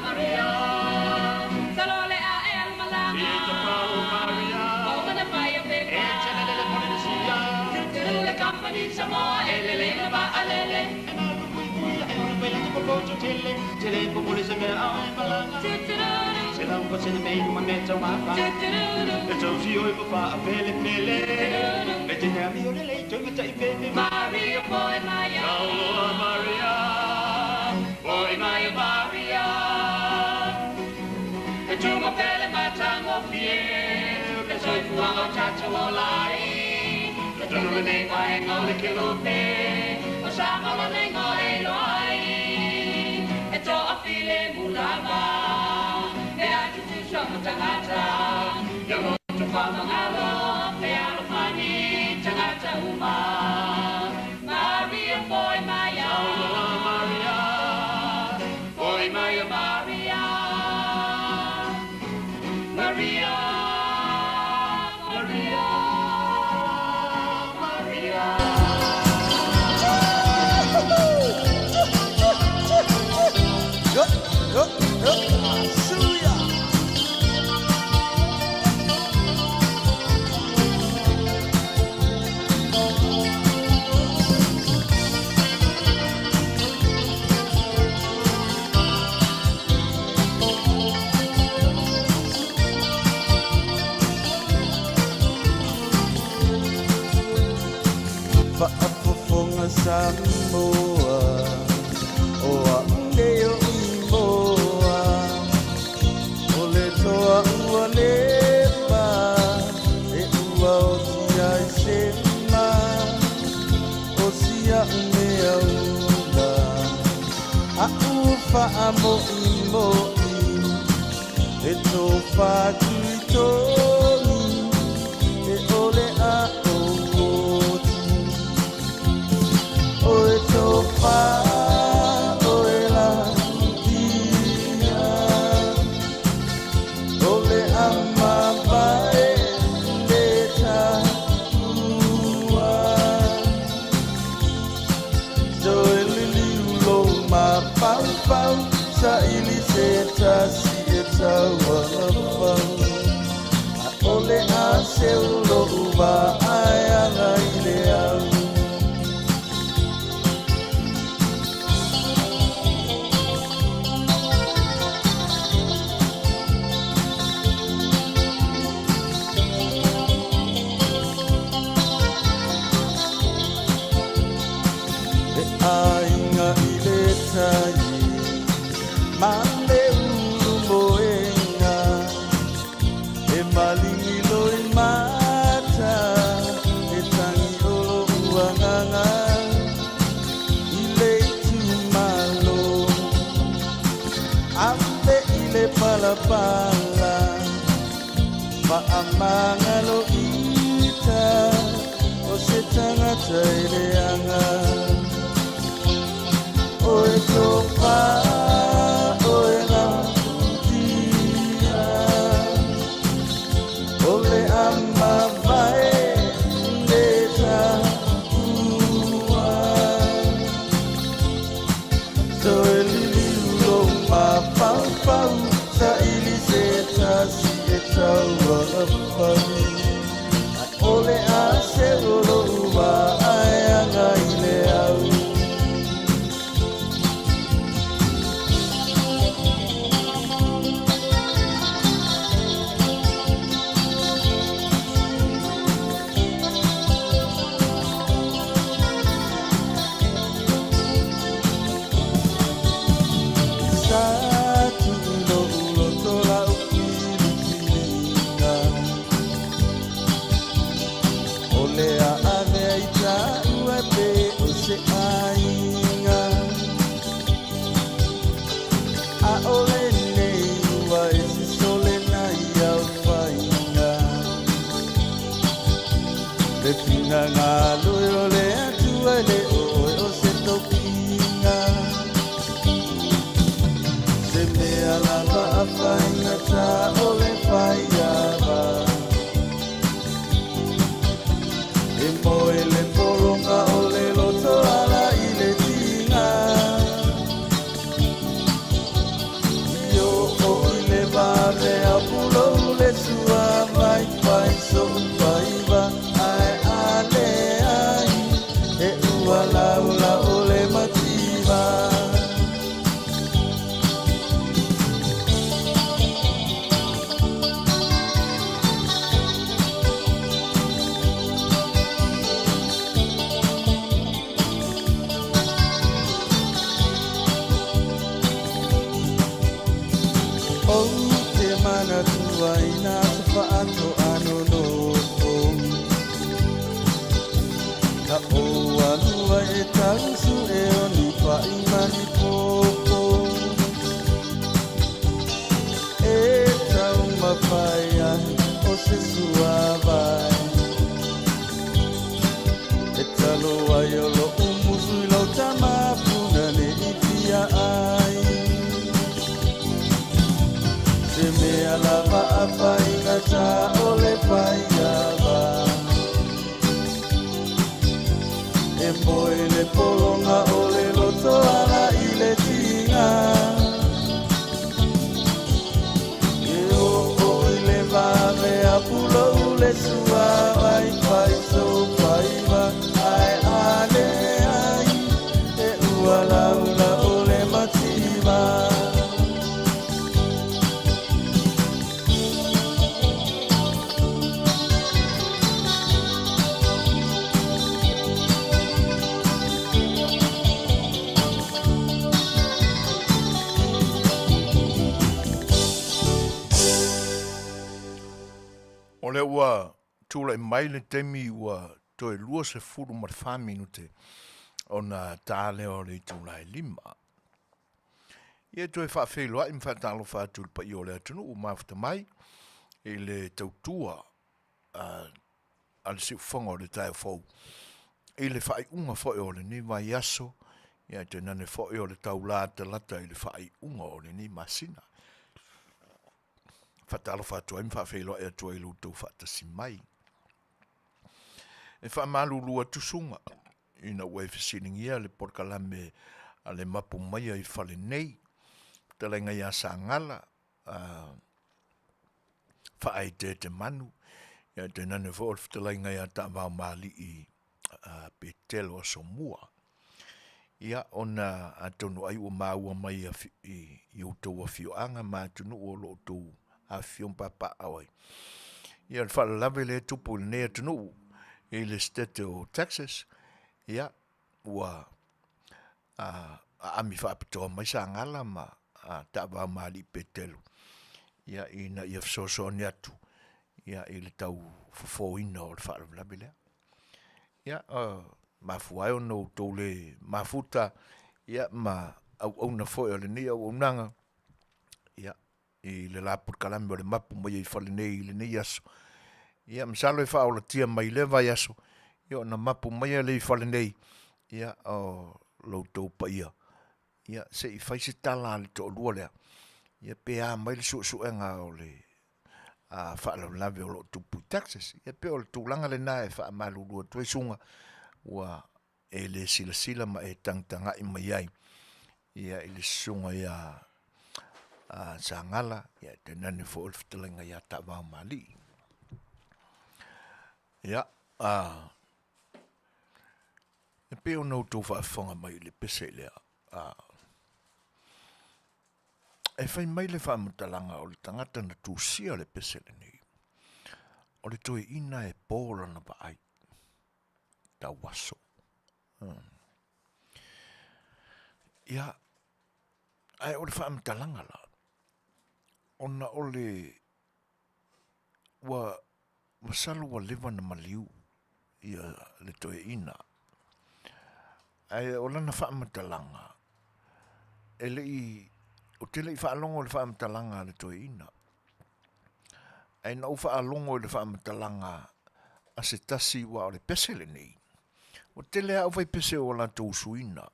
Maria. Samoa e lelei ma vaalele. E malu puipuia e ola pela te popoto tele. Tele popole se mea ao e malaga. Se lau pa sene mei uma mea tau mafa. E tau si oi pa fa a pele pele. E te nea mi o le lei toi matai pepe. Maria poi maia. Tauloa Maria. Poi maia Maria. E tuma pele matango fie. Le soifuaga o tatou ola ai. Le tonu lenei vaega o le kelope. O Samoa lenei e iloa ai. E toafilemu lava. E atutusa ma tagata. Ia loto faamagalo. Fealofani tagata uma. Maria foi maia. Tauloa Maria. Foi maia Maria. Maria. Maria. Maria. Yo, yo, yo, suya. Faafofoga Samoa, o a'u nei o Imoa, o le toa ua leva e ua oti ai se ma o si a'u mea ula a'u faamo'imo'i e tofa tuitogi e ole a oti o e tofa o e la utia o le amavae le taua toe liliu lou mafaufau saili se tasi e tauafau ʻAʻole a seu loʻu vaai aga i le au. E aiga i le tai ma le ulu moega e maligi loi mata e tagi o loʻu agaga i le itumalo ave i le palapala faamagalo ita o se tagata e leaga o e tofa o e lautia o le amavae le taua toe liliu lou mafaufau saili se tasi e tauafau ʻAʻole a seu loʻu vaai aga i le au. Sa tuu loʻu loto la'u filifiliga o le a avea i taua e pe o se aiga ʻAʻole nei ua e sisole nai au faiga le finagalo e o le Atua e le oe o se tofiga se mea lava a faigata o le faiava e moe le pologa o le loto ala i le tiga i oo i le vave a pulou le sua vaivai so'u faiva ae a leai. faatoa nonofo. Na ou alu ai e tau sue o ni paʻi ma ni popo. E taumafai ai o se suavai. E talo ai o loʻu musu i lau tama puna ne i fia ai. Se mea lava a faigata o le faiava. E moe le pologa o le loto ala i le tiga. E oo i le vave a pulou le suavai fai sou faiva ae a leai e ua laula o le mativa. O lea ua tulai mai le taimi ua toe 24 minute ona ta lea o le itula e 5. Ia toe faafeiloai ma faatalofa atu i le paia o le atunuu ua mafuta mai i le tautua a le siufofoga o le taeao fou i le faaiuga foi o lenei vaiaso, ia tainane foi o le taula talata i le faaiuga o lenei masina. Faatalofa atu ai ma faafeiloai atu ai i lo outou faatasi mai. E faamalulu atu suga ina ua e fesiligia le polokalame a le mapu maia i fale nei, fetalaiga ia Sagala, Faaeteete Manu, ia tainane foi o le fetalaiga ia Taavaomalii Petelo Asomua. Ia, ona atonu ai ua maua mai i outou afioaga ma atunuu o lo o outou afifio ma papaaao ai. Ia, o le faalavelave lea e tupu i lenei atunuu i le Setete o Texas, ia, ua aami faapitoa mai Sagala ma Taavaomalii Petelo, ia, ina ia fesoasoani atu ia i le tau fofoina o le faalavelave lea. Ia, mafua ai ona outou le mafuta ia ma auauna foi o lenei auaunaga ia i le la polokalame o le mapu mai ai i fale nei i lenei aso. Ia masalo e faaolatia mai i lea vaiaso ia ona mapu mai lea i fale nei ia o lo outou paia ia se i fai se tala a le toalua lea ia pe a mai le suesuega o le faalavelave o lo o tupu i Texas. Ia pei o le tulaga lena e faamalulu atu ai suga ua e le silasila ma e tagatagai mai ai ia i le susuga ia Sagala ia tainane foi o le fetalaiga ia Taavaomalii. Ia, e pei ona outou faafofoga mai i le pese lea, e fai mai le faamatalaga o le tagata na tusia le pese lenei, o le toeaina e po lana vaai, tauaso. Ia, ae o le faamatalaga la, ona o le ua masalo ua leva ona maliu ia le toeaina, ae o lana faamatalaga, e le i, ou te le i faalogo i le faamatalaga a le toeaina, ae na ou faalogo i le faamatalaga a se tasi aua o le pese lenei, ua tele lava aufaipese ua latou usuina.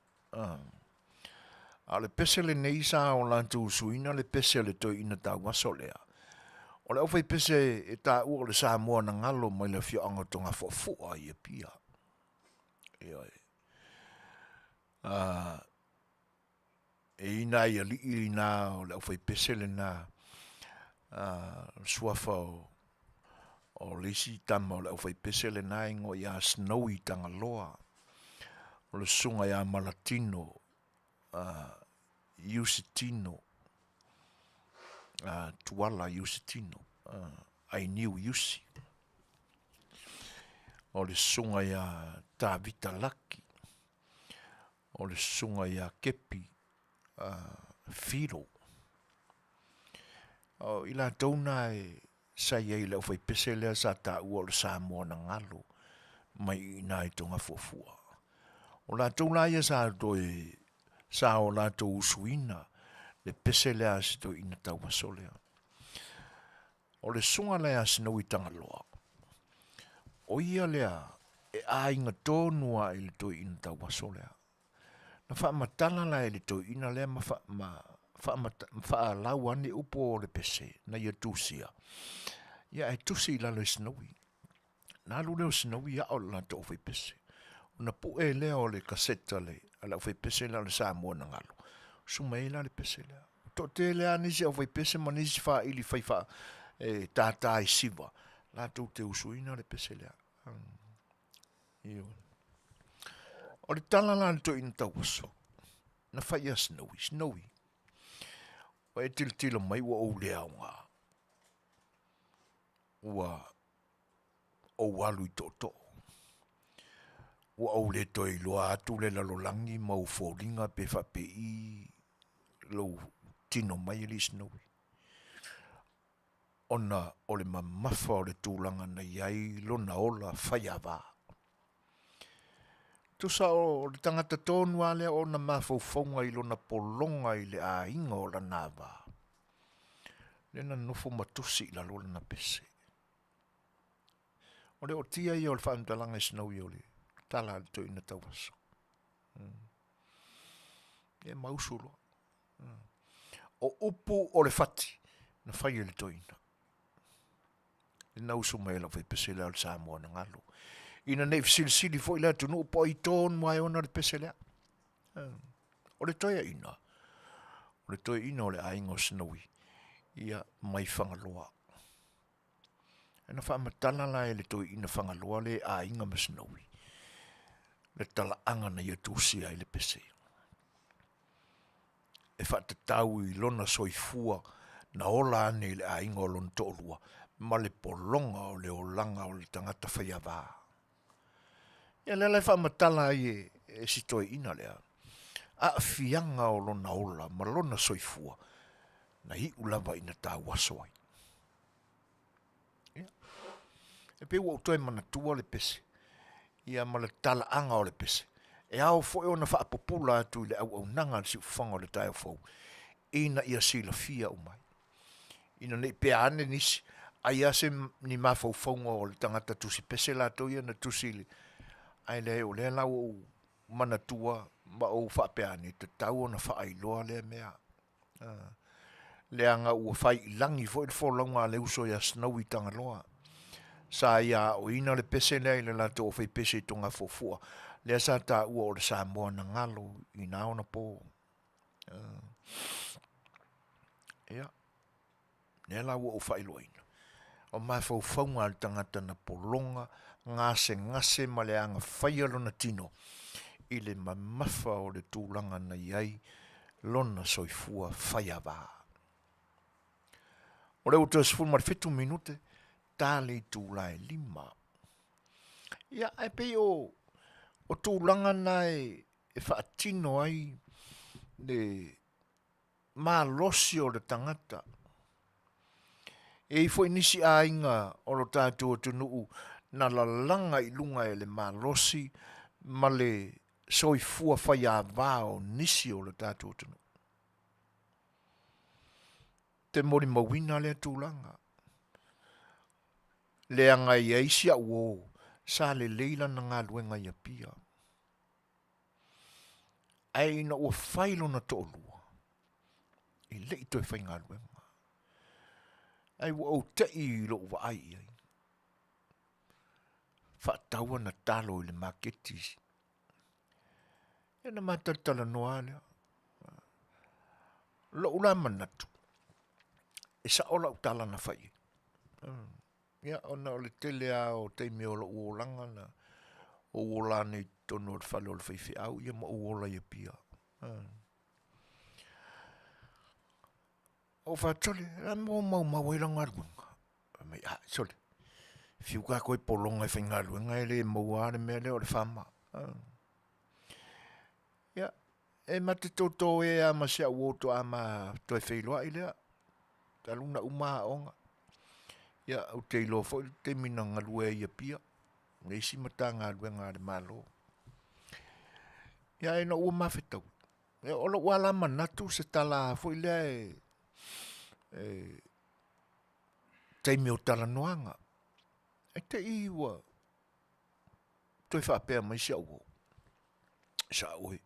A o le pese lenei sa o latou usuina le pese a le toeaina tauaso lea. O le aufaipese e taua o le Samoa na galo mai le afioaga o Togafuafua i Apia. Ioe. E i ai nai alii ina o le aufaipese lena, o le suafa o le isi tama o le aufaipese lena e igoa ia Snowy Tagaloa, o le susuga ia Malatino Iusitino, Tuala Iusitino, Ainiu Iusi, o le susuga ia Tavita Laki, o le susuga ia Kepi Filo. O i latou na e sa i ai i le aufaipese lea sa taua o le Samoa na galo mai i ina i Togafuafua. O latou la ia sa toe sa o latou usuina le pese lea a si toeaina tauaso lea. O le susuga la ia Snowy Tagaloa, o ia lea e aiga tonu lava i le toeaina tauaso lea. Na faamatala la e le toeaina lea ma faalau ane upu o le pese na ia tusia, ia ae tusi i lalo e Snowy. Na alu lea o Snowy ao i le latou aufaipese. Ona pue lea o le kaseta a le aufaipese lea o le Samoa na galo, usu mai ai la le pese lea. Ua toatele lava nisi aufaipese ma nisi faili fai faa e tātā i siva, latou te usuina le pese lea. Ioe. O le tala la a le toeaina tauaso, na fai ia Snowy, Snowy, ua e tilotilo mai ua ou le aoga, ua ou alu i tootoo, ua ou le toe iloa atu le lalolagi ma ou foliga pe faapei lou tino mai alii Snowy. Ona o le mamafa o le tulaga na i ai lona ola faiava. Tusa o le tagata tonu lava lea o ona mafaufauga i lona pologa i le aiga o lana ava, lea na nonofo ma tusi i lalo lana pese. O le ootia ia o le faamatalaga i Snowy o le tala a le toeaina tauaso. E mausu loa. O upu o le fati na fai e le toeaina. Na usu mai e lau faipese lea o le Samoa na galo. Ina nei fesilisili foi le atunuu po o ai tonu lava e ona le pese lea. O le toeaina, o le toeaina o le aiga o Snowy, ia mai Fagaloa. Na faamatala la e le toeaina Fagaloa le aiga ma Snowy le talaaga na ia tusia ai le pese. E faatatau i lona soifua na ola ane i le aiga o lona toalua ma le pologa o le olaga o le tagata faiava. Ia lea la e faamatala ai e, e si toeaina lea aafiaga o lona ola ma lona soifua na iu lava ina tauaso ai. Ia, e pei ua ou toe manatua le pese, ia ma le talaaga o le pese. E ao foi ona faapupula atu i le auaunaga a le siufofoga o le taeao fou, ina ia silafia uma ai. Ina ne i pea ane nisi, ai lava se ni mafaufauga o le tagata tusi pese latou ia na tusi i le... Ae leai, o lea la ua ou manatua ma ou faapea ane, e tatau ona faailoa lea mea. Leaga ua fai i lagi foi le folauga a le uso ia Snowy Tagaloa. Sa ia aoina le pese lea i le latou aufaipese i Togafuafua, lea sa taua o le Samoa na galo i na ona po. Ia, lea la ua ou faailoaina, o mafaufauga a le tagata na pologa, gasegase ma le agafaia lona tino i le mamafa o le tulaga na i ai lona soifua faiava. O lea ua toe 17 minute, ta le itula e 5. Ia, ae pei o, o tulaga na e, e faatino ai le malosi o le tagata. E i ai foi nisi aiga o lo tatou atunuu na lalaga i luga e le malosi ma le soifua faiava o nisi o lo tatou atunuu. Te molimauina lea tulaga. Leaga e i ai si au uo sa lelei lana galuega i Apia. Ae ina ua fai lona toalua, e le i toe faigaluega. Ae ua ou tei i lou vaai i ai. Faatau ana talo i le maketi. Ia na ma talatalanoa lava lea. Lou la manatu, e sao lau tala na fai ai. Ia, ona o le tele lava o taimi o lou olaga na ou ola nei i totonu o le fale o le faifeau ia ma ou ola i Apia. Ou fai atu, sole, o le a le mea ua maumau ai lau galuega? Fai mai, a, sole, fiu tatou e pologa e faigaluega e le maua lava le mea lea o le farmer. Ia, e ma te totoe lava ma si au uo faatoa ma toe feiloai lea, talu ona uma aoga. Ia, ou te iloa foi le taimi na galue ai i Apia, le isi Matagaluega a le Malo. Ia, ina ua mafetau, ia, o lou lava la manatu se tala foi lea e, e taimi o talanoaga, e te i ua toe faapea mai si au uo, sa oe,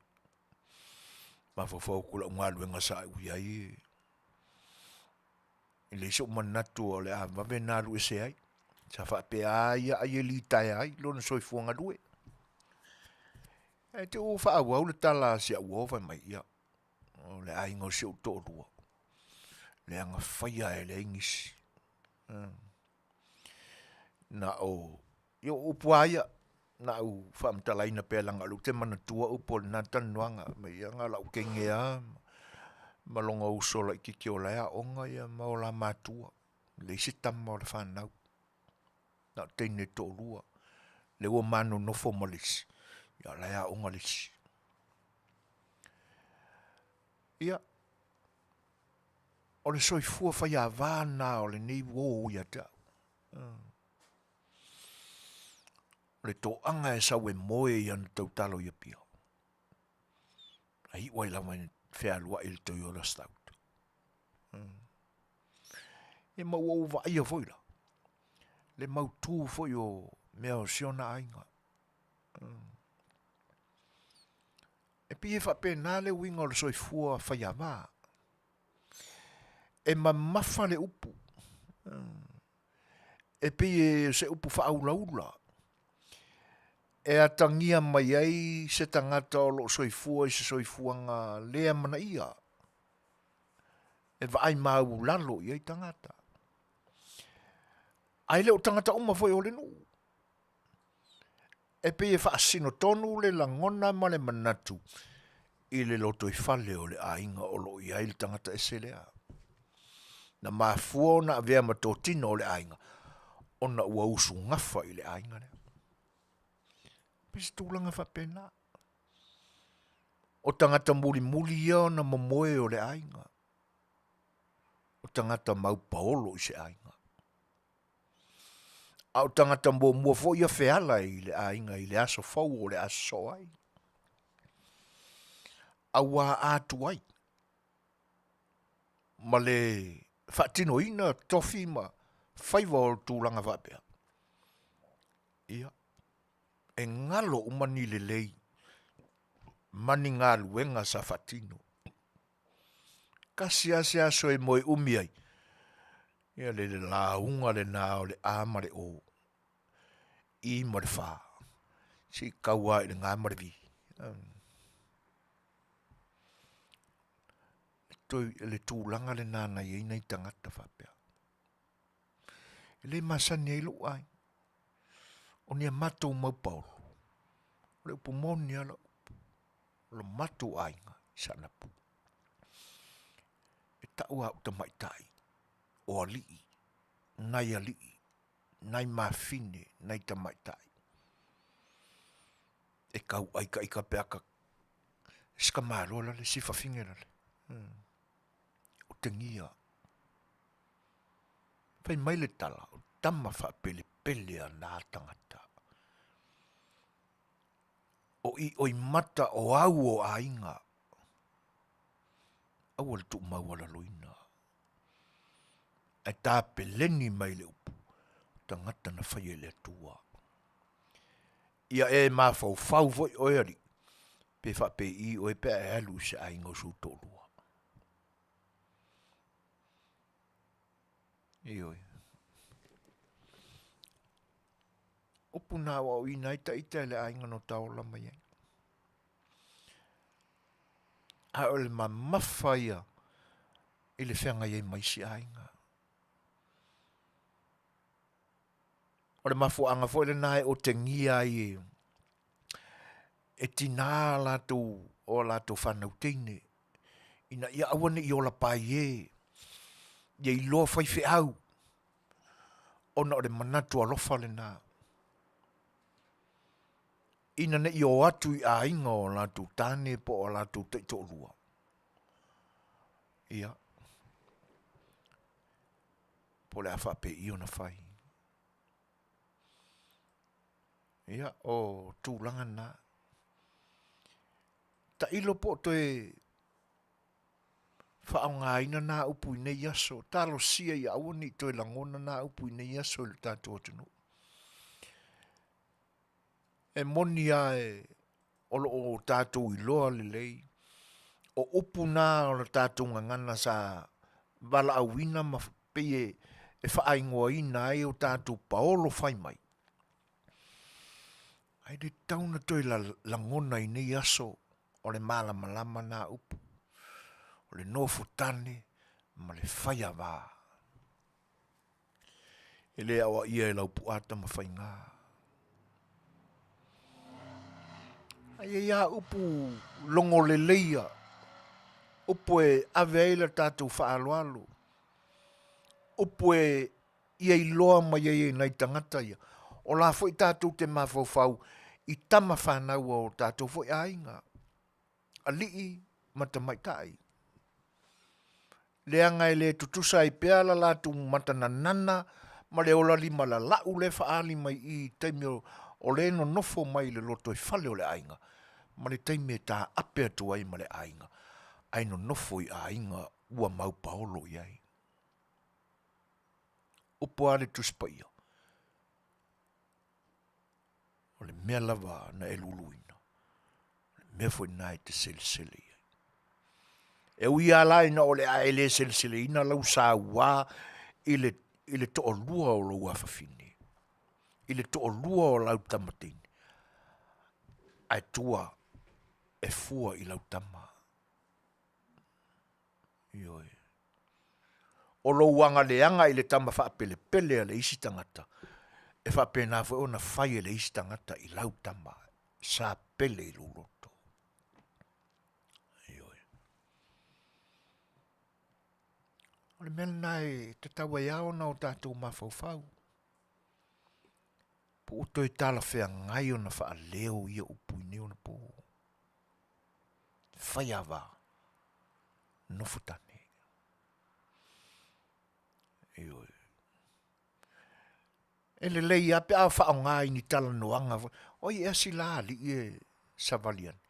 mafaufau atu i lau galuega sa ou i ai e leai sou manatu o le a vave ona alu ese ai. Sa faapea lava ia ai e litaea ai lona soifua galue. Ae te i ua faaauau le tala a si au uo fai mai, ia, o le aiga o si ou toalua, leaga faia e leai nisi. Na o, ia o upu lava ia, na ou faamatalaina pea leaga o lea ou te manatua upu o lena talanoaga, fai mai, ia na o lau teine lava ma lona uso laitiiti o la e aoga ia ma o la matua, leai se tama o le fanau, na o teine e toalua, lea ua ma nonofo ma le isi, a o la e aoga le isi. Ia, o le soifua faiava lena o lenei uo ia te au. O le toaga e sau e moe i ana tautalo i Apia, a iu ai lava ina fealuai i le Toyota Stout. Ia ma ua ou vaaia foi la, le mautu foi o mea o si ona aiga. E pei e faapena le uiga o le soifua faiava. E mamafa le upu, e pei o se upu faaulaula e atagia mai ai se tagata o lo o soifua i se soifuaga le amanaia, e vaai maulalo i ai tagata. Ae le o tagata uma foi o le nuu. E pei e faasino tonu le lagona ma le manatu i le lotoifale o le aiga o lo o i ai le tagata ese lea. Na mafua ona avea ma totino o le aiga ona ua usugafa i le aiga lea. Pei se tulaga faapena. O tagata mulimuli ia ona momoe o le aiga. O tagata maupaolo i se aiga. A o tagata muamua foi ia feala i le aiga i le aso fou o le a sosoo ai. Auā atu ai ma le faatinoina tofi ma faiva o tulaga faapea. Ia, e galo uma ni lelei ma ni galuega sa faatino. Tasi lava se aso e moe umi ai, ia le lauga lena o le A ma le O, I ma le F, se i tau lava i le G ma le V. Toe le tulaga lena na i ai nai tagata faapea. E le masani ai lou aiga. O ni a matou mau paolo, o le upu moni lava lau upu, o lo matou aiga i Saanapu. E tau lava au tamaitai o alii, nai alii, nai mafine, nai tamaitai. E tau ai ta ita pe a ta si ka malo lale, si fafine lale. Otegia. Fai mai le tala, o tama faapelepele a nā tagata. O ioimata o au o aiga. Aua le tuumaualaloina. Ae tapeleni mai le upu, o tagata na faia e le Atua. Ia e mafaufau foi oe alii, pe faapei oe pe a e alu i se aiga o sou toalua. Ioe. Upu na aoaoina ai ta ita e le aiga no ta ola mai ai. A o le mamafa ia i le feagai ai ma isi aiga. O le mafuaaga foi lena e otegia ai e, e tinā latou o latou fanau teine ina ia aua ne i ola paie, ia iloa faifeau, ona o le manatu alofa lena. Ina ne i o atu i aiga o latou tane po o latou taitoalua, ia. Po o le a faapei ona fai. Ia, o tulaga na. Tailo po o toe faaaogaina na upu i nei aso. Talosia ia aua ne i toe lagona na upu i nei aso i lo tatou atunuu. E moni lava e, o lo o tatou iloa lelei, o upu na o le tatou gagana sa valaauina ma pei e faaigoaina ai o tatou paolo fai mai. Ae le tatau ona toe lagona i nei aso o le malamalama na upu, o le nofotane ma le faiava. E le aoaia e Laupu'a Tamafaiga. Ae i ai lava upu logo leleia, upu e ave ai le tatou faaaloalo, upu e ia iloa mai ai e nai tagata ia, o la foi tatou te mafaufau i tama fanau a o tatou foi aiga, alii ma tamaitai. Leaga e le tutusa ai pea la latou matananana ma le ola lima lalau lea e faaali mai i i taimi o le nonofo mai i le lotoifale o le aiga ma le taimi e taape atu ai ma le aiga ae nonofo i aiga ua maupaolo i ai. Upu a le Tusi Paia, o le mea lava na e luluina, o le mea foi lena e te selesele i ai. E ui lava la ina o le a e le seleseleina lau saua i le, i le toalua o lou afafine, i le toalua o lau tama teine, ae tua e fua i lau tama. Ioe. O lou agaleaga i le tama faapelepele a le isi tagata, e faapena foi ona fai e le isi tagata i lau tama sa pele i lou loto. Ioe. O le mea lena e tatau ai lava ona o tatou mafaufau. Po o toe talafeagai ona faaleo ia upu i nei ona po. Faiava, nofotane. Ioe. E lelei lava pe a faaaoga i ni talanoaga foi, oi ea si la alii e savali ane,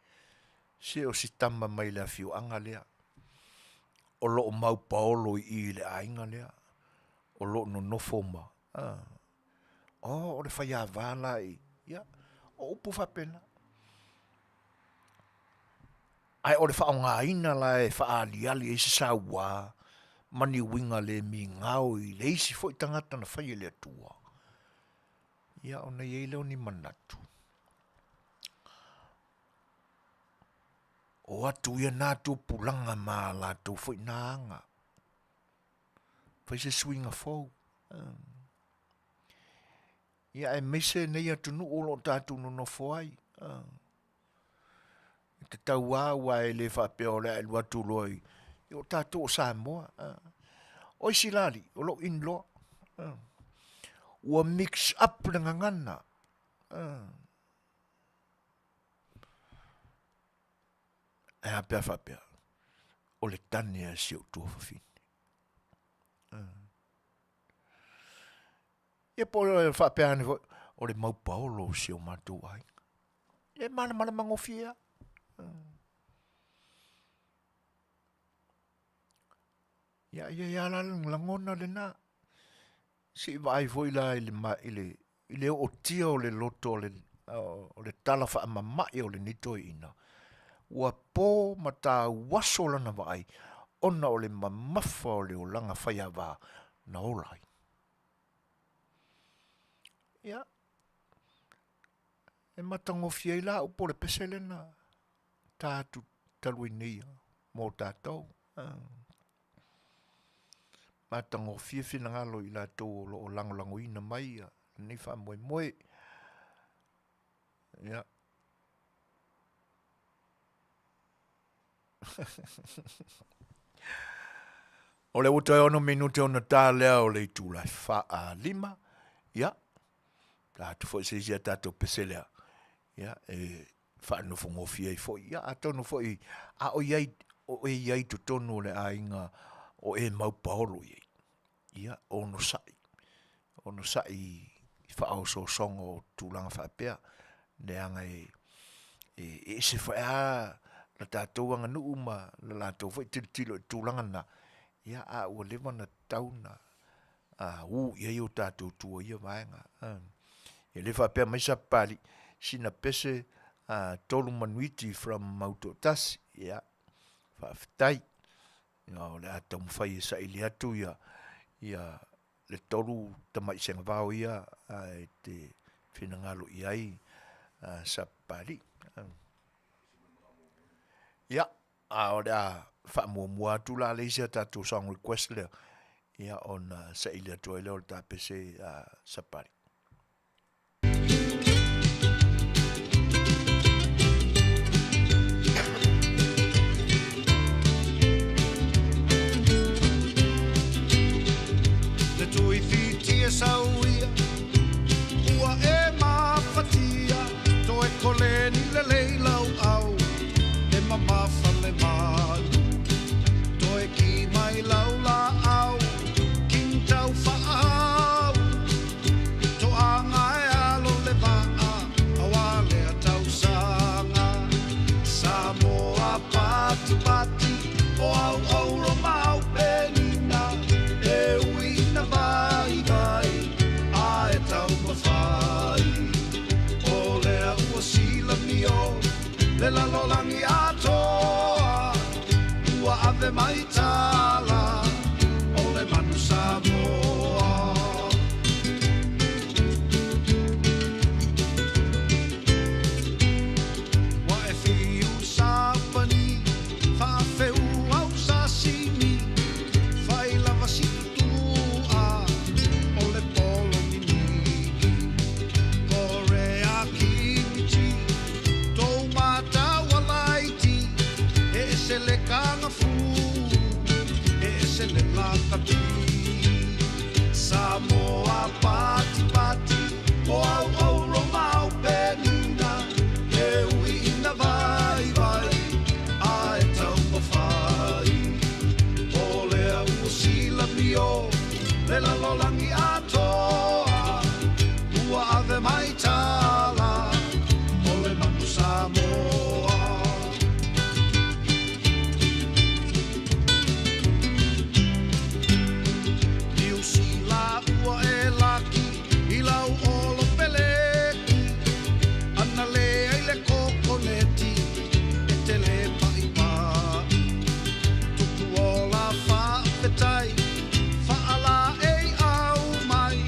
se o si tama mai le afioaga lea, o lo o mau paolo i i i le aiga lea, o lo o nonofo ma, a, oh, o le faiava la i, ia, o upu faapena. Ae o le faaaogaina la e faaaliali ai se saua ma ni uiga le migao i le isi foi tagata na fai e le Atua, ia ona i ai lea o ni manatu, o atu ia na tupulaga ma a latou foi na aga, fai se suiga fou. Ia aemaise nei atunuu o lo o tatou nonofo ai. E tatau lava aua e le faapea o le a e alu atu loa i, o tatou o Samoa. O isi la alii, o lou in-law, ua mix up le gagana. Ae a pe a faapea, o le tane a si ou tuafafine. Ia po o faapea ane foi, o le mau paolo o si o matou aiga. E malamalama gofie lava. Ia, ia ia la le lagona lena. Se i vaai foi la i le, i le, i le ootia o le loto o le, o le tala faamamae o lenei toeaina. Ua po ma tauaso lana vaai ona o le mamafa o le olaga faiava na ola ai. Ia, e matagofie ai la upu o le pese lena ta atu talu ai nei mo tatou. Matagofie finagalo i latou o lo o lagolagoina mai lenei faamoemoe. Ia. O lea ua toe ono minute ona ta lea o le itula e 5. Ia, ta atu foi se isi a tatou pese lea. Ia, e faanofogofie ai foi. Ia, atonu foi, a o i ai, o e i ai i totonu o le aiga o e mau paolo i ai. Ia, onosai, onosai i faaosoosoga o tulaga faapea, leaga e e ese foi lava le tatou aganuu ma le latou foi tilotilo i le tulaga lena, ia a ua leva ona tatau ona u i ai o tatou tua i ia vaega. E le faapea mai Sapapalii, sina pese 3 manuiti from Mautoatasi, ia faafetai. O le a taumafai e saili atu ia le 3 tamai sengavao ia e te finagalo i ai Sapapalii. Ia, a o le a faamuamua atu la le isi a tatou song request lea, ia ona saili atu ai lea o le ta pese a Sapapalii. Le tuifitia sauia ua e mafatia toe koleni lelei lau au e mamafa le malu toe ki mai lau laau king tau faahau toaga e alo le vaa auā lea tausaga Samoa patipati o au auro ma au penina e ui ina vaivai a e taumafai o lea ua silamio le lalolagi atoa ua ave mai tala o le manu Samoa. Ua e fiu sapani faafeu au sasimi fai lava si tutua o le polo mimiki Korea kimchi tou mataualaiti e ese le kagafu e ese le lakapi Samoa patipati o au auro ma au penina e ui ina vaivai a e taumafai o lea ua silamio le lalolagi atoa ua ave mai tala o le manu Samoa. Niu Sila ua e laki i lau olo peleki ana le ai le kokoneti e te le pa'ipa'i tupu ola faafetai faala ei au mai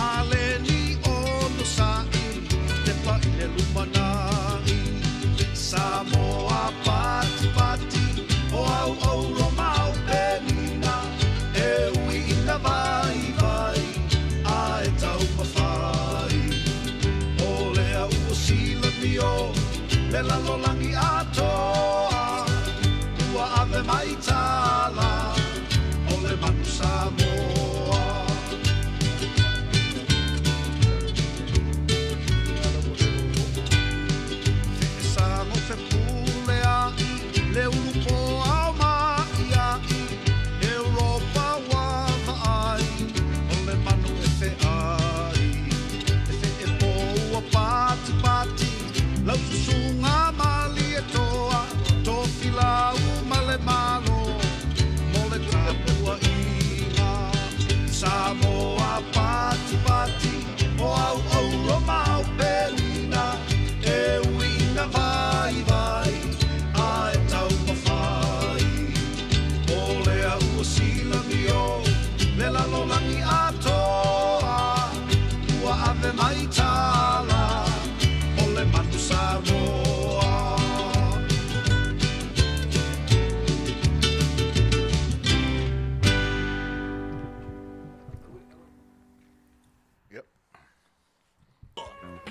a le ni ono sa'i te pa'i le lumana'i Samoa patipati o au auro ma au penina e ui ina vaivai a e taumafai o lea ua silamio le lalolagi atoa ua ave mai tala o le manu Samoa. Fe'esago fepulea'i le ulupo ao ma'ia'i Europa ua va'ai o le manu e fe'ai e fe'epo ua patipati lau susuga malietoa tofilau ma le malo mo le tapua'iga Samoa patipati o au auro ma au penina e ui ina vaivai a e taumafai o lea ua silamio le lalolagi atoa ua ave mai tala o le manu Samoa.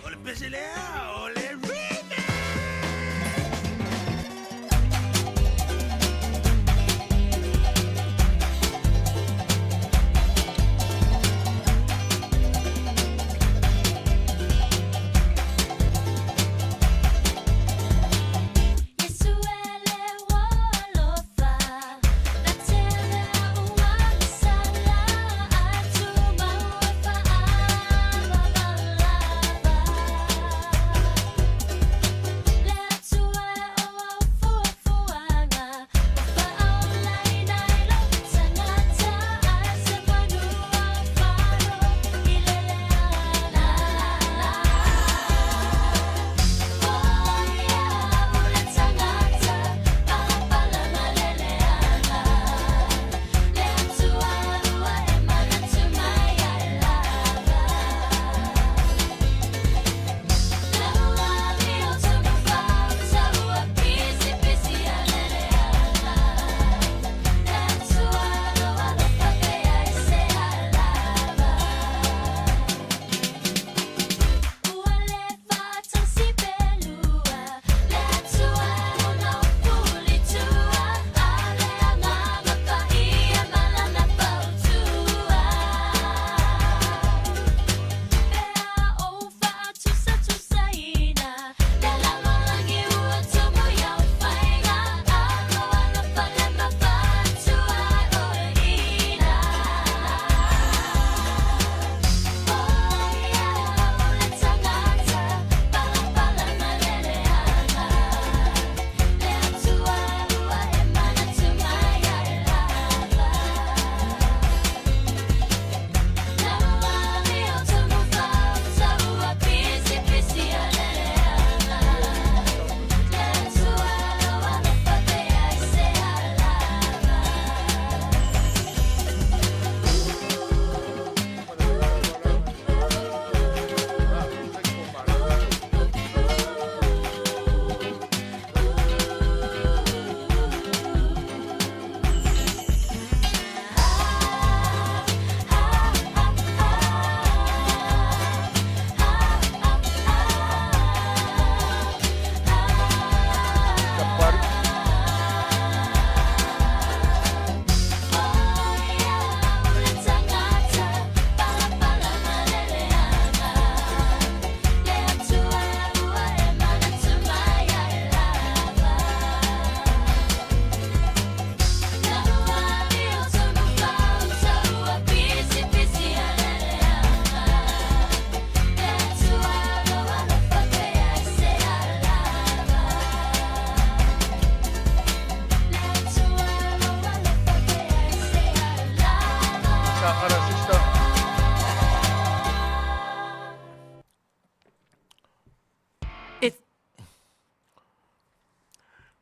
O le pese lea, o le remix! Yesu ele ua alofa, na tele ua sala.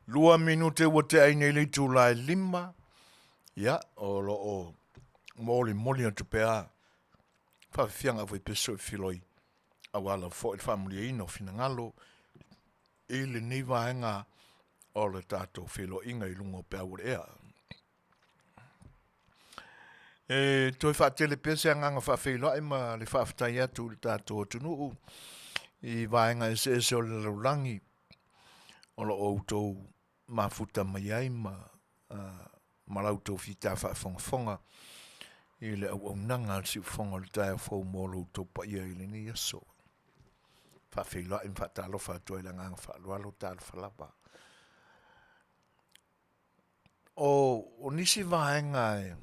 Lua minute ua tea ai nei le itula e lima, ia, o lo o molimoli atu pea faafiafiaga au faipeso i filoi aua lava foi le faamulieina o finagalo i lenei vaega o le tatou feiloaiga i luga o peau o le ea. E toe faatele pea se agaga faafeiloai ma le faafetai atu i le tatou atunuu i vaega eseese o le lalolagi o lo o outou mafuta mai ai ma ma la outou fita faafogafoga i le auaunaga a le siufofoga o le taeao fou mo lo outou paia i lenei aso. Faafeiloai ma faatalofa atu ai le agaga faaaloalo, talofa lava. O nisi vaega e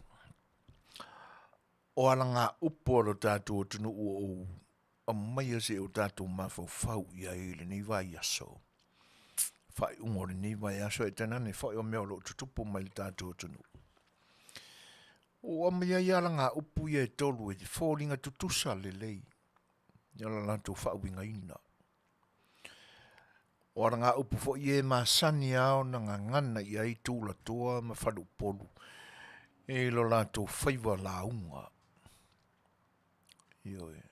o alagaupu a lo tatou atunuu ua ou aumaia seia o tatou mafaufau i ai i lenei vaiaso, faaiuga o lenei vaiaso, ae tainane foi o mea o lo o tutupu mai i le tatou atunuu. Ua ou aumaia ai alagaupu ia e tolu e foliga tutusa lelei i lo latou faauigaina. O alagaupu foi ia e masani lava ona gagana i ai tulatoa ma faleupolu i lo latou faiva lauga. Ioe.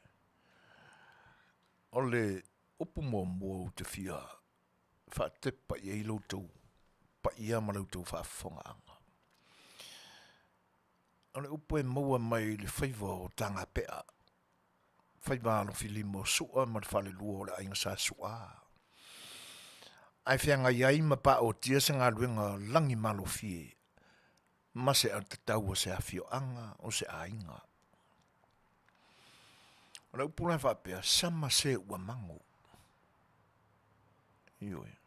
O le upu muamua ou te fia faatepa i ai lo outou paia ma la outou faafofogaaga, o le upu e maua mai i le faiva o Tagapea, faiva alofilima o Sua ma le falelua o le aiga Sa Su'a, ae feagai ai ma paotia se galuega lagimalofie ma se atatau a se afioaga o se aiga. O le upu la e faapea, sama se ua mago. Ioe.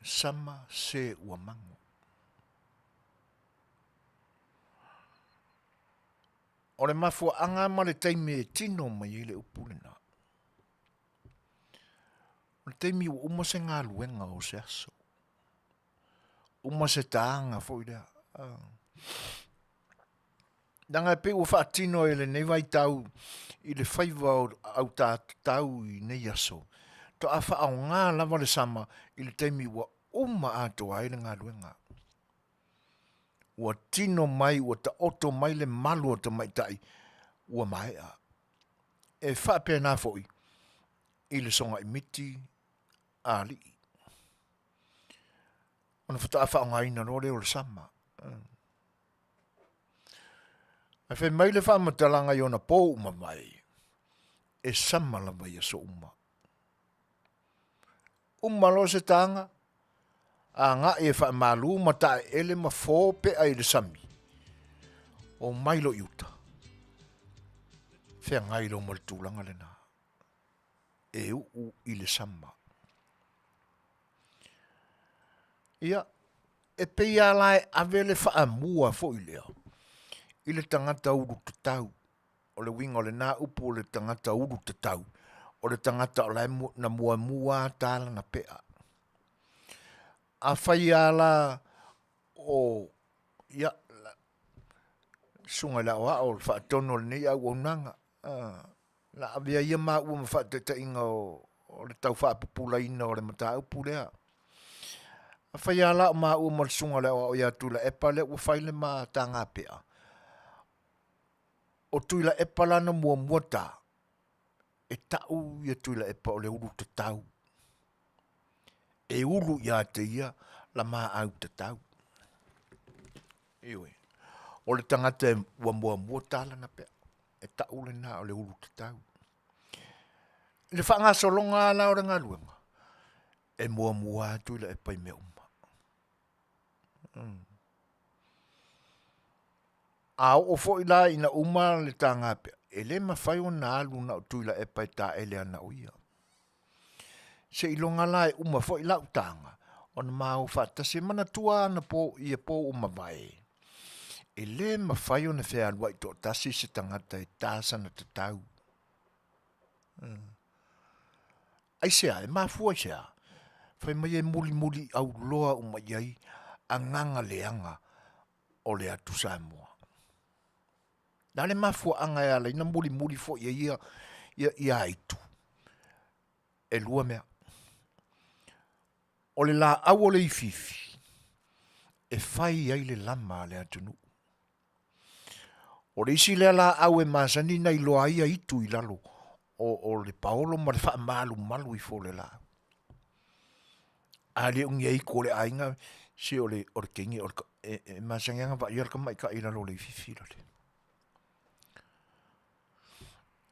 Sama se ua mago. O le mafuaaga ma le taimi e tino mai ai le upu lena. O le taimi ua uma se galuega o se aso. Uma se taga foi lea. Leaga e pei ua faatino e lenei vaitau i le faiva o au tatau i nei aso, toa faaaoga lava le sama i le taimi ua uma atoa ai le galuega. Ua tino mai, ua taoto mai le malu o tamaitai ua maea. E faapena foi i le sogai miti a alii. Ona faatoa faaaogaina loa lea o le sama. Ae fai mai le faamatalaga i ona po ua mavae, e sama lava i aso uma. Uma loa se taga, agai e faamalu ma taeele ma fo pea i le sami. O mai lo i uta, feagai lo ma le tulaga lena, e uu i le sama. Ia, e pei lava la e ave le faamua foi lea i le tagata ulu tatau. O le uiga o lena upu o le tagata ulu tatau, o le tagata o la e na muamua ta lana pea. Afai lava la o, ia, susuga i le aoao, o le faatonu o lenei auaunaga, la avea ia maua ma faataitaiga o le tau faapupulaina o le mataupu lea. Afai lava la o maua ma le susuga o le aoao ia Tuilaepa lea ua fai le ma tagapea, o Tuilaepa la na muamua ta, e tau ia Tuilaepa o le ulu tatau. E ulu ia te ia la maau tatau. Ioe. O le tagata ua muamua ta lana pea. E tau lena o le ulu tatau. I le faagasologa la o le galuega, e muamua atu i Tuilaepa i mea uma. A oo foi la ina uma le tagapea, e le mafai ona alu na o Tuilaepa e taele ana o ia. Seiloga la e uma foi lau taga, ona ma o faatasi. E manatua ana po ia po ua mavae, e le mafai ona fealuai toatasi se tagata e ta sana tatau. Aisea? E mafua i se a? Fai mai e mulimuli auloa uma i ai agaga leaga o le atu Samoa. Le a le mafuaaga e ala ai ona mulimuli foi ai ia, ia, ia aitu? E lua mea. O le laau o le ifiifi e fai ai le lama a le atunuu. O le isi lea laau e masani na iloa ai aitu i lalo o, o le paolo ma le faamalumalu ifo o le laau. A le o ni aitu o le aiga, se o le, o le teine, o le, e, e masani lava ona vaaia le tamaitai i lalo o le ifiifi lale.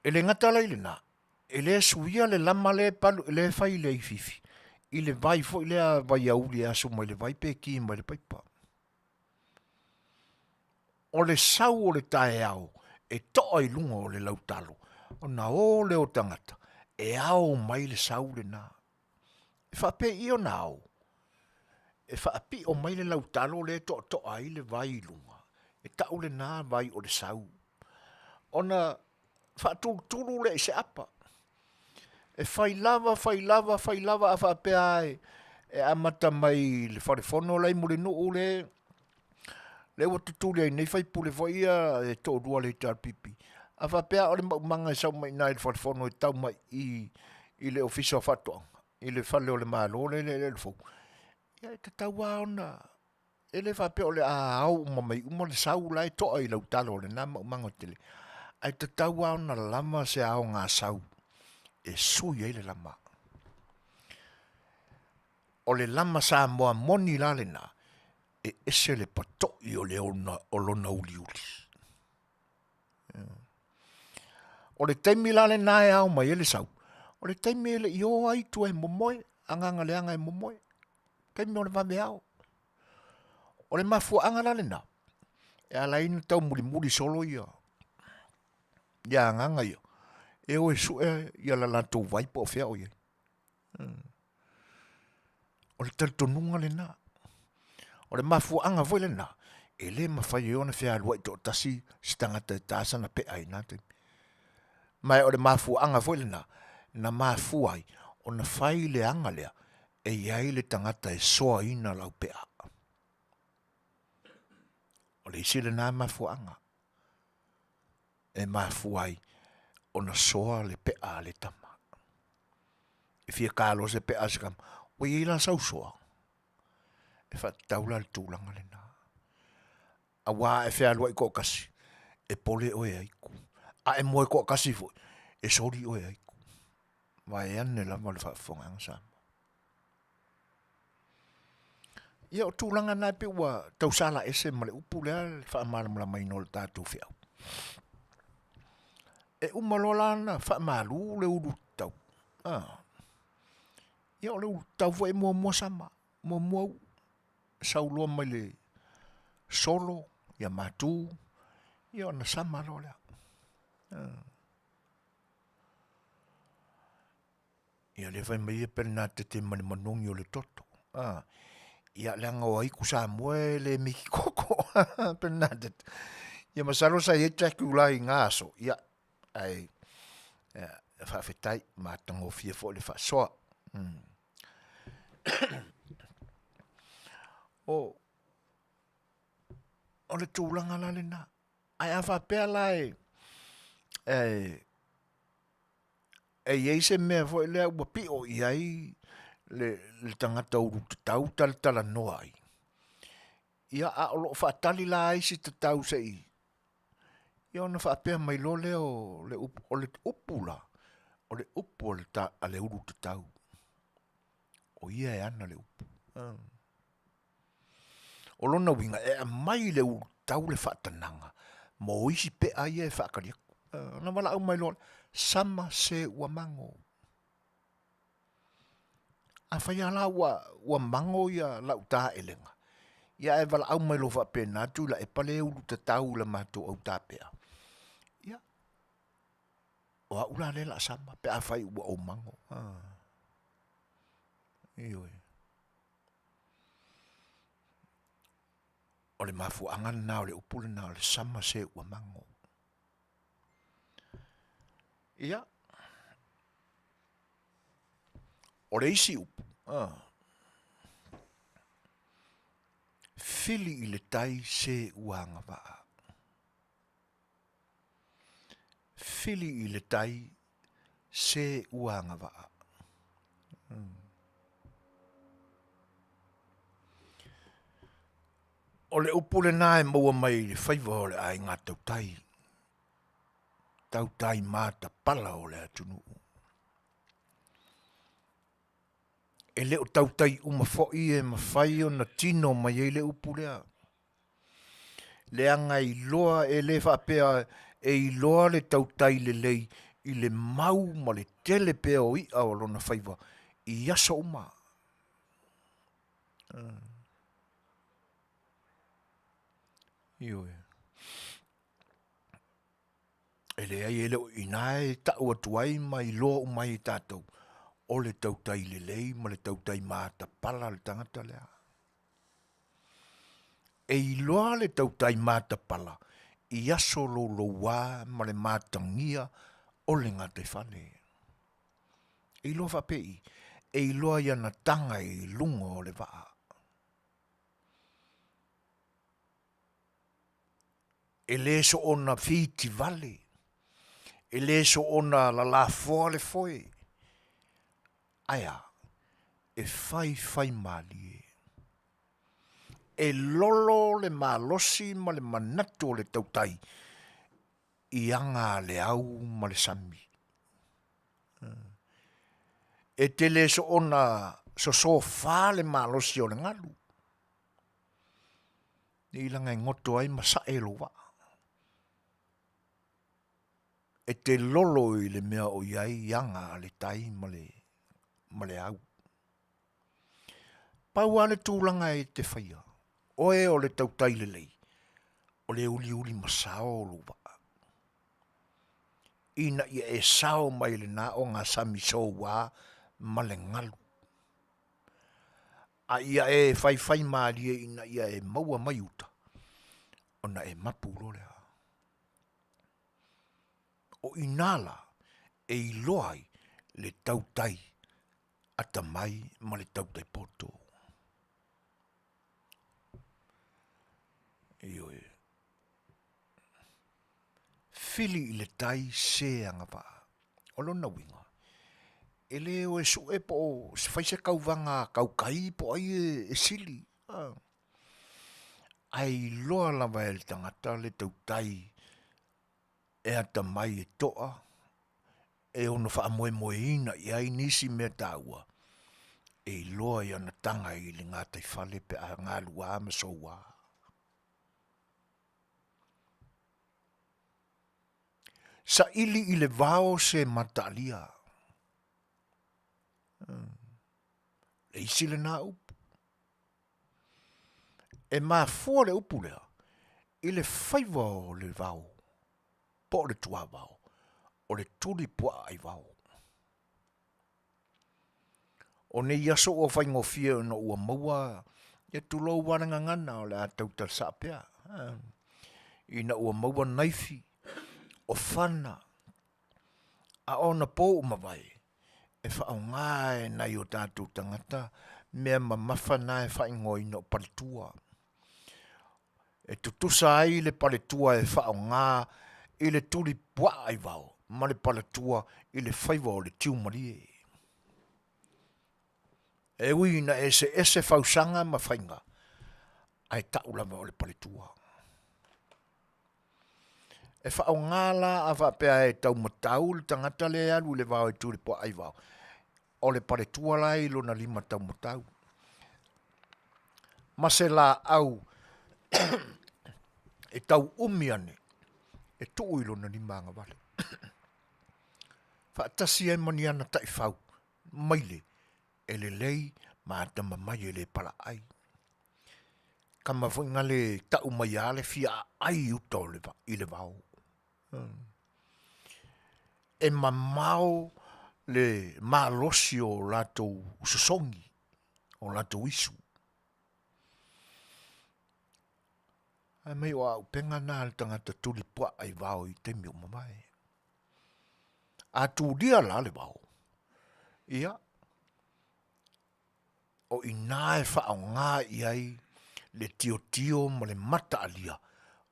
E le gata la i lena, e le suia le lama lea e palu, lea e fai i le ifiifi, i le vai foi lea vaiauli e asu mai le vai pe ki mai le paipa. O le sau o le taeao e toa i luga o le lautalo, ona o lea o tagata e ao mai le sau lena. E faapei ona ao? E faapio mai le lautalo lea e toatoa ai le vai i luga, e tau lena vai o le sau. Ona faatulutulu lea i se apa. E fai lava, fai lava, fai lava a faapea e, e amata mai i le fale fono la i Mulinuu le lea ua tutuli ai nei faipule foi ia e toalua le HRPP. A faapea o le maumaga e sau mai i ina i le fale fono e tau mai i i le Ofisa o Faatoaga, i le fale o le Malo lea i le fou, ia e tatau lava ona e le faapea o le a ao uma mai uma le sau la e toa i lau talo o lena maumaga tele, ae tatau lava ona lava se aoga sau e sui ai le lama. O le lama Samoa moni la lena, e ese le pato'i o le ona, o lona uliuli. O le taimi la lena e ao mai ai le sau, o le taimi e le i o ai i tua e momoe, agaga leaga e momoe, taimi o le vave ao. O le mafuaaga la lena, e ala ai ona taumulimuli solo ia ia agaga ia, e o e sue ia la latou vai po o fea o i ai. O le talitonuga lena. O le mafuaaga foi lena, e le mafai ai ona fealuai toatasi se tagata e ta sana pea i na taimi. Ma o le mafuaaga foi lena, na mafua ai ona fai le aga lea, e i ai le tagata e soaina lau pea. O le isi lena mafuaaga e mafua ai ona soa le pea a le tama. E fia ta loa se pea a se tama, ua i ai la sau soa? E faatatau la le tulaga lena. Aua a e fealuai toatasi, e pole oe e aitu. A e moe toatasi foi, e soli oe e aitu. Vaeane lava le faafofogaaga Samoa. Ia o tulaga na e pei ua tausala ese ma le upu lea le faamalamalamaina o le tatou feau. E uma loa la ona faamalu le ulu tatau. Ah. Ia o le ulu tatau foi e muamua sama, muamua uu. Sau loa mai le solo, ia matu, ia ona sama loa lea. Ah. Ia lea fai mai ia pe na tete ma le manogi o le toto. Ah. Ia leaga o aiku Samoa e le miki koko. Pe na tete. Ia masalo sa iai Dracula i ngā aso. Ia, ai, ia, faafetai, matagofie foi le faasoa. Mm. o, o le tulaga la lena. Ae a faapea la e, e, e i ai se mea foi lea ua pio i ai le, le tagata ulu tatau talatalanoa ai, ia a o lo o faatali la ai si tatau se i, ia ona faapea mai loa lea o le upu, o le upu la, o le upu a le, ta, a le ulu tatau. O ia e ana le upu. O lona uiga, e aumai le ulutau le faatanaga mo isi pea ia e faatali atu. Ona valaau mai loa, sama se ua mago. Afai lava la ua, ua mago ia lau taelega, ia ae valaau mai loa faapena Tuilaepa le ulu tatau i le matou autapea, ia, o au la lea o le a sama pe afai ua ou mago. Ioe. O le mafuaaga lena o le upu lena o le sama se ua mago. Ia, o le isi upu, ah, fili i le tai se ua agavaa. Fili i le tai se ua agavaa. O le upu lena e maua mai i le faiva o le aiga tautai, tautai matapala o le atunuu. E le o tautai uma foi e mafai ona tino mai ai le upu lea. Leaga e iloa, e le faapea e iloa le tautai lelei i le mau ma le tele pea o i'a o lona faiva i aso uma. Ioe. E leai e le o i ina e tau atu ai ma iloa uma ai e tatou, o le tautai lelei ma le tautai matapala le tagata lea. E iloa le tautai matapala i aso louloua ma le matagia o le gataifale. E iloa faapei, e iloa i ana taga i luga o le vaa. E le soona fitivale, e le soona lalafoa le foe, ae a? E faifai malie. E lolo le malosi ma le manatu o le tautai i aga a le au ma le sami. E te le soona sosofa le malosi o le galu, nei laga e goto ai ma sae lou vaa. E te lolo i le mea o i ai aga a le tai ma le, ma le au. Pau lava le tulaga e te faia, oe o le tautai lelei, o le uliuli masao o lou vaa. Ina ia e sao mai lena ogasami soua ma le galu. A ia e faifai malie ina ia e maua mai uta, ona e mapu loa lea. O i ina la e iloa ai le tautai atamai ma le tautai poto. Ioe. Fili i le tai se agavaa. O lona uiga, e le o e sue po o fai se kauvaga a kaukai po o ai e sili. Ae iloa lava e le tagata le tautai e atamai e toa e ono faamoemoeina i ai nisi mea taua e iloa i ana taga i le gataifale pe a galua ma soua. Saili i le vao se mataalia. Le isi lena upu. E mafua le upu lea i le faiva o le vao po o le tuavao o le tuli puaa ai vao. O nei aso ua faigofie ona ua maua, ia tulou lava le gagana o le a tau tala pea, ina ua maua naifi, o fana, a o ona po ua mavae, e faaaoga e nai o tatou tagata mea mamafa na e faaigoaina o paletua. E tutusa ai le paletua e faaaoga i le tuli puaa i vao ma le paletua i le faiva o le tiu malie. E ui ina eseese fausaga ma faiga, ae tau lava o le paletua. E faaaoga la a faapea e taumatau le tagata lea e alu i le vao e tuli puaa i vao, o le paletua la e i lona lima taumatau. Ma se laau e tau umi ane e tuu i lona lima agavale. Faatasi ai ma ni ana taifau maile e lelei ma atamamai e le palaai. Kama foi gale tau mai a le fia aai i uta o le i le vao. E mamao le malosi o latou sosogi, o latou isu. Ae mai o auupega na a le tagata tuli puaa i vao i taimi ua mavae. A tulia la le vao, ia, o i ina e faaaoga i ai le tiotio ma le mataalia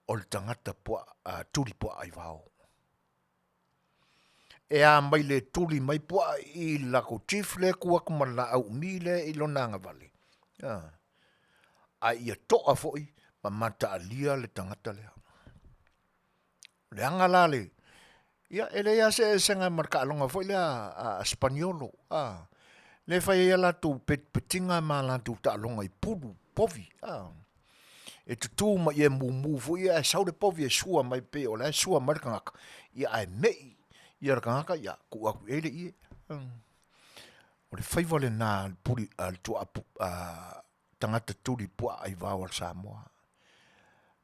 o le tagata puaa, tuli puaa i vao. E a mai le tuli mai puaa i le lakou chief lea e ku atu ma le laau umi lea i lona agavale, a ia toa foi Ma mataalia le tagata lea. O le aga la le, ia e leai lava se eseesega ma le taaloga foi lea a Sipaniolo, a, lea e fai ai a latou petipetiga ma a latou taaloga i pulu, povi, a. E tutu ma ia mumu foi ia ae sau le povi e sua mai pei o la e sua mai le tagata, ia ae me'i ia le tagata, ia tuu atu i ai le ie. O le faiva lena a le puli, a le tuaa a tagata tuli puaa i vao o le Samoa.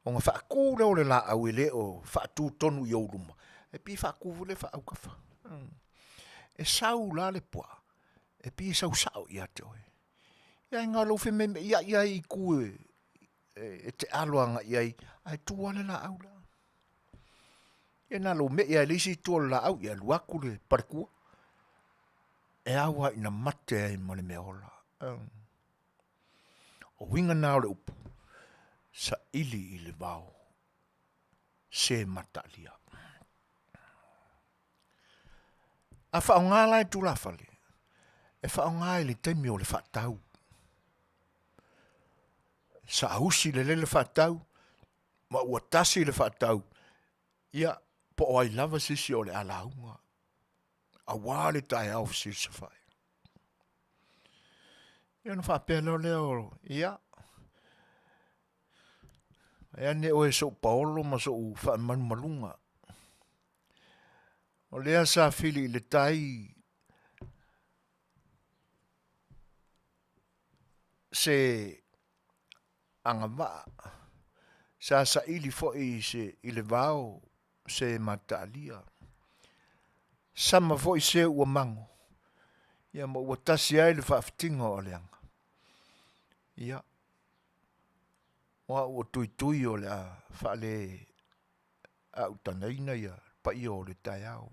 Ona faatu lea o le laau e le o faatu tonu i ou luma, e pei e faatu foi lea faaautafa. E sau la le puaa, e pei e sau sao ia te oe. Ia e na o lou femeimeiai lava i itu e te alo agai i ai, ae tu lava le laau la. Ia na o lou mei lava i le isi itu o le laau, ia alu atu le paletua, e ao lava ina mate ai ma le meaola. O uiga na o le upu, saili i le vao, se mataalia. A faaaoga la e tulafale, e faaaoga i le taimi o le faatau. Saausi lelei le faatau, ma ua tasi le faatau, ia po o ai lava se isi o le a lauga, aua le taeao fesilisafai. Ia ona faapea loa lea o, ia, e ane oe sou paolo ma sou faamalumaluga. O lea sa fili i le tai se agavaa, sa saili foi i se i le vao se mataalia. Sama foi se ua mago, ia ma ua tasi ai le faafitiga o aleaga. Ia, o au o Tuitui o le a faale autagaina ia paia o le taeao.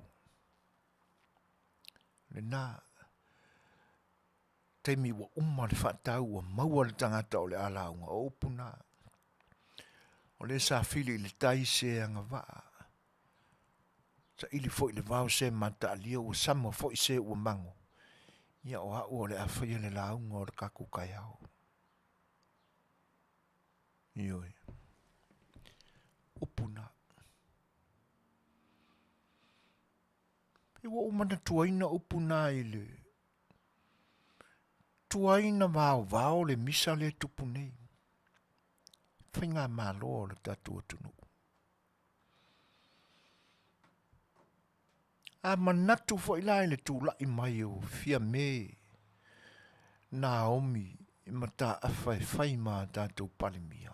Lena taimi ua uma le faatau ua maua le tagata o le a lauga, o upu na. O lea sa fili i le tai se agavaa, saili foi i le vao se mataalia ua sama foi se ua mago, ia o au o le a faia le lauga o le tatou taeao. Ioe. Upu na. Pei ua ou manatuaina upu na i le tuai na vaovao le misa lea e tupu nei. Faigamalo a le tatou atunuu. A manatu foi la i le tulai mai o Fiame Naomi Mataafa e fai ma a tatou Palemia,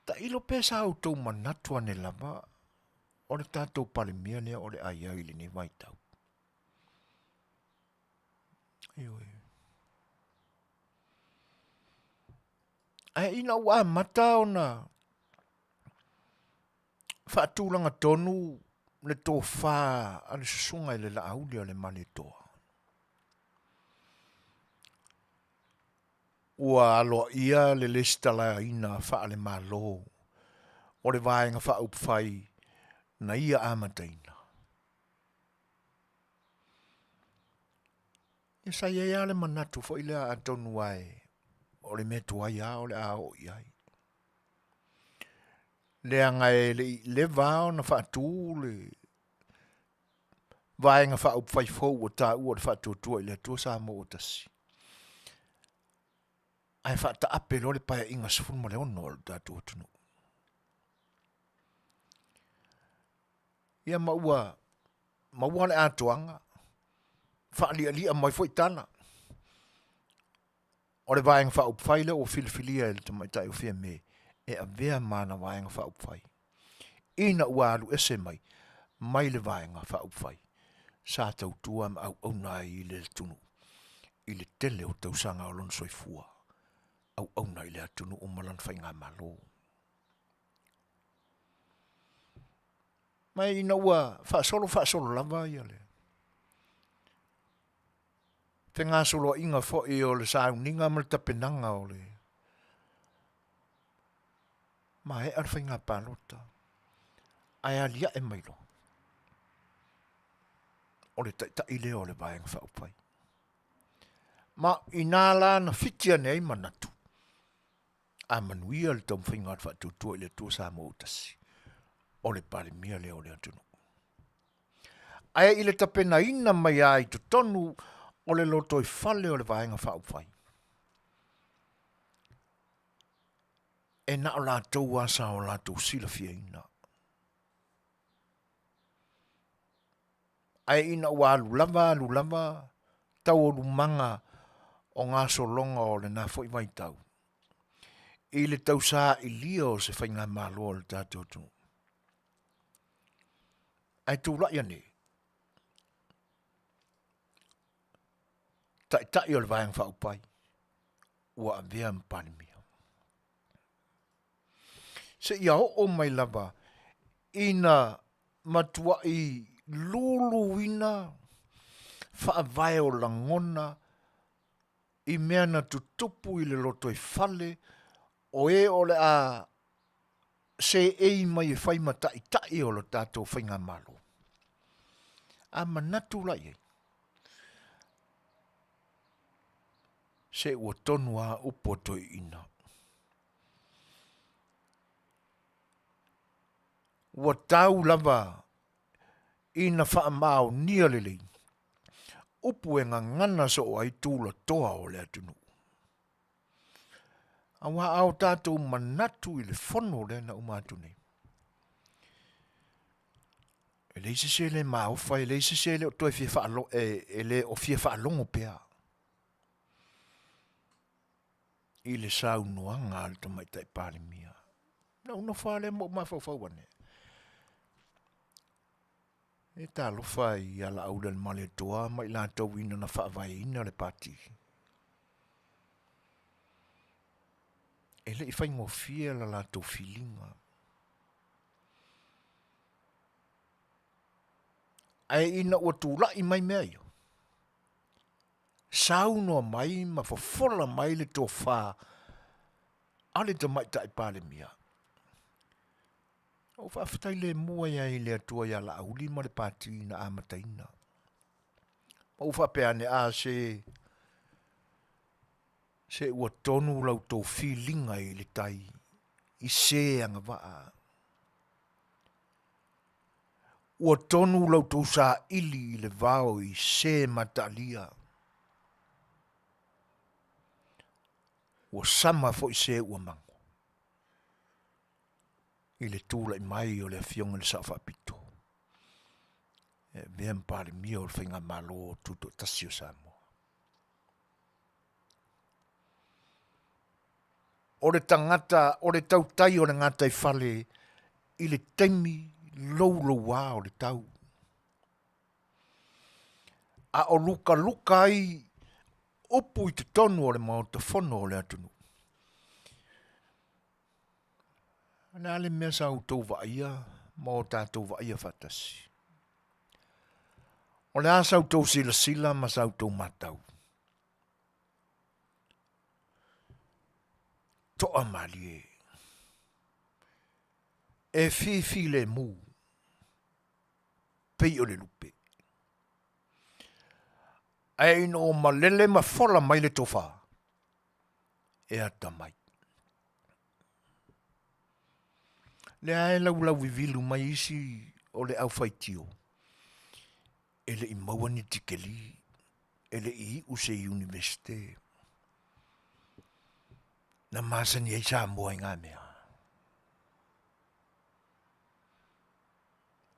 tailo pea sa outou manatu ane lava o le tatou Palemia lea o le a i ai i lenei vaitau. Ioe. Ae ina ua amata ona faatulaga tonu le tofa a le susuga i le Laauli a le Malietoa, ua aloaia le lesitalaina faale-Malo o le Vaega Faaupufai na ia amataina. Ia sa i ai lava le manatu foi lea atonu lava o le mea tuai lava o le a oo i ai. Leaga e le i leva lava ona faatu le Vaega Faaupufai fou ua taua o le Faatuatua i le Atua Samoa ua Tasi, ae faataape loa le Paeaiga 16 a lo tatou atunuu. Ia ma ua maua le atoaga, faalialia mai foi tala o le Vaega Faaupufai lea ua filifilia e le tamaitai o Fiame e avea ma ana Vaega Faaupufai ina ua alu ese mai mai le Vaega Faaupufai sa tautua ma auauna ai i le atunuu i le tele o tausaga o lona soifua auauna i le atunuu ma lana faigamalo. Ma ina ua faasolo faasolo lava ia le fegasoloaiga foi o le sauniga ma le tapenaga o le maea le faiga palota ae aliae mai loa o le taitai lea o le Vaega Faaupufai. Ma i ina la na fiti ane ai manatu. A manuia le taumafaiga o le Faatuatua i le Atua Samoa ua tasi, o le Palemia lea o le atunuu. Ae i le tapenaina mai lava i totonu o le lotoifale o le Vaega Faaupufai, e na o latou lava sa o latou silafiaina. Ae ina ua alu lava alu lava taualumaga o gasologa o lena foi vaitau i le tausailia o se faigamalo a le tatou atunuu. Ae tulai ane Taitai o le Vaega Faaupufai ua avea ma Palemia. Seia oo mai lava ina matuai luluina faavae o lagona i mea na tutupu i le lotoifale o e o le a seei mai e fai ma taitai o le tatou faigamalo. A manatu la i ai, se ua tonu lava upu a toeaiina. Ua tau lava ina faamaonia lelei upu e gagana soo ai tulatoa o le atunuu. Aua a o tatou manatu i le fono lea na uma atu nei, e leai se isi e le maofa, e leai se isi e le o toe fia faalo, e le o fia faalogo pea i le saunoaga a le Tamaitai Palemia. Na ou nofo lava lea ma ou mafaufau ane, e talofa ia Laauli-a-le-Malietoa ma i latou ina na faavaeina le Pati. E le i faigofie la latou filiga. Ae ina ua tulai mai mea ia, saunoa mai ma fofola mai le tofa a le Tamaitai Palemia, ou faafetai lemu ai ai i le Atua ia Laauli ma le Pati na amataina. Ma ou faapea ane, a se, se ua tonu la outou filiga i le tai i se agavaa. Ua tonu la outou saili i le vao i se mataalia. Ua sama foi se ua mago i le tulai mai o le Afioga i le Sao Faapito e avea ma Palemia o le Faigamalo Tutoatasi o Samoa. O le tagata, o le tautai o le gataifale i le taimi louloua o le tau. A o lukaluka ai upu i totonu o le Maota Fono o le atunuu. O le a le mea sa outou vaaia ma o tatou vaaia faatasi? O le a sa outou silasila ma sa outou matau? Toa malie e fifilemu pei o le lupe. Ae ina ua malele ma fola mai le tofa, e atamai. Lea e laulauvivilu mai isi o le aufaitio, e le i maua ni tikeli, e le i iu se Iunivesite. Na masani ai Samoa i ngā mea.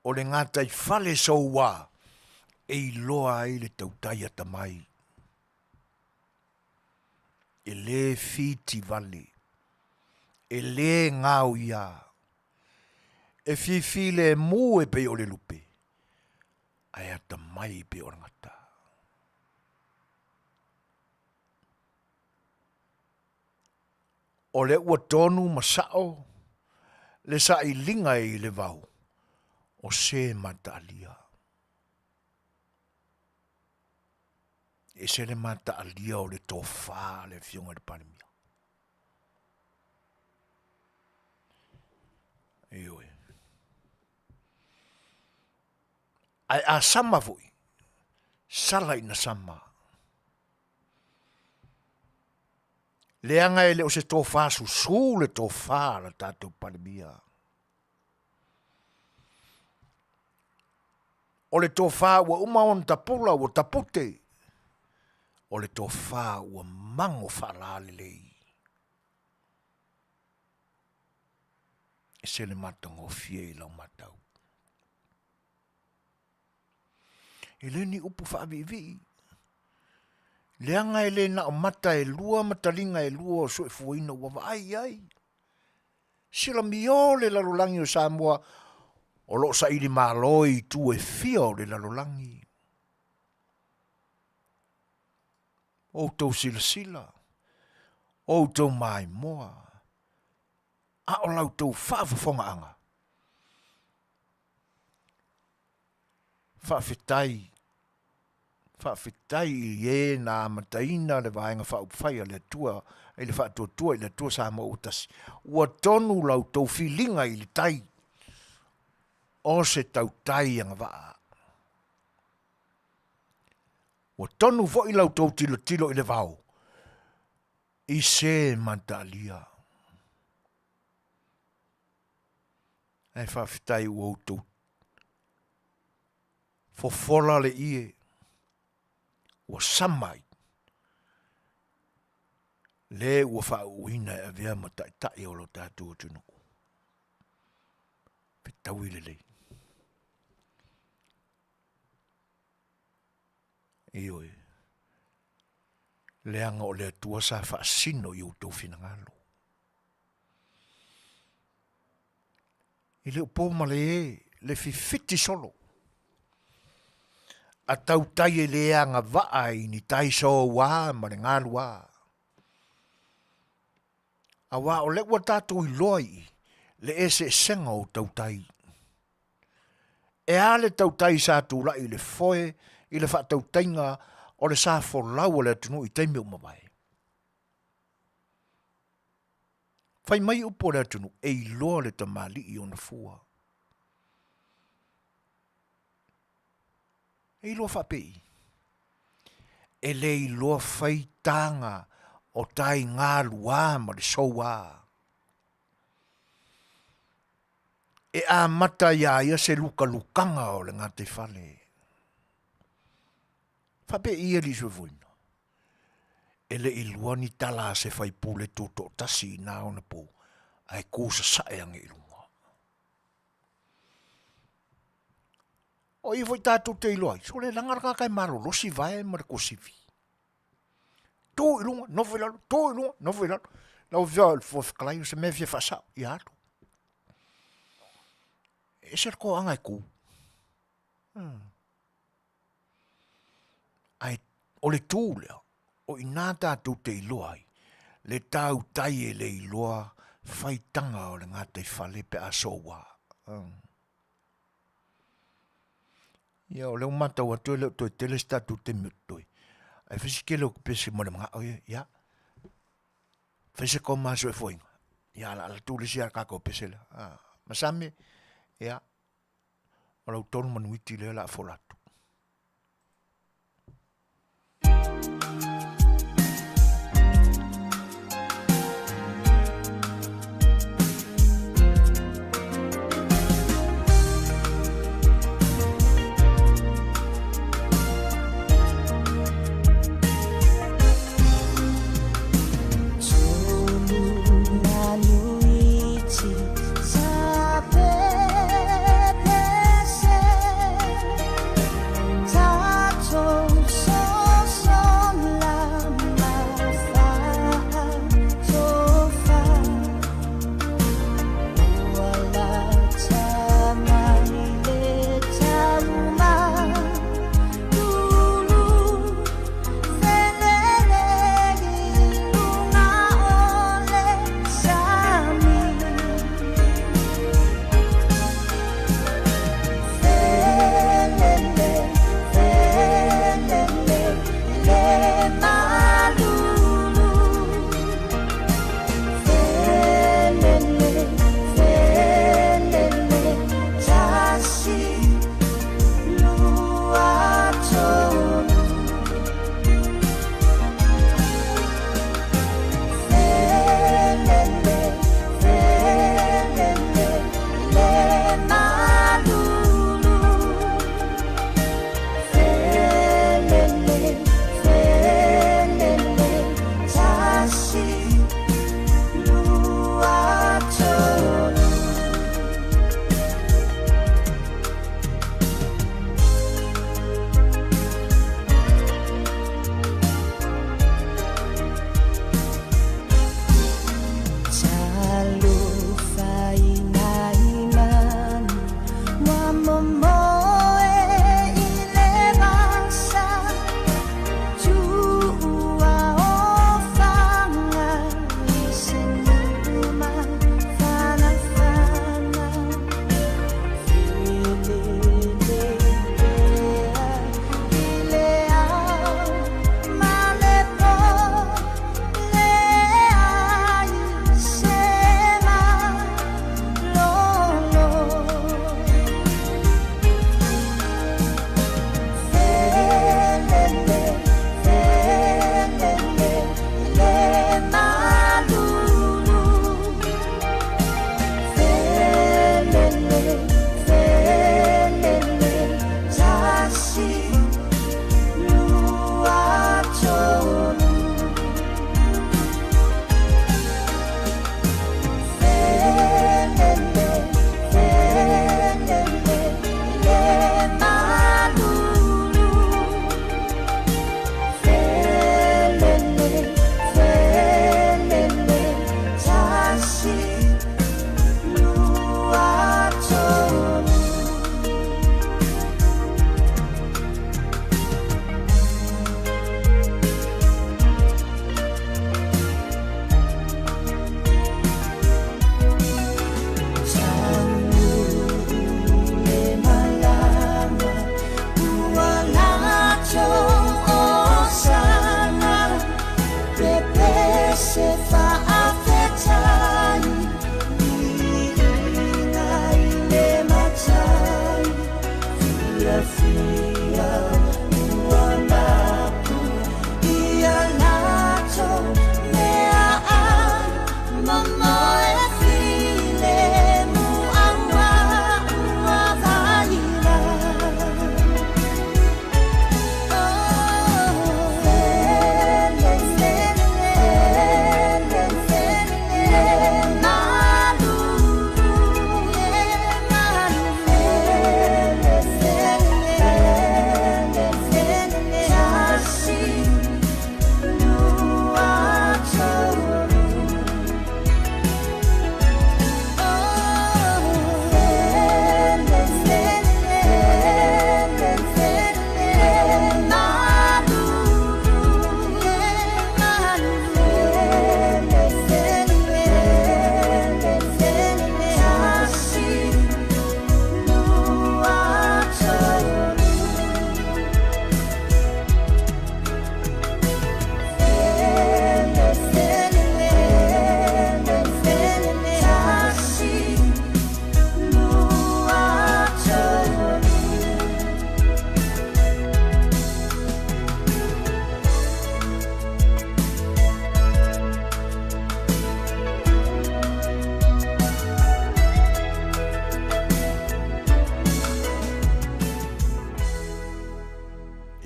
O le gataifale soua e iloa ai le tautai atamai. E le fitivale, e le gaoia, e fifilemu e pei o le lupe, ae atamai e pei o le gata. O lea ua tonu ma sao le sailiga i le vao o se mataalia. E ese le mataalia o le tofa a le Afioga i le Palemia. Ioe. Ae a sama foi, sala ina sama. Leaga e le o se tofa susū le tofa a le tatou Palemia. O le tofa ua uma ona tapula ua tapute, o le tofa ua mago faalalelei. E se le matagofie i lau matau. E le ni upu faaviivii, leaga e le na o mata e lua ma taliga e lua o soifuaina ua vaai i ai. Silamio le lalolagi o Samoa o lo o saili malo i itu e fia o le lalolagi. Outou silasila, outou maimoa, a o la outou faafofogaaga. Faafetai, faafetai i e na amataina le Vaega Faaupufai a le Atua i le Faatuatua i le Atua Samoa ua Tasi, ua tonu la outou filiga i le tai o se tautai agavaa. Ua tonu foi la outou tilotilo i le vao i se mataalia. Ae faafetai ua outou fofola le ie ua sama ai le ua faauuina e avea ma taitai o lo tatou atunuu. Fetaui lelei. Ioe. Leaga o le Atua sa faasino i outou finagalo. E le o po ma le e le fifiti solo a tautai e le agavaa i ni tai soua ma le galuā. Aua o lea ua tatou iloa i i le eseesega o tautai. E a le tautai sa tulai i le foe i le faatautaiga o le sa folau o le atunuu i taimi ua mavae? Fai mai upu o le atunuu, e iloa le tamalii i ona fua. E iloa faapei? E le iloa fai taga o tai galuā ma le souā. E amata iā ia se lukalukaga o le gataifale. Faapei i alii soifuaina? E le i lua ni tala a se faipule tutoatasi i na ona pou, ae ku sasae ane i luga. O i foi tatou te iloa ai, sole laga le tagata e malolosi vae ma le tuasivi. Tu i luga, nofo i lalo, tu i luga, nofo i lalo. Lau Afioga i le Fofoga Fetalai, o se mea e fia faasao, ia alu. E ese le toaga e tu. Hmm. Ae o le tu lea, o i ina tatou te iloa ai le tautai e le iloa faitaga o le gataifale pe a soua. Ia o lea ua matau atu e le o toe tele se tatou taimi o totoe, ae fai si tele o pese ma le manao ia, ia, fai se koma soifuaina, ia o le a alu atu le isi a tatou pese lea. Masame, ia, o lau tolu manuiti lea o le a fola atu.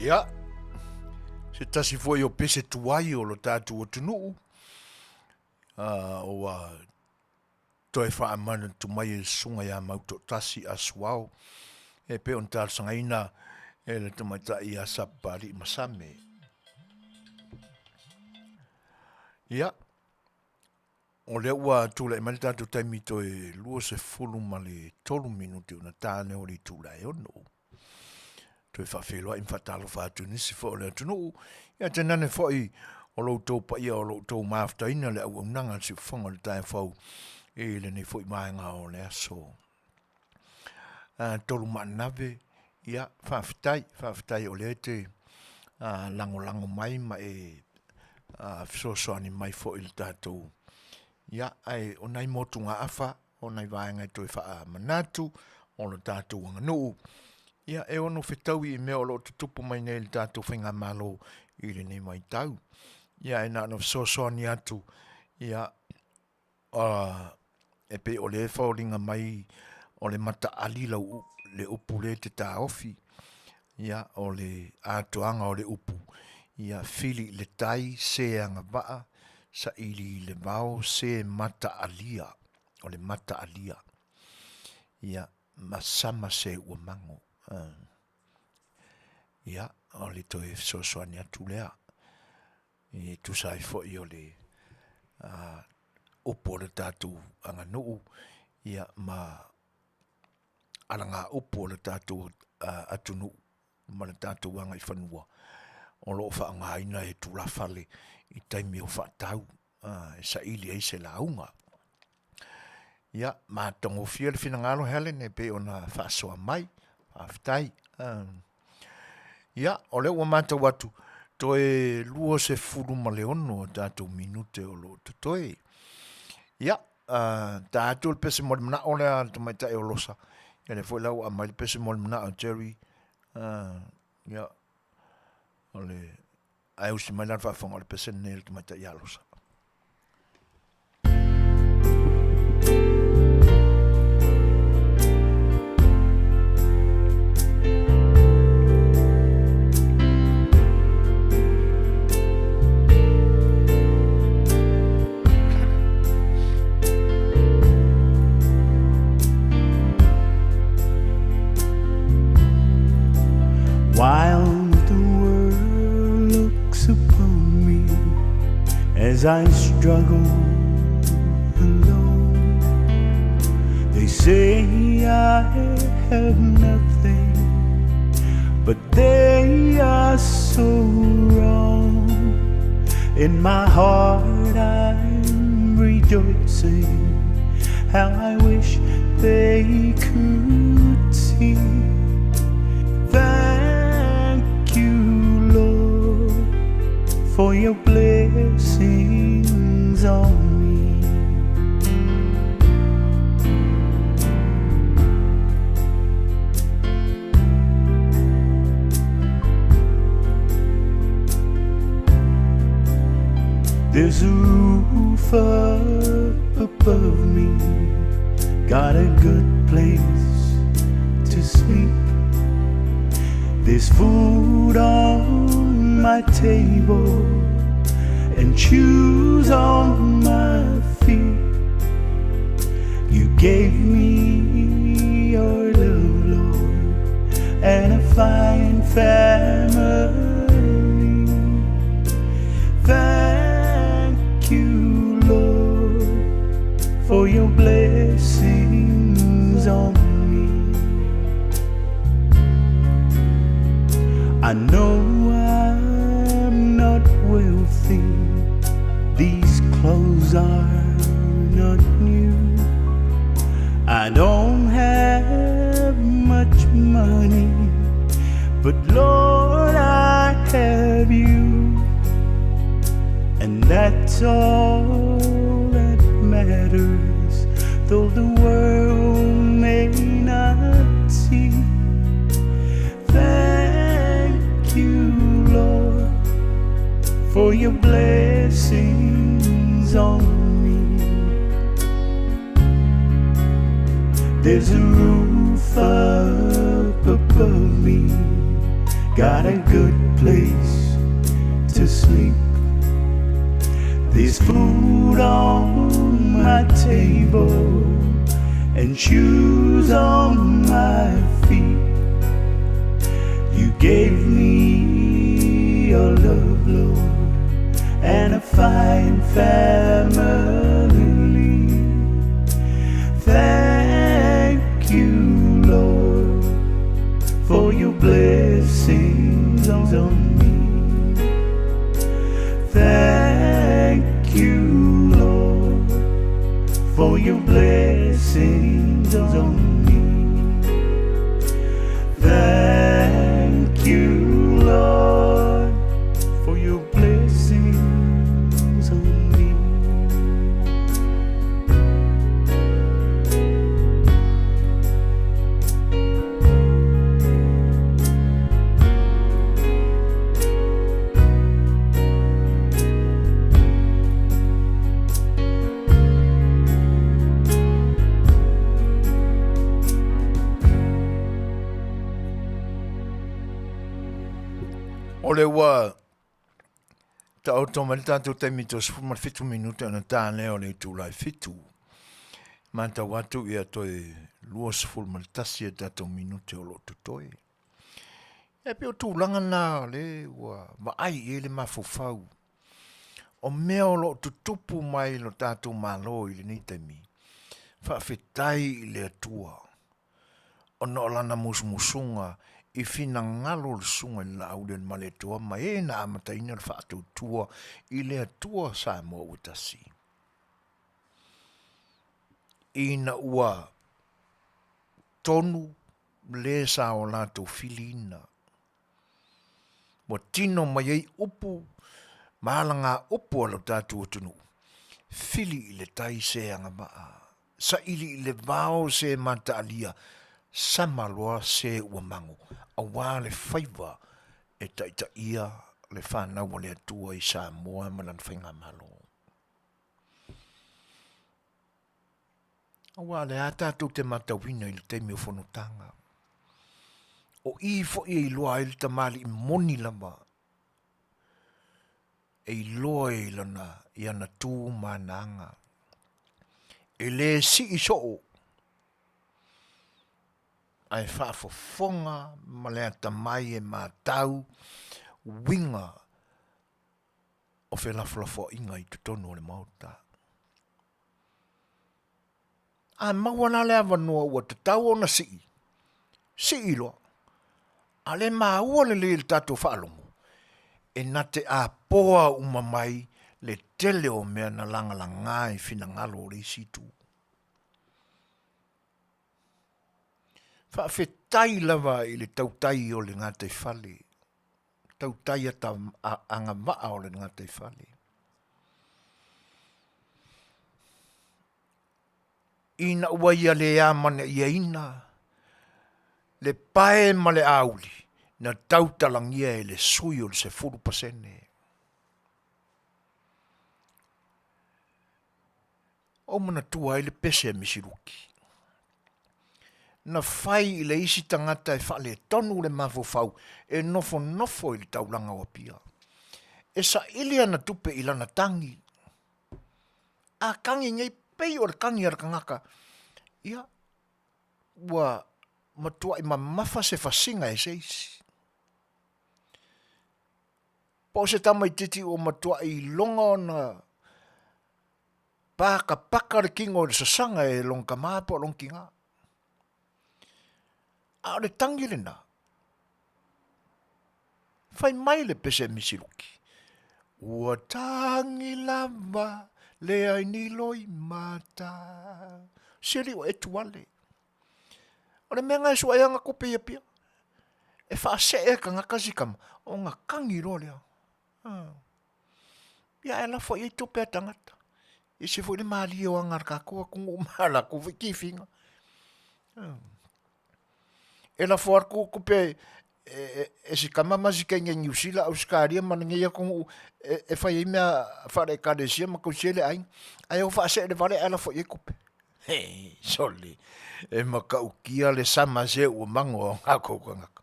Ia, se tasi foi o pese tuai o lo tātou atunuu, ua toe faamanatu mai e le Susuga ia Mautoatasi Asuao, e pei ona talosagaina e le tamaitai ia Sapapalii Masame. Ia, o lea ua tulai mai le tatou taimi toe 23 minute ona ta lea o le itula e 6. Toe faafeiloai ma faatalofa atu i nisi foi o le atunuu, ia tainane foi o lo outou paia o lo outou mafutaina le auaunaga a le siufofoga o le taeao fou i lenei foi vaega o le aso. Tolu Maanave, ia faafetai, faafetai o lea e te lagolago mai ma e fesoasoani mai foi i le tatou, ia, ae o nai motugaafa, o nai vaega e toe faamanatu o le tatou aganuu, ia e ono fetaui i mea o lo o tutupu mai nei i le tatou faigamalo i lenei vaitau. Ia ae na ona fesoasoani atu, ia, e pei o lea e foliga mai o le mataali lau le upu lea e te taofi, ia o le atoaga o le upu, ia fili i le tai, se agavaa, saili i le vao, se mataalia, o le mataalia, ia ma sama se ua mago. Ia, o le toe fesoasoani atu lea. E tusa ai foi o le upu o le tatou aganuu, ia ma. alagaupu a le tatou atunuu ma le tatou agaifanua o lo o faaaogaina e tulafale i taimi o faatau e saili ai se lauga. Ia, matagofie le finagalo Helen e pei ona faasoa mai. Faafetai. Ia, o lea ua matau atu, toe 26 o tatou minute o lo o totoe. Ia, ta atu le pese mo le manao lea a le tamaitai o Losa. Ia, lea foi la ua aumai le pese mo le manao a Jerry. Ia, o le Ae usi mai la le faafofoga o le pese lenei a le tamaitai ia Losa. While the world looks upon me as I struggle alone, they say I have nothing, but they are so wrong. In my heart, I'm rejoicing. How I wish they could see. Thank you, Lord, for your blessings on me. There's a roof up above me, got a good place to sleep. There's food on my table and shoes on my feet. You gave me your love, Lord, and a fine family. Thank you, Lord, for your blessings on me. I know I'm not wealthy, these clothes are not new. I don't have much money, but Lord, I have you. And that's all that matters, though the world may not see. Thank you, Lord, for your blessings on me. There's a roof up above me, got a good place to sleep. There's food on my table and shoes on my feet. You gave me your love, Lord, and a fine family. Thank you, Lord, for your blessings on me. Thank you, Lord, for your blessings on me. Thank you, Lord, for your blessings on me. O le ua taoto mai le tatou taimi to 17 minute ona ta lea o le itula e fitu. Matau atu ia toe 21 a tatou minute o lo o totoe. E pei o tulaga na o le ua vaai i ai le mafaufau o mea o lo o tutupu mai lo tatou Malo i lenei taimi. Faafetai i le Atua. Ona o lana musumusuga i finagalo le Susuga i le Laaulialemalietoa ma e na amataina le faatuatua i le Atua Samoa ua tasi. Ina ua tonu le sa o latou filiina, ua tino mai ai upu ma alagaupu a lo tatou atunuu, fili i le tai se agavaa, saili i le vao se mataalia, sama loa se ua mago, aua le faiva e taitaia le fanau a le Atua i Samoa ma lana faigamalo. Aua o le a tatou te matauina i le taimi o fonotaga, o i foi e iloa ai le tamalii moni lava, e iloa i lana, i ana tu ma ana aga. E le sii soo, ae faafofoga ma le atamai e matau uiga o felafolafoaiga i totonu o le Maota. A maua la le avanoa ua tatau ona sii, sii loa. A le maua lelei e le tatou faalogo, e na te apoa uma mai le tele o mea na lagalaga i finagalo o le isi itu. Faafetai lava i le tautai o le gataifale, tautai agavaa o le gataifale. Ina ua ia le amanaiaina le pae ma le auli na tautalagia e le sui o le 10%. Ou manatua ai le pese a Misiluki. Na fai i le isi tagata e faaletonu le mafaufau e nofonofo i le taulaga o Apia. E saili ana tupe i lana tagi. A tagi nei pei o le tagi a le tagata, ia, ua matuai mamafa se fasiga e se isi. Po o se tamaititi ua matuai iloga ona pakapaka le kino i le sasaga e lona tama po o lona tina. A o le tagi lena, fai mai le pese misiluki, ua tagi lava leai ni loimata. Sili ua e tuale. O le mea na e sua ai ana tupe i Apia. E faasee e tagata si tama, ona tagi loa lea. Ia ae lafo i ai tupe a tagata. E ese foi le malie o aga a le tatou atunuu ma latou foi tifiga. E lafo atu tupe e si tama ma si teine i Niu Sila, Ausetalia ma lenei atunuu e fai ai mea faale-ekalesia ma tausi ai le aiga. Ae o faaseele vale ae lafo i ai tupe. Hei, sole, e matautia le sama se ua mago o tatou tagata.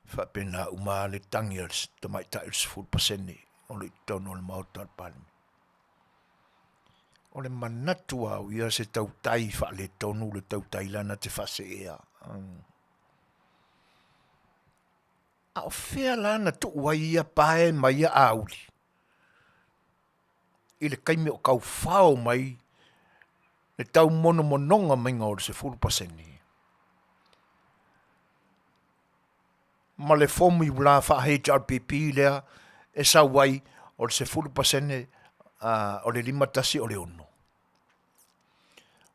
Faapena uma lava le tagi a le tamaitai o le 10% o lo o i totonu o le Maota o le Palemene. O le manatu lava o ia se tautai faaletonu le tautai lana te faaseea. A o fea la na tuu ai ia pae ma ia auli i le taimi o taufao mai le taumonomonoga maiga o le 10%? Ma le formula faa-HRPP lea e sau ai o le 10% o le 51 o le 6.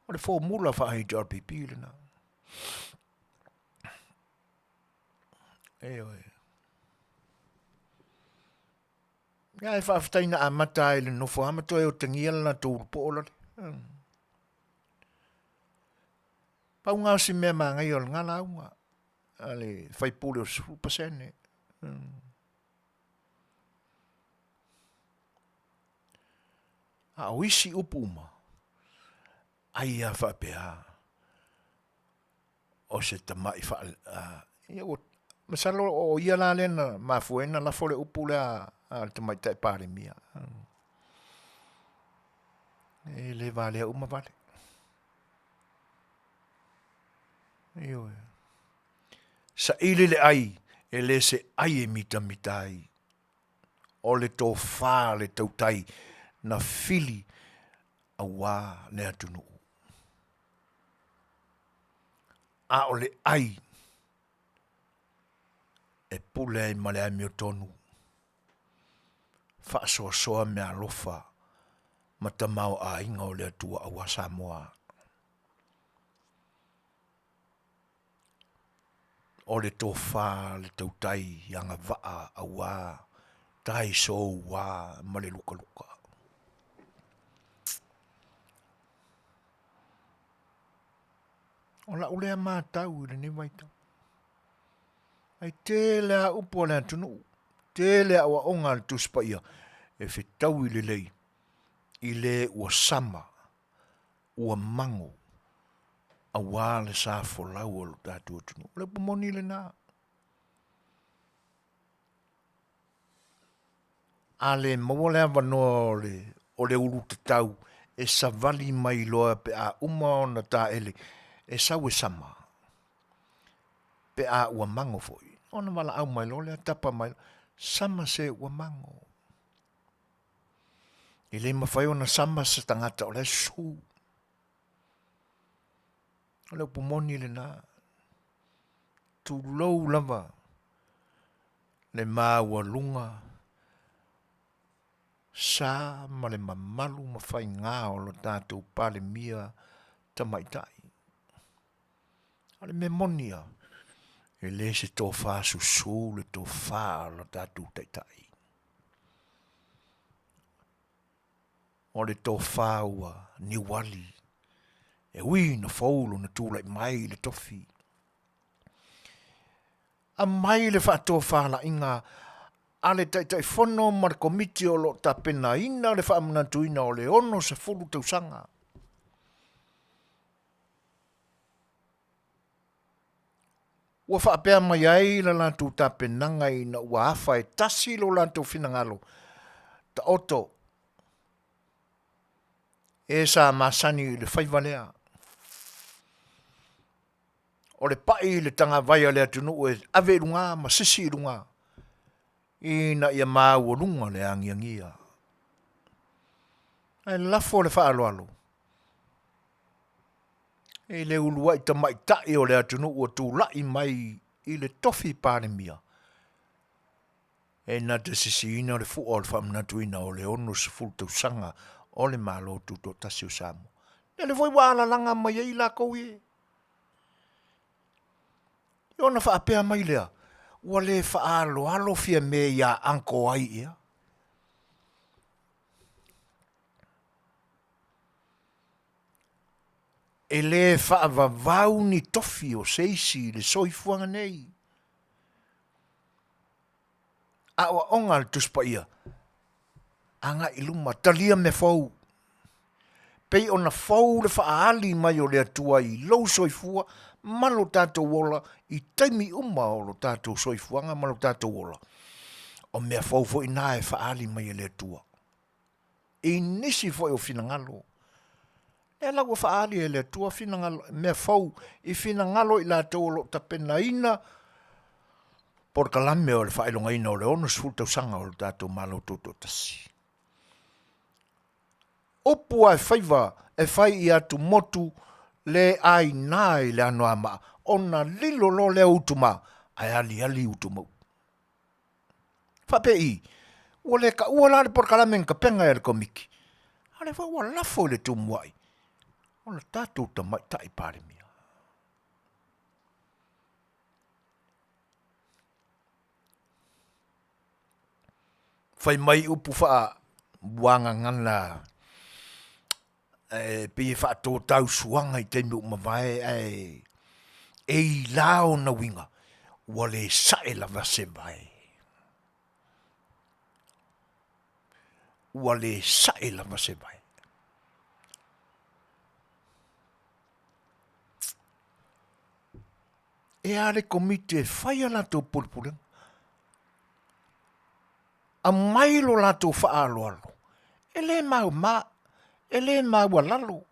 O le formula faa-HRPP lena. Ioe. Ia e faafetai na amata ai le nofo a ma toe otegia le latou ulupoo lale. Pau na o si mea manaia o lena lauga a le faipule o le 10%. A o isi upu uma, ai a faapea, o se tamai faa, ia ua, masalo o ia la lea na mafua ai ona lafo le upu lea a le Tamaitai Palemia. E le valea uma vale. Ioe. Saili le ai, e le se ai e mitamita ai. O le tofa le tautai na fili auā le atunuu. A o le ai e pule ai ma le amiotonu, faasoasoa meaalofa ma tamaoaiga o le Atua aua Samoa. O le tofa le tautai agavaa aua tai soua ma le lukaluka. O lau lea matau i lenei vaitau. Ae tele lava upu a le atunuu, tele aoaoga a le Tusi Paia e fetaui lelei i le ua sama, ua mago aua le sa folau o lo tatou atunuu. O le upu moni lena. A le maua le avanoa o le, o le ulu tatau e savali mai loa pe a uma ona taele e sau e sama, pe a ua mago foi, ona valaau mai loa lea tapa mai, sama se ua mago. E le mafai ona sama se tagata o la e susu. O le upu moni lena. Tulou lava le maualuga sa ma le mamalu ma faiga o lo tatou Palemia Tamaitai. A o le mea moni lava, e le se tofa susu le tofa a lo tatou Taitai. O le tofa ua niuali, e ui ina fou lona tulai mai i le tofi. Aumai le faatofalaiga a le Taitaifono ma le Komiti o lo o tapenaina le faamanatuina o le 60 tausaga. Ua faapea mai ai la latou tapenaga ina ua afa e tasi lo latou finagalo, taoto e sa masani i le faiva lea. O le pai i le tagavai a le atunuu e ave i luga ma sisi i luga ina ia maualuga le agiagia. Ae lafo le faaaloalo i le uluai tamaitai o le atunuu ua tulai mai i le tofi Palemia, e na te sisiina le fua o le faamanatuina o le 60 tausaga o le Malo Tutoatasi o Samoa. Lele foi ua alalaga mai ai lakou ie. Ona faapea mai lea, ua le faaaloalo Fiame ia Uncle ai ea. E le faavavau ni tofi o se isi i le soifuaga nei. Aoaoga a le Tusi Paia, agai i luma, talia mea fou. Pei ona fou le faaali mai o le Atua i lou soifua ma lo tatou ola i taimi uma o lo tatou soifuaga ma lo tatou ola. O mea fou foi na e faaali mai e le Atua. I nisi foi o finagalo, lea la ua faaali e le Atua finagalo, mea fou i finagalo i latou o lo o tapenaina polokalame o le faailogaina o le 60 tausaga o le tatou Malo Tutoatasi. Upu ae faiva e fai i atumotu le aina i le Anoamaa ona lilo loa lea o Utumaa ae aliali Utumau. Faapei, ua le taua la le polokalame na tapena e le Komiti, a o lea foi ua lafo i le tumuai o le tatou Tamaitai Palemia. Fai mai upu faa-muagagana e pei e faatotausuaga i taimi ua mavae ae e ila ona uiga ua le sae lava se vae. Ua le sae lava se vae. E a le Komiti e fai a latou pulepulega? Aumai lo latou faaaloalo, e le mauma, e le maualalo,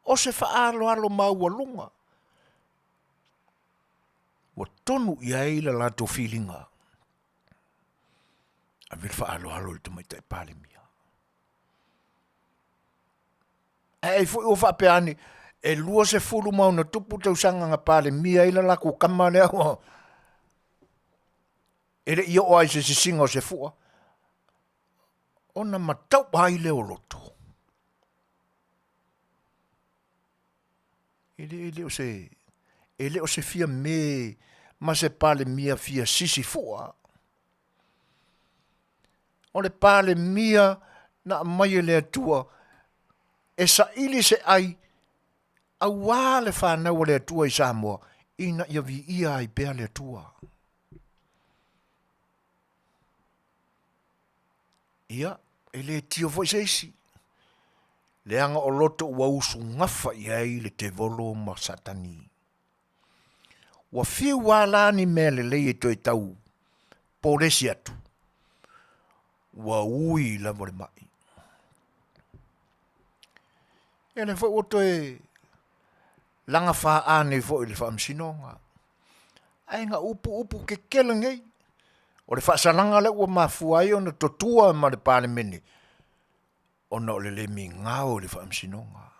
o se faaaloalo maualuga ua tonu i ai le latou filiga. Ave le faaaloalo i le Tamaitai Palemia. Ae ai foi ua faapea ane, E 20 ma ono tupu tausaga na Palemia ai le latou tama lea ua e le i oo ai se sisiga o se fua ona matau'a ai lea o loto. E le, e le o se, e le o se fia me ma se Palemia fia sisi fua. O le Palemia na aumai e le Atua e saili se ai auā le fanau a le Atua i Samoa ina ia viia ai pea le Atua. Ia, e le tio foi se isi, leaga o loto ua usugafa i ai le tevolo ma Satani. Ua fiu a la ni mea lelei e toe tau polesi atu, ua ui lava le mai. Ia lea foi ua toe laga faa nei foi i le faamasinoga. Ae na upu upu kekele nei. O le faasalaga lea ua mafua ai ona totua ma le Palemene, ona o le le migao i le faamasinoga.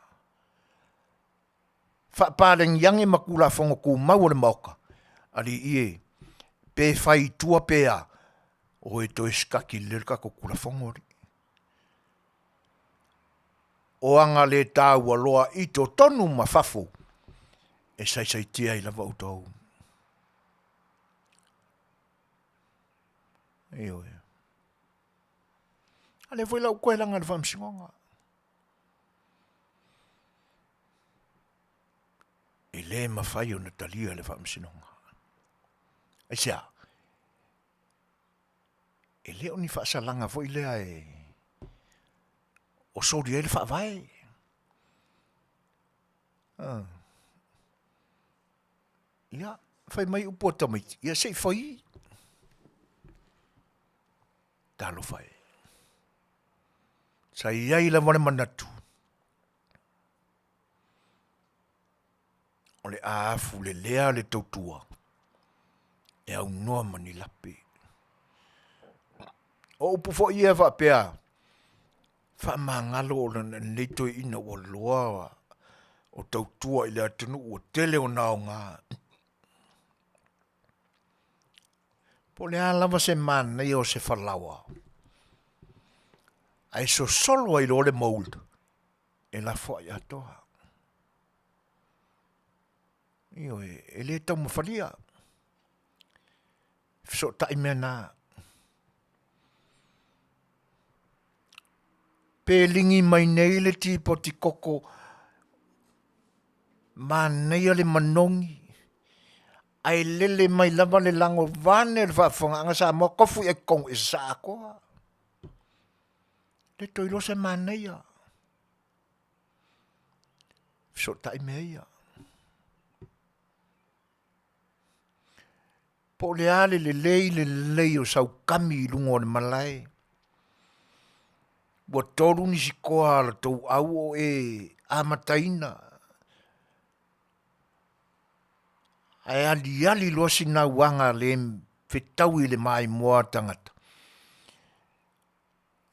Faapalegiagi ma Tulafono Tumau o le Maota, alii e, pe fai i tua pe a, o e toe sikati lelei le tatou Tulafono alii. O aga le taua loa i totonu ma fafo, e saisaitia ai lava outou. Ioe. A lea foi la ua toe laga i le faamasinoga. E le mafai ona talia le faamasinoga. Aisea? E le o ni faasalaga foi lea e o soli ai le faavae. Ah. Ia, fai mai upu a tamaiti, ia se i fai. Talofa e. Sa i ai lava le manatu, o le a afulelea le tautua e aunoa ma ni lape. O upu foi ia faapea, faamagalo o lenei toeaina ua loa o tautua i le atunuu ua tele ona aoga. Po o le a lava se manaia o se falaoa, ae sosolo ai loa le mould e lafoai atoa. Ioe, e le taumafalia. Fesootai mea na. Pe ligi mai nei le tipoti koko, manaia le manogi, ae lele mai lava le lago vaeane le faafofogaaga Samoa, tofu i ai totonu e sasaa atoa. Le toe iloa se manaia. Fesootai mea ia. Po o le a le lelei lelei o saukami i luga o le malae, ua tolu nisi toa a la tou au o e amataina, ae aliali loa sina uaga le fetaui i le maimoa a tagata.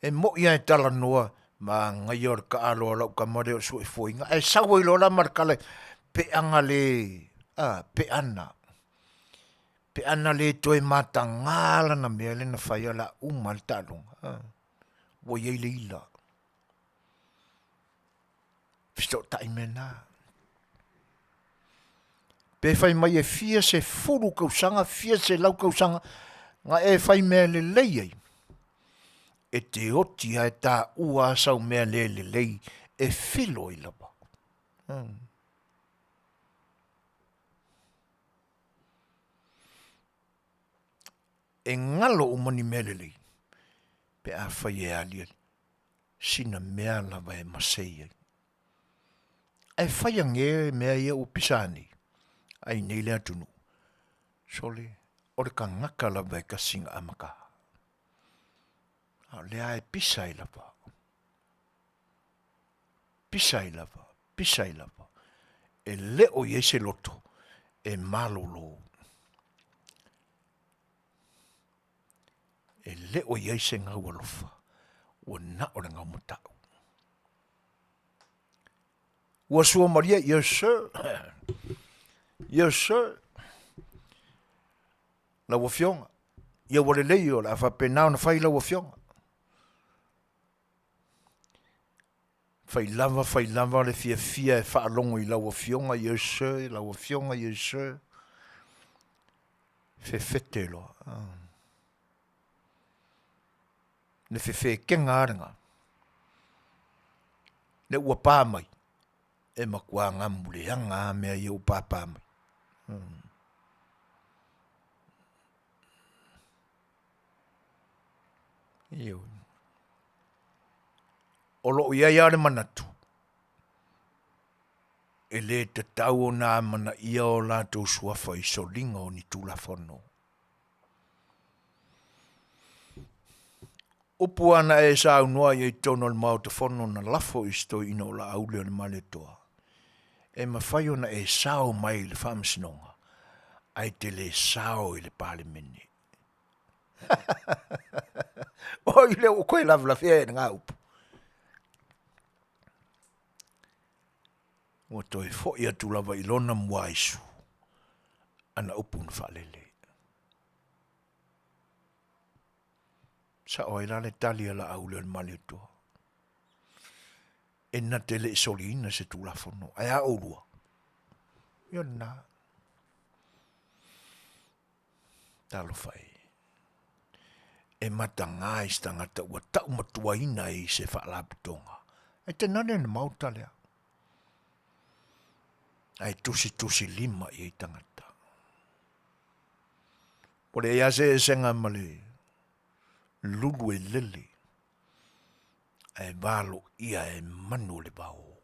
E moi lava e talanoa, manaia o le taalo a lau tama lea o Suefuaina, ae sau ai loa la ma le tala, peaga le, a, peana, peana le toe mataga lana mea lea na fai o le a uma ai le taaloga, a, ua i ai le ila. Fesootai mea na. Pe fai mai e fia sefulu tausaga, fia selau tausaga, na e fai mea lelei ai, e te oti lava e taua sau mea le lelei e filo ai lava. Hmm. E galo uma ni mea lelei, pe a fai e aliali, sina mea lava e masei ai. Ae fai age mea ia ua pisa nei, ai nei le atunuu. Sole, o le tagata lava e tasi na amata. A o lea e pisa ai lava. Pisa ai lava, pisa ai lava. E le o i ai se loto e malolo. E le o i ai se gau alofa, ua na o le gau matau. Ua sua malie, yes sir. Yes sir. Lau Afioga, ia ua lelei o le a faapena ona fai lau Afioga. Fai lava, fai lava le fiafia e faalogo i lau Afioga, yes sir, lau Afioga, yes sir. Fefete loa. Ah. Le fefekega lava lena. Le ua pa mai, e matua gamu leaga lava mea ia ua pāpā mai. Hmm. Ioe. O loo i ai lava le manatu, e le tatau ona amanaia o latou suafa i soliga o ni Tulafono. Upu ana e saunoa ai i totonu o le Maota Fono na lafo i se toeaina o Laauli o le Malietoa, e mafai ona e sao mai i le Faamasinoga, ae te le sao i le Palemene. Oi lea ua koe lavelavea e lena upu. Ua toe foi atu lava i lona muaisu ana upu na faalele. Sao ai la le tali a Laauli o le Malietoa. E na te le i soliina se Tulafono. Ae a oulua? Ia lena. Talofa e. E mataga i se tagata ua taumatuaina ai i se faalapotopotoga. Ae tainane le Maota lea. Ae tusitusilima i ai tagata. Ua leai lava se eseesega ma le lulu e lele ae valoia e manu o le vao.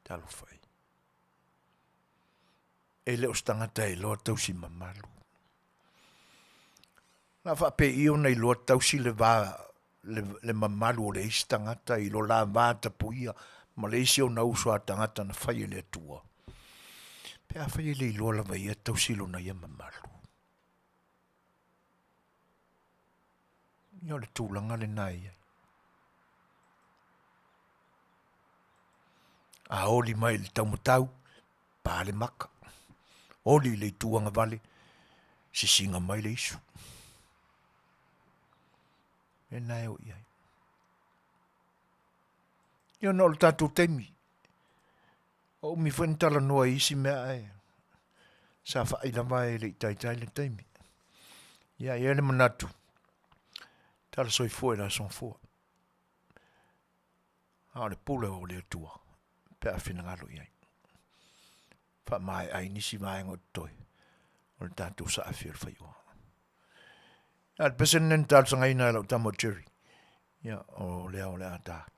Talofa e. E le o se tagata e iloa tausi mamalu. Na faapei ona iloa tausi le va le, le mamalu o le isi tagata i lo la va tapuia ma le isi ona uso a tagata na fai e le Atua. Pe afai e le iloa lava ia tausi lona ia mamalu. Ia o le tulaga lena e i ai. A oli mai i le taumatau, pa le maka. Oli i le itu agavale, sisiga mai le isu. Lena e o i ai. Ia ona o le tatou taimi, ua umi foi na talanoa i isi mea ae sa faai lava e le i taitai le taimi. Ia, e i ai le manatu, tala soifua i le Aso Gafua. A o le pule o le Atua pe a finagalo i ai. Faamaea ai nisi vaega o totoe o le tatou saafi o le faioa. A le pese lenei na talosagaina e lau tama o Jerry. Ia, o lea o le a ta atu.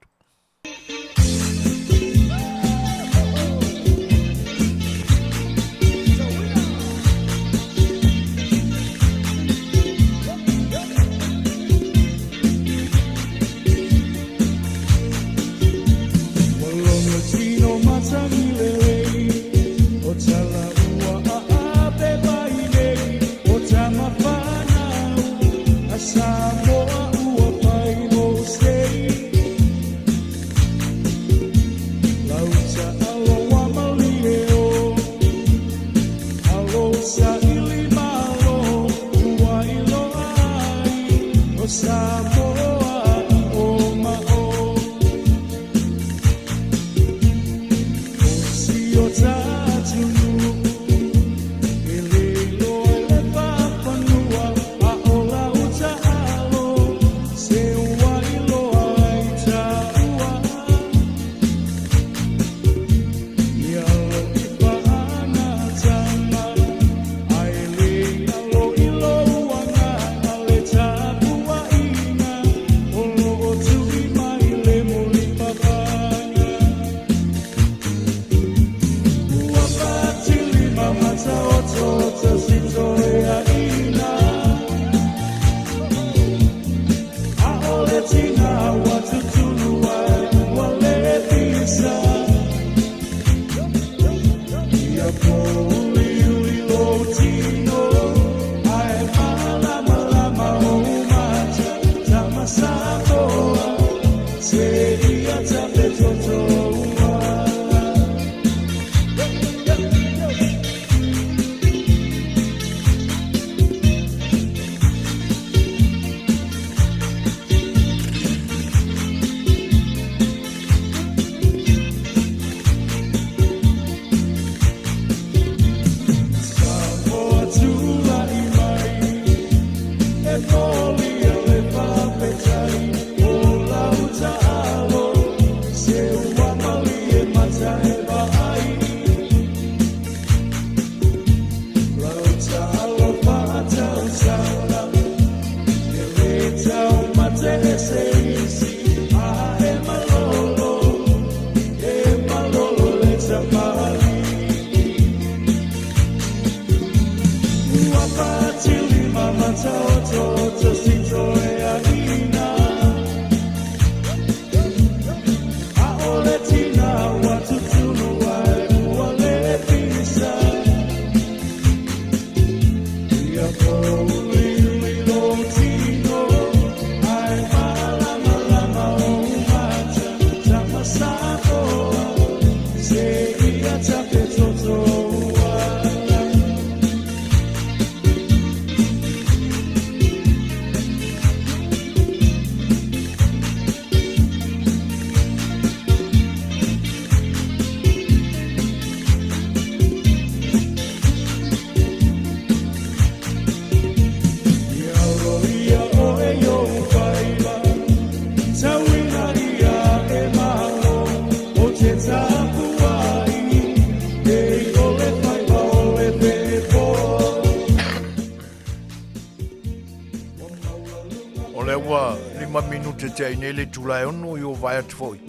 O lea ua lima minute tea i nei le itula e ono i o vae atu foi.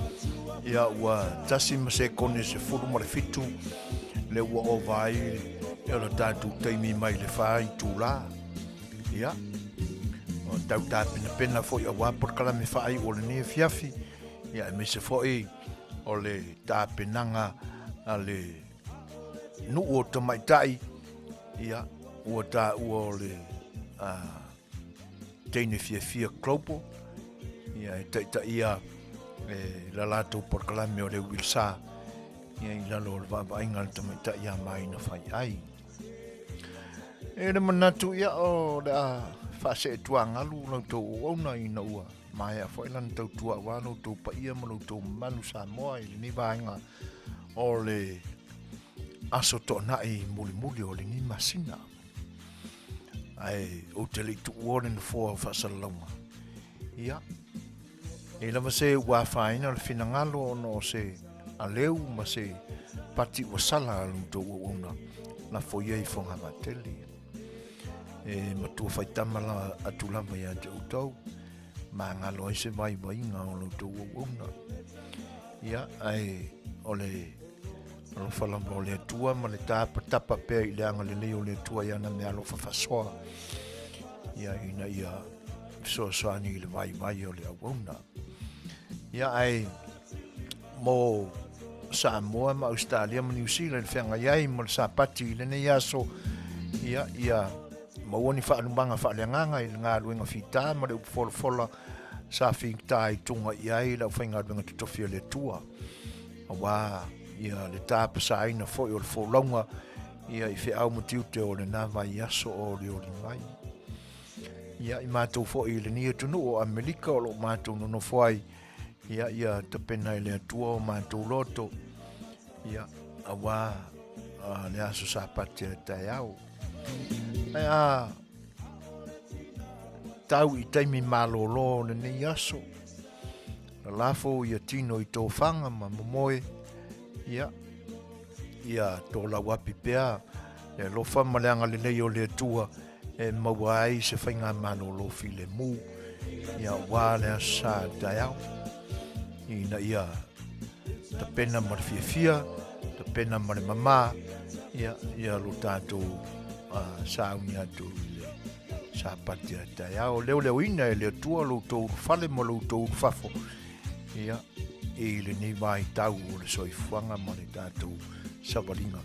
Ia ua tasi ma sekone 17 le ua ova ai ia lo tatou taimi mai le fa itula. Ia, o tau tapenapena foi auā polokalame faaiu o lenei afiafi, ia aemaise foi o le tapenaga a le nuu o tamaitai, ia ua taua o le teine fiafia global, ia e taitaia e la latou polokalame o le Uilsa, ia i lalo o le vaavaaiga a le tamaitai ia Maina Faiai. E le manatu ia o le a faaseetuagalu la outou auauna ina ua maea foi lana tautua aua lo outou paia ma lo outou mamalu Samoa i lenei vaega o le aso toanai mulimuli o lenei masina. Ae ou te le i tuua le nofoa o faasalalauga. Ia, e lava se ua afaina le finagalo ona o se aleu ma se pati ua sala a lo outou auauna lafo ia i Fogavatele. E matua faitama la atu lava ia te outou, magalo ai se vaivaiga o lo outou auauna. Ia, ae o le alofa lava o le Atua ma le tapatapa pea i le agalelei o le Atua i ana meaalofa faasoa, ia, ina ia fesoasoani i le vaivai o le auauna. Ia, ae mo Samoa ma Ausetalia ma Niu Sila i le feagai ai ma le Sapati i lenei aso, ia, ia maua ni faalumaga faaleagaga i le galuega fita ma le upu folafola sa fita i tuga i ai le aufaigaluega totofi a le Atua, auā ia le tapasaina foi o le folauga ia i feau ma tiute o lena vaiaso o olioli mai. Ia, i matou foi i lenei atunuu o Amerika o lo o matou nonofo ai, ia, ia tapena e le Atua o matou loto, ia, auā le aso Sapati a taeao. Ae a tau i taimi malōlō o lenei aso, lalafo ia tino i tō ma momoe, ia, ia tōlauapi pea le alofa ma le agalelei o le Atua e maua ai se faigamalōlō filemu, ia auā le aso sa taeao, ina ia tapena ma le fiafia, tapena ma le mamā, ia, ia lo tātou sauni atu i le Sapati a taeao. Leoleoina e le Atua lo outou ulufale ma lo outou ulufafo, ia, i lenei vaitau o le soifuaga ma le tātou savaliga,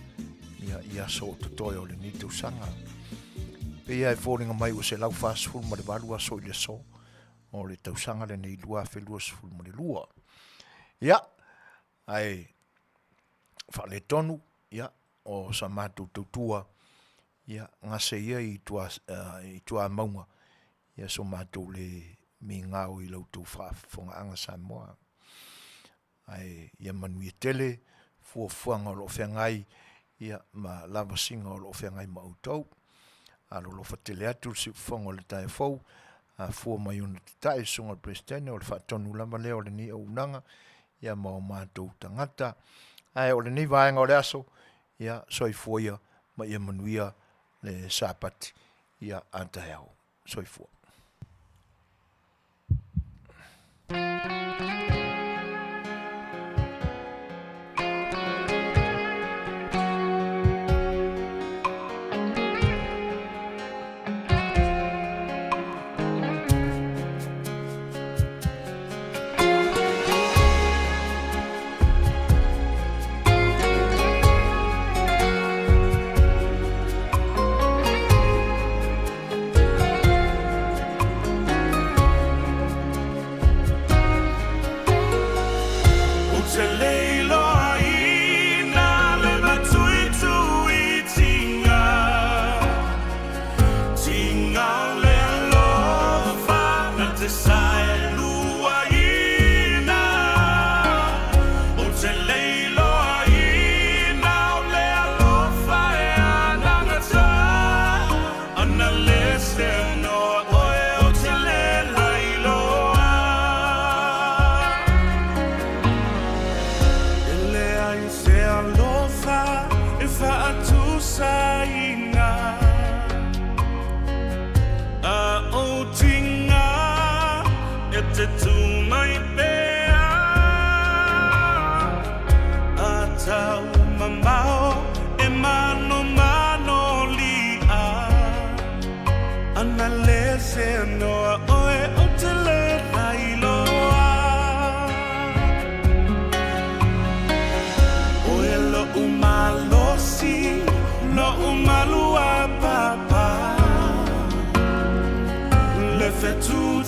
ia, i aso o totoe o lenei tausaga. Pei e foliga mai ua 148 aso i le aso o le tausaga lenei 2022. Ia, ae faaletonu, ia, o sa matou tautua, ia, gase ia i tua, i tuamauga, ia so matou le migao i la outou faafofogaaga Samoa. Ae ia manuia tele fuafuaga o lo o feagai ia ma lavasiga o lo o feagai ma outou. Alolofa tele atu le siufofoga o le taeao fou, a fua mai ona tatai le susuga i le Peresetene, o le faatonu lava lea o lenei auaunaga ia ma o matou tagata. Ae o lenei vaega o le aso, ia soifua ia ma ia manuia le Sapati ia a taeao. Soifua.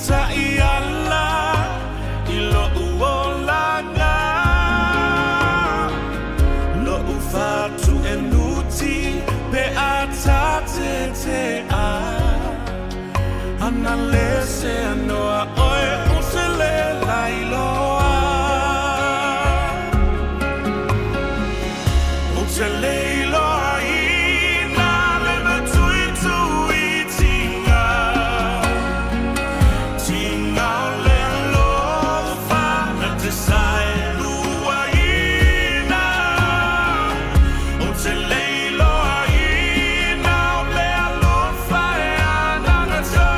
Taʻiala i loʻu olaga Loʻu fatuʻenuti pe a Ana le se anoa oe o se le lailoa O te leiloa i nā le matuitui tinga Tinga o le alofa na te saelua ina O te leiloa ina o le alofa e anagata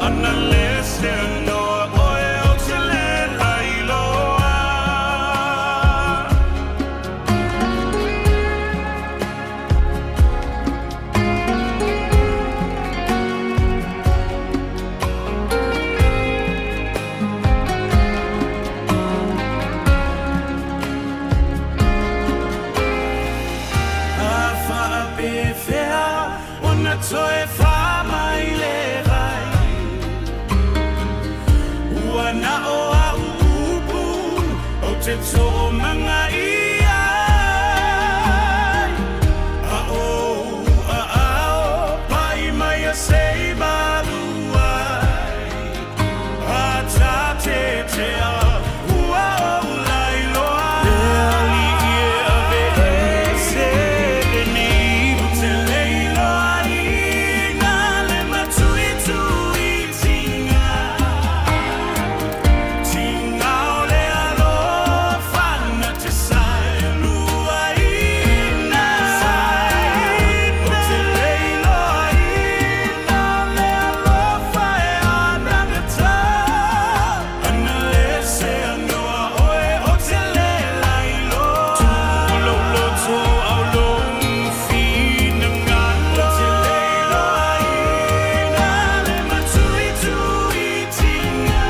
Ana le se anoa oe o te le lailoa. A faapefea ona toe fā mai le vai Ua na o a'u upu ou te toʻomagaʻia ai A ou aao paʻi mai a se i malu ai A tatetea ua ou lailoa Le aliʻi e aveese lenei Ou te leiloaina le matuituitiga Tiga o le alofa na te saeluaina Ou te leiloaina le alofa e anagata Ana le se anoa oe o te le lailoa Tulou loto au lou finagalo Ou te leiloaina le matuituitiga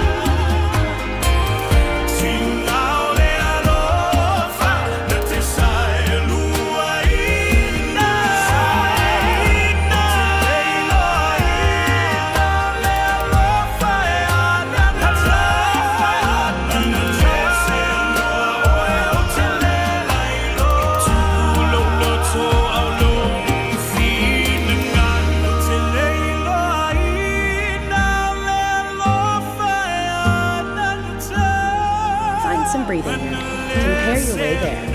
Tiga o le alofa na te saeluaina Ou te leiloaina le alofa e anagata Ana le se anoa oe o te le lailoa Tulou loto au lou finagalo Ou te leiloaina le alofa e anagata Find some breathing room. Compare your way there.